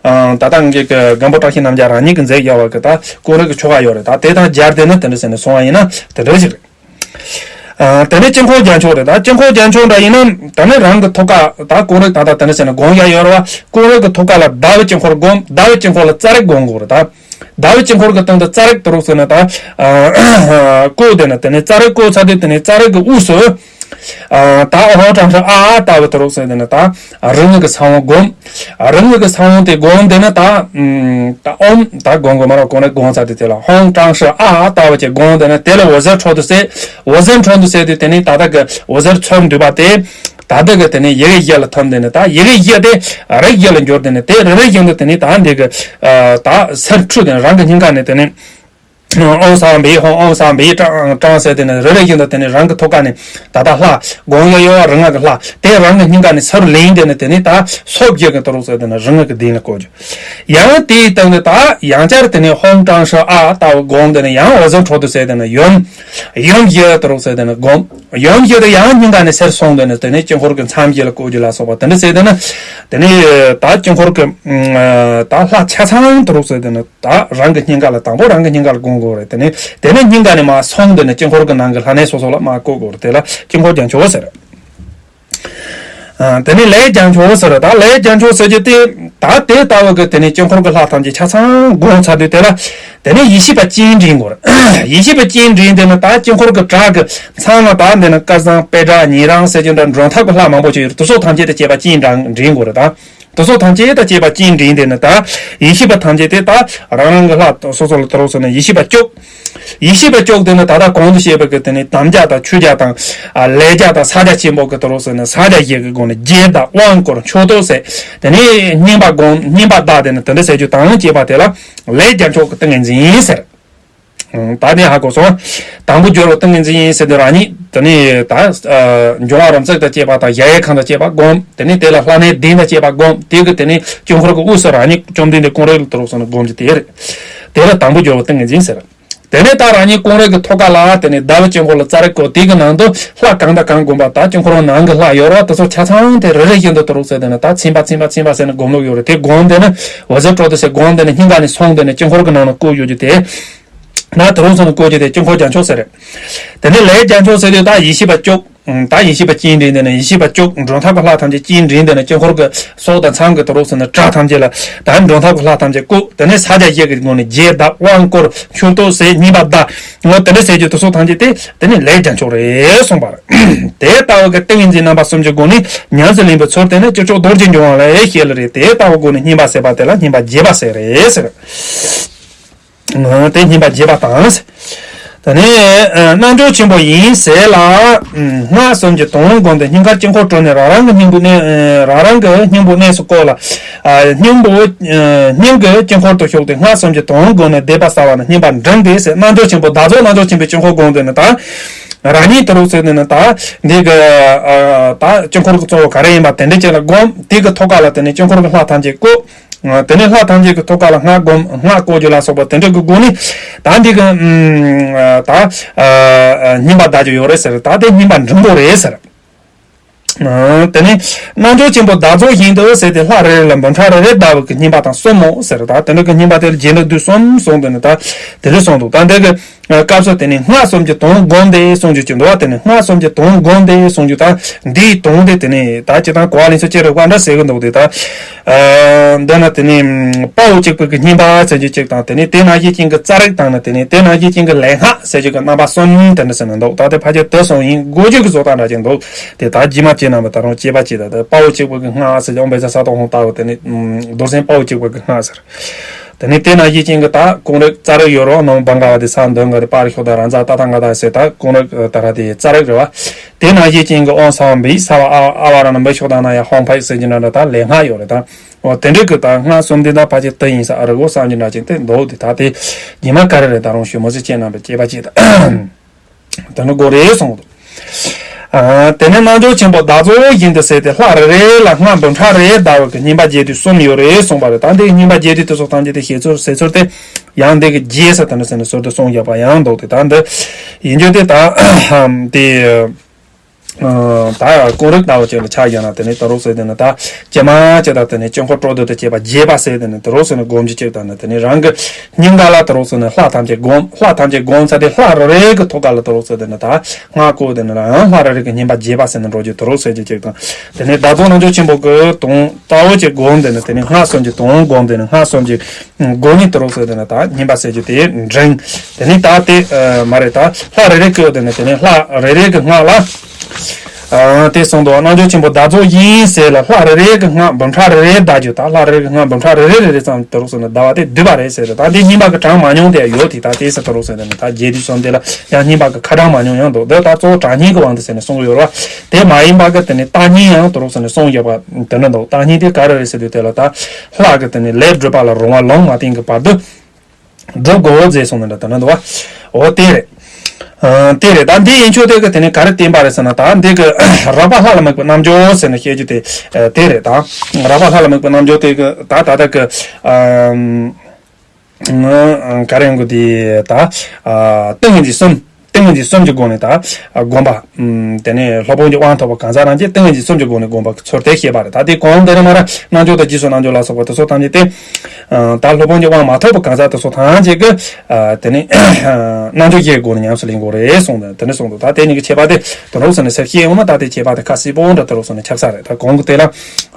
ད་ལྟ་ངེད་ཀྱི་རྒན་པོ་བཀྲ་ཤིས་རྣམ་རྒྱལ་རང་ཉིད་ཀྱིས་མཛད་བཞག་པ་གི་ད་ཀུན་རིག་གི་ཆོ་ག་ཡོད་རེད། ད་དེ་དང་སྦྱར་དེ་ནི་དེ་འདྲ་ཟེར་ནས་སོང་བ་ཡིན་ན་དེ་འདྲ་ཞིག་རེད། དེ་ནས་དཀྱིལ་འཁོར་རྒྱན་མཆོག་རེད། ད་དཀྱིལ་འཁོར་རྒྱན་མཆོག་འདྲ་ཡིན་ན་ད་ནི་རང་གི་ཐོག་ཁ་ད་ཀུན་རིག་ད་ལྟ་དེ་འདྲ་ཟེར་ནས་སྒོམ་ཡ་ཡོད་རེད་བ། ཀུན་རིག་གི་ཐོག་ཁ་ལ་ཟླ་བའི་དཀྱིལ་འཁོར་སྒོམ། ཟླ་བའི་དཀྱིལ་འཁོར་ལ་ཙཱ་རིག་སྒོམ་དགོས་རེད། ད་ཟླ་བའི་དཀྱིལ་འཁོར་གི་སྟེང་དུ་ཙཱ་རིག་དེ་རུ་ཟེར་ན་ད་བཀོད་དེ་ན་དེ་ནས་ཙཱ་རིག་བཀོད་ཚར་དུས་དེ་ནས་ཙཱ་རིག་གི་དབུས་སུ་ ཨ། ད་ཧོང་ཀྲང་ཧྲི་ཨ་ལྟ་བུ་དུ་རོགས་ཟེར་དེ་ནི་ད་རི་ངོས་ཀྱི་ས་བོན་སྒོམ། རི་ངོས་ཀྱི་ས་བོན་དེ་སྒོམ་དེ་ནི་ད་ཨམ་ད་སྒོམ་དགོས་མ་ར་གོང་ནས་སྒོམ་ཚར་དུས་དེ་ལ་ཧོང་ཀྲང་ཧྲི་ཨ་ལྟ་བུ་ཅིག་སྒོམ་དེ་ནི་དེ་ལ་འོད་ཟེར་འཕྲོ་འདུ་ཟེར། འོད་ཟེར་འཕྲོ་འདུ་ཟེར་དུས་དེ་ནི་ད་ལྟ་གི་འོད་ཟེར་ཚུར་འདུས་པ་དེ་ད་ལྟ་གི་དེ་ནི་ཡི་གེ་བཞི་ལ་ཐིམ་དེ་ནི་ད་ཡི་གེ་བཞི་དེ་རིགས་བཞི་ལ་འགྱུར་དེ་ནི་དེ་རེ་རེ་བཞིན་དུ་དེ་ནི་ད་འདི་གི་ད་སེར་འཕྲོས་དེ་ནི་རང་གི་སྙིང་ག་ནས་དེ་ནི། ཨོཾ་སྭ་བྷཱུ་ཧཱུྃ། ཨོཾ་སྭ་བྷཱུ་ཀྲང་ཀྲང་ཟེར་དེ་ནི་རེ་རེ་བཞིན་དུ་དེ་ནི་རང་གི་ཐུགས་ཀ་ནས་ད་ལྟ་ལྷ་སྒོམ་ཡོད་ཡོད་རིགས་ལྔ་གི་ལྷ་དེ་རང་གི་སྙིང་ག་ནས་ཚུར་ལེན་དེ་ནི་དེ་ནི་ད་སོ་བརྒྱད་ཀྱི་དུ་རོགས་ཟེར་དེ་ནི་རིགས་ལྔ་གི་གདན་ལ་བཀོད་རྒྱུ། ཡང་དེའི་སྟེང་དུ་ད་ཡང་བསྐྱར་དེ་ནི་ཧོང་ཀྲང་ཧྲི་ཨ་ལྟ་བུ་སྒོམ་དེ་ནི་ཡང་འོད་ཟེར་འཕྲོ་འདུ་ཟེར་དེ་ནི་ཡུམ། ཡུམ་བཞི་དུ་རོགས་ཟེར་དེ་ནི་སྒོམ། ཡུམ་བཞི་དེ་ཡང་སྙིང་ག་ནས་ཚུར་སོང་དེ་ནི་དེ་ནི་དཀྱིལ་འཁོར་གྱི་མཚམས་བཞི་ལ་བཀོད་རྒྱུ་ལ་སོགས་པ་དེ་འདྲ་ཟེར་དེ་ནི། དེ་ནི་ད་དཀྱིལ་འཁོར་གྱི་ད་ལྷ་ཆ་ཚང་དུ་རོགས་ཟེར་དེ་ནི། ད་རང་གི་སྙིང་ག་ལ་དང་པོ་རང་གི་སྙིང་ག་ལ་སྒོམ་དགོས་རེད། དེ་ནས་དེ་ནས་སྙིང་ག་ནས་མར་སོང་དེ་ནས་དཀྱིལ་འཁོར་གྱི་ནང་གི་ལྷ་གནས་སོ་སོ་ལ་མར་བཀོད་དགོས་རེད། དེ་ལ་དཀྱིལ་འཁོར་རྒྱན་མཆོག་ཟེར། ཨ། དེ་ནས་ལས་རྒྱན་མཆོག་ཟེར། ད་ལས་རྒྱན་མཆོག་ཟེར་རྒྱུ་དེ་ད་དེ་ལྟ་བུ་གི་དེ་ནས་དཀྱིལ་འཁོར་གྱི་ལྷ་ཐམས་ཅད་ཆ་ཚང་བསྒོམས་ཚར་དུས་དེ་ལ་དེ་ནས་ཡེ་ཤེས་པ་སྤྱན་འདྲེན་དགོས་རེད། ཡེ་ཤེས་པ་སྤྱན་འདྲེན་དེ་ནི་ད་དཀྱིལ་འཁོར་གྱི་བྲག་གི་མཚམས་ལ་ད་འདི་ནི་སྐལ་བཟང་པད་ཕྲག་ཉི་རང་ཟེར་རྒྱུ་འདྲ་འགྲོ་འཐག་གི་ལྷ་མང་པོ་ཅིག་ཡོད་རེད། དེ་ཚོ་ཐམས་ཅད་དེ་བཅས་པ་སྤྱན་འདྲེན་དགོས་རེད་ད། དེ་ཚོ་ཐམས་ཅད་ད་བཅས་པ་སྤྱན་འདྲེན་དེ་ནི་ད་ཡེ་ཤེས་པ་ཐམས་ཅད་དེ་ད་རང་རང་གི་ལྷ་སོ་སོ་ལ་དུ་རོགས་ཟེར་ནས་ཡེ་ཤེས་པ་བཅུག་ཡེ་ཤེས་པ་བཅུག་དེ་ནི་ད་ལྟ་གོང་དུ་བཤད་པ་གི་དེ་ནི་དམ་རྒྱ་དང་ཆོས་རྒྱ་དང་། ཨ། ལས་རྒྱ་དང་ཕྱག་རྒྱ་ཆེན་པོ་གི་དུ་རོགས་ཟེར་ནས་ཕྱག་རྒྱ་བཞི་གི་སྒོ་ནས་རྒྱས་གདབ་དབང་བསྐུར་མཆོད་བསྟོད་ཟེར། དེ་ནས་བསྙེན་པ་སྒོམ་བསྙེན་པ་གདབ་དེ་ནི་དེ་འདྲ་ཟེར་རྒྱུ་དང་བཅས་པ་དེ་ལ་ལས་རྒྱན་མཆོག་གི་ཏིང་ངེ་འཛིན་ཟེར། ད་ནི་ཧ་གོ་སོང་། དང་པོ་སྦྱོར་བ་ཏིང་ངེ་འཛིན་ཡིན་ཟེར་དུས་རང་ཉིད་དེ་ནི་ད་འབྱུང་བ་རིམ་བརྩེགས་དང་བཅས་པ་དང་གཞལ་ཡས་ཁང་དང་བཅས་པ་བསྒོམ། དེ་ནི་དེ་ལ་ལྷ་གནས་གདན་དང་བཅས་པ་བསྒོམ། དེ་གི་དེ་ནི་དཀྱིལ་འཁོར་གྱི་དབུས་སུ་རང་ཉིད་བཅོམ་ལྡན་འདས་ཀུན་རིག་ལ་དུ་རོགས་ཟེར་ནས་བསྒོམ་རྒྱུ་དེ་རེད། དེ་ལ་དང་པོ་སྦྱོར་བ་ཏིང་ངེ་འཛིན་ཟེར། དེ་ནས་ད་རང་ཉིད་ཀུན་རིག་གི་ཐུགས་ཀ་ལ་དེ་ནི་ཟླ་བའི་དཀྱིལ་འཁོར་ལ་རྩ་རིག་བཀོད། དེ་གི་ནང་དུ་ལྷ་གང་དང་གང་བསྒོམ་པ་ད་དཀྱིལ་འཁོར་ནང་གི་ལྷ་ཡོད་རེད། དེ་ཚོ་ཆ་ཚང་དེ་རེ་རེ་བཞིན་དུ་དུ་རོགས་ཟེར་དེ་ནི་ད་ཚིམ་པ་ཚིམ་པ་ཚིམ་པ་ཟེར་ནས་སྒོམ་ལུགས་ཡོད་རེད། དེ་སྒོམ་དེ་ནི་འོད་ཟེར་འཕྲོ་འདུ་ཟེར་སྒོམ་དེ་ནི་སྙིང་ག་ནས་སོང་དེ་ནི་དཀྱིལ་འཁོར་གྱི་ནང་ལ་བཀོད་ཡོད་རྒྱུ་དེ། ན་དུ་རོགས་ཟེར་ནས་བཀོད་རྒྱུ་དེ་དཀྱིལ་འཁོར་རྒྱན་མཆོག་ཟེར་རེད། དེ་ནས་ལས་རྒྱན་མཆོག་ཟེར་དུས་ད་ཡེ་ཤེས་པ་བཅུག་ད་ཡེ་ཤེས་པ་སྤྱན་འདྲེན་དེ་ནས་ཡེ་ཤེས་པ་བཅུག་འགྲོ་འཐག་གི་ལྷ་ཐམས་ཅད་སྤྱན་འདྲེན་དེ་ནས་དཀྱིལ་འཁོར་གྱི་སྲོག་དང་མཚམས་ཀྱི་དུ་རོགས་ཟེར་ནས་བྲག་ཐམས་ཅད་ལ་ད་འགྲོ་འཐག་གི་ལྷ་ཐམས་ཅད་བཀོད། དེ་ནས་ཕྱག་རྒྱ་བཞི་གི་སྒོ་ནས་རྒྱས་གདབ་དབང་བསྐུར་མཆོད་བསྟོད་ཟེར་བསྙེན་པ་གདབ་ངོ་། དེ་འདྲ་ཟེར་རྒྱུ་དེ་ཚོ་ཐམས་ཅད་དེ་དེ་ནི་ལས་རྒྱན་མཆོག་རེད་གསུངས་པ་རེད། དེ་ལྟ་བུ་གི་ཏིང་ངེ་འཛིན་རྣམ་པ་གསུམ་གྱི་སྒོ་ནས་ཉམས་སུ་ལེན་པའི་ཚུལ་དེ་ནི་སྤྱི་ཆོག་རྡོ་རྗེ་འཇོམས་དབང་ལས་བཤད་ལ་རེད། དེ་ལྟ་བུའི་སྒོ་ནས་བསྙེན་པ་ཟེར་བ་དེ་ལ་བསྙེན་པ་རྒྱས་པ་ཟེར་རེད་ཟེར། དེ་བསྙེན་པ་རྒྱས་པ་དང་། དེ་ནས་རྣལ་འབྱོར་ཆེན་པོ་ཡིན་ཟེར་ལ། སྔགས་གསུམ་གྱི་དོན་བསྒོམས་ཏེ་སྙིང་གར་དཀྱིལ་འཁོར་བསྐྲུན་ནས་རང་རང་གི་སྙིང་པོའི་གནས་རང་རང་གི་སྙིང་པོའི་གནས་སུ་བཀོད་ལ། སྙིང་པོ་སྙིང་གི་དཀྱིལ་འཁོར་དུ་ཞུགས་ཏེ་སྔགས་གསུམ་གྱི་དོན་བསྒོམས་ནས་བཟླས་པ་བསགས་པ་ན་བསྙེན་པ་འགྲིག་སྟེ་ཟེར། རྣལ་འབྱོར་ཆེན་པོ་བདག་རྫོགས་རྣལ་འབྱོར་ཆེན་པོའི་དཀྱིལ་འཁོར་བསྒོམས་ཏེ་ནི་ད། རང་ཉིད་དུ་རོགས་ཟེར་ནས་ནི་ད། འདི་གི་ད་དཀྱིལ་འཁོར་གྱི་གཙོ་བོ་ག་རེ་ཡིན་པ་དེ་འདྲ་ཅིག་ལ་བསྒོམ། དེ་གི་ཐུགས་ཀ་ལ་དེ་ནས་དཀྱིལ་འཁོར་གྱི་ལྷ་ཐམས་ཅད་བཀོད། དེ་ནས་ལྷ་ཐམས་ཅད་ཀྱི་ཐུགས་ཀ་ལ་སྔགས་བསྒོམ། སྔགས་བཀོད་རྒྱུ་ལ་སོགས་པ་དེ་འདྲ་གི་སྒོ་ནས་ད་འདི་གི་ད་བསྙེན་པ་གདབ་རྒྱུ་ཡོད་རེད་ཟེར། ད་དེ་བསྙེན་པ་འགྲིག་གི་རེད་ཟེར། དེ་ནས་རྣལ་འབྱོར་ཆེན་པོ་བདག་རྫོགས་བཞིན་དུ་ཟེར་ཏེ་ལྷ་རེ་རེ་ལ་འབུམ་ཕྲག་རེ་རེ་བཟླས་པའི་གི་བསྙེན་པ་དང་གསུམ་མོ་ཟེར། ད་དེ་འདྲ་གི་བསྙེན་པ་དེ་ལ་རྒྱས་འབྲིང་བསྡུས་གསུམ་གསུངས་ཏེ་ནི་ད་དེ་འདྲ་གསུངས་འདུག་ད་འདི་གི་སྐབས་སུ་དེ་ནས་སྔགས་གསུམ་གྱི་དོན་བསྒོམས་ཏེ་གསུང་རྒྱུ་ཅིག་འདུག་བ། དེ་ནས་སྔགས་གསུམ་གྱི་དོན་བསྒོམས་ཏེ་གསུང་རྒྱུ་ད་འདིའི་དོན་དེ་དེ་ནས་ད་སྤྱིར་བཏང་གོ་བ་ལེན་ཚུལ་ཅི་རིགས་པ་འདྲ་ཟེར་གི་འདུག་དེ་ད། འདི་ན་དེ་ནས་དཔའ་བོ་གཅིག་པུ་གི་བསྙེན་པ་ཟེར་རྒྱུ་གཅིག་དང་། དེ་ནས་དེ་ནང་བཞིན་ཅན་གྱི་རྩ་རིག་དང་ནི་དེ་ནས་དེ་ནང་བཞིན་ཅན་གྱི་ལས་སྔགས་ཟེར་རྒྱུ་གི་རྣམ་པ་གསུམ་དེ་འདྲ་ཟེར་ནས་འདུག་ད་དེ་ཕལ་ཆེར་དེ་གསུམ་ཡིན་དགོས་རྒྱུ་གི་བཟོ་ལྟ་འདྲ་ཅིག་འདུག་དེ་ད་རྗེས་མ་ཁྱེད་རྣམ་པ་ད་རུང་དཔྱད་པ་བྱེད། ད་དེ་དཔའ་བོ་གཅིག་པུ་གི་སྔགས་ཟེར་རྒྱུ་ཨོཾ་བཛྲ་ས་ཏྭ་ཧཱུྃ་ལྟ་བུ་དེ་ནས་རྡོར་སེམས་དཔའ་བོ་གཅིག་པུ་གི་སྔགས་ཟེར། དེ་ནས་དེ་ནང་བཞིན་ཅན་གྱི་ད་ཀུན་རིག་རྩ་རིག་ཡོད་རོགས་ནང་བྷང་ག་བ་དེ་ས་འདོན་ག་དེ་པ་རི་ཤོ་དང་ར་ཛ་ཏ་ཐ་ག་ད་ཟེར། ད་ཀུན་རིག་ད་ར་དེ་རྩ་རིག་རེད་བ། དེ་ནང་བཞིན་ཅན་གྱི་ཨོཾ་སྭ་བྷཱུ་བྷཱུ་ས་བ་ཨ་ཨ་བ་ར་ན་བྷི་ཤོ་ད་ན་ཡ་ཧོང་ཕའི་ཟེར་གྱི་འདྲ་འདྲ་ད་ལས་སྔགས་ཡོད་རེད་ད། འོ་དེ་འདྲ་གི་ད་སྔགས་གསུམ་འདི་ད་ཕལ་ཆེར་དེ་ཡིན་ས་ཨ་རི་གོ་བསམ་གྱི་འདྲ་ཅིག་དེ་འདུག་དེ་ད་དེ་རྗེས་མ་ག་རེ་རེད་ད་རུང་ཞུ་མ་ཟེར་ཁྱེད་རྣམ་པས་དཔྱད་པ་བྱེད་ད། དེ་ནི་དགོས་རེད་གསུངས་འདུག་ཨ། དེ་ནས་རྣལ་འབྱོར་ཆེན་པོ་བདག་རྫོགས་བཞིན་དུ་ཟེར་ཏེ་ལྷ་རེ་རེ་ལ་སྔགས་འབུམ་ཕྲག་རེ་བཟླས་པའི་གི་བསྙེན་པ་རྒྱས་བསྡུས་གསུམ་ཡོད་རེད་གསུངས་པ་རེད། ད་འདི་བསྙེན་པ་རྒྱས་བསྡུས་དེ་ཚོ་ཐམས་ཅད་དེ་བཤད་ཚུལ་ཟེར་ཚུལ་དེ་ཡང་འདི་གི་རྗེས་སུ་དེ་འདྲ་ཟེར་ནས་ཟུར་དུ་གསུངས་བཞག་པ་ཡང་འདུག་དེ་ད་འདི་ཡིན་རྒྱུ་དེ་ད་དེ། ད་ཀུན་རིག་ལྟ་བུ་ཅིག་ལ་ཆ་བཞག་ན་དེ་ནི་དུ་རོགས་ཟེར་དེ་ནི་ད་ཇི་མ་ཇི་ལྟར་དེ་ནི་དཀྱིལ་འཁོར་སྤྲོ་བསྡུ་དང་བཅས་པ་རྒྱས་པ་ཟེར་དེ་ནི་དུ་རོགས་ཟེར་ནི་སྒོམ་རྒྱུ་གཅིག་དང་ནི་དེ་ནི་རང་གི་སྙིང་ག་ལ་དུ་རོགས་ཟེར་ནི་ལྷ་ཐམས་ཅད་བསྒོམ། ལྷ་ཐམས་ཅད་བསྒོམ་ཚར་དེ་ལྷ་རེ་རེ་གི་ཐུགས་ཀ་ལ་དུ་རོགས་ཟེར་དེ་ནི་ད་སྔགས་བཀོད་དེ་ནི་རང་ལྷ་རེ་རེ་གི་བསྙེན་པ་རྒྱས་པ་ཟེར་ནི་འགྲོ་རྒྱུ་དུ་རོགས་ཟེར་རྒྱུ་གཅིག་དང་། དེ་ནི་བདག་རྫོགས་རྣལ་འབྱོར་ཆེན་པོ་གི་དོན་ལྟ་བུ་ཅིག་བསྒོམ་དེ་ནི་དེ་ནི་སྔགས་གསུམ་གྱི་དོན་བསྒོམ་དེ་ནི་སྔགས་གསུམ་གྱི་སྒོ་ནས་དུ་རོགས་ཟེར་དེ་ནི་ད་བསྙེན་པ་ཟེར་རྒྱུ་དེ་འགྲིག་དེ་ནི་ད་དེ་མ་རེད། ད་ལྷ་རེ་རེ་བཀོད་དེ་ནི་དེ་ནི་ལྷ་རེ་རེ་གི་སྔགས་ལ་ ཨ། དེ་གསུངས་འདུག་རྣལ་འབྱོར་ཆེན་པོ་བརྡ་རྫོགས་ཡིན་ཟེར་ལ། ལྷ་རེ་རེ་གི་སྔགས་འབུམ་ཕྲག་རེ་རེ་བཟླ་རྒྱུ་དང་། ལྷ་རེ་རེ་གི་སྔགས་འབུམ་ཕྲག་རེ་རེ་རེ་རེ་ཙམ་དུ་རུག་སོང་ན་བཟླ་བ་དེ་བསྡུས་པ་རེད་ཟེར་རེད། ད་འདི་སྙིང་པ་གི་གྲངས་མ་མྱོང་དེ་ཡོད་དེ། ད་དེ་ཟེར་དུ་རུག་སོང་ན་ད་རྒྱས་བསྡུས་སོང་དེ་ལ་ཡང་སྙིང་པ་གི་ཁ་གྲངས་མ་མྱོང་ཡང་འདུག་འདི་ད་གཙོ་བོ་གྲངས་སྙིང་གི་དབང་དུ་ཟེར་ནས་གསུང་གི་ཡོད་རེད་བ། དེ་མ་ཡིན་པ་གི་དེ་ནི་བརྟག་སྙིང་ཡང་དུ་རུག་སོང་ནས་གསུང་ཡོད་པ་དེ་འདྲ་འདུག་བརྟག་སྙིང་དེ་ག་རེ་རེད་ཟེར་དུས་དེ་ལ། ད་ལྷ་གི་དེ་ནི་ལས་སྒྲུབ་པ་ལ་རུང་བ་ལུང་མ་བསྟན་གི་བར་དུ་སྒྲུབ་དགོས་ཟེར་སོང་ནི་འདྲ་དེ་འདྲ་འདུག་བ། འོ་དེ་རེད། ཨ། དེ་རེད། ད་འདི་ཡིན་ཆོག་དེ་གི་དེ་ནི་ག་རེ་བསྟན་པ་རེད་ཟེར་ན། ད་འདི་གི་རགས་པ་ལྷ་ལ་དམིགས་པའི་རྣལ་འབྱོར་ཟེར་ནས་བཤད་རྒྱུ་དེ་ཨ་དེ་རེད། ད་རགས་པ་ལྷ་ལ་དམིགས་པའི་རྣལ་འབྱོར་དེ་གི་ད་ད་ལྟ་གི་ཨམ་ང་ག་རེ་ཡོང་གི་དེ། ད་ཨ་ཏིང་ངེ་འཛིན་གསུམ། ཏིང་ངེ་འཛིན་གསུམ་གྱི་སྒོ་ནས་ད་ཨ་སྒོམ་པ། ཨམ་དེ་ནས་སློབ་དཔོན་གྱི་དབང་ཐོབ་པ་གང་ཟག་རྣམས་ཀྱིས་ཏིང་ངེ་འཛིན་གསུམ་གྱི་སྒོ་ནས་སྒོམ་པ་གི་ཚུལ་དེ་བཤད་པ་རེད། ད་དེ་གོང་དེ་ནས་མར་རྣལ་འབྱོར་དང་རྗེས་སུ་རྣལ་འབྱོར་ལ་སོགས་པ་དེ་ཚོ་ཐམས་ཅད་དེ། ཨ་ད་སློབ་དཔོན་གྱི་དབང་མ་ཐོབ་པ་གང་ཟག་དེ་ཚོ་ཐམས་ཅད་ཀྱིས་ཨ་དེ་ནས་རྣལ་འབྱོར་བརྒྱད་ཀྱི་སྒོ་ནས་ཉམས་སུ་ལེན་དགོས་རེད་གསུངས་ཏེ། དེ་ནས་གསུངས་འདུག་ད་དེ་གཉིས་ཀྱི་ཁྱད་པར་དེ་དོན་རོགས་ཟེར་ནས་ཟེར་བཤད་ཡོང་ན། ད་དེ་ཁྱད་པར་དེ་ཁ་གསལ་པོ་འདྲ་དོན་རོགས་ཟེར་ནས་ཆགས་ས་རེད། ད་གོང་གི་དེ་ལ་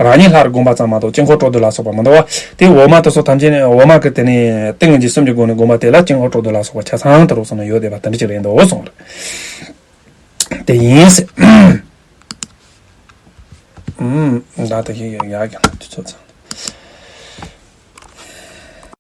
རང་ཉིད་ལྷར་བསྒོམ་པ་ཙམ་མ་གཏོགས་དཀྱིལ་འཁོར་སྤྲོ་བསྡུ་ལ་སོགས་པ་མི་འདུག་བ། དེ་འོག་མ་དེ་ཚོ་ཐམས་ཅད་ནས། འོག་མ་གི་དེ་ནས་ཏིང་ངེ་འཛིན་གསུམ་གྱི་སྒོ་ནས་བསྒོམ་པ་དེ་ལ་དཀྱིལ་འཁོར་སྤྲོ་བསྡུ་ལ་སོགས་པ་ཆ་ཚང་དོན་རོགས་ཟེར་ནས་ཡོད་བསྡད་པ་དེ་འདྲ་ཅིག་རེད་འདུག་གསུངས་རེད། དེ་ཡིན་ཟེར། ཨུམ། ད་དེ་ཡག་གི་དུས་ཚོད་ཚང་།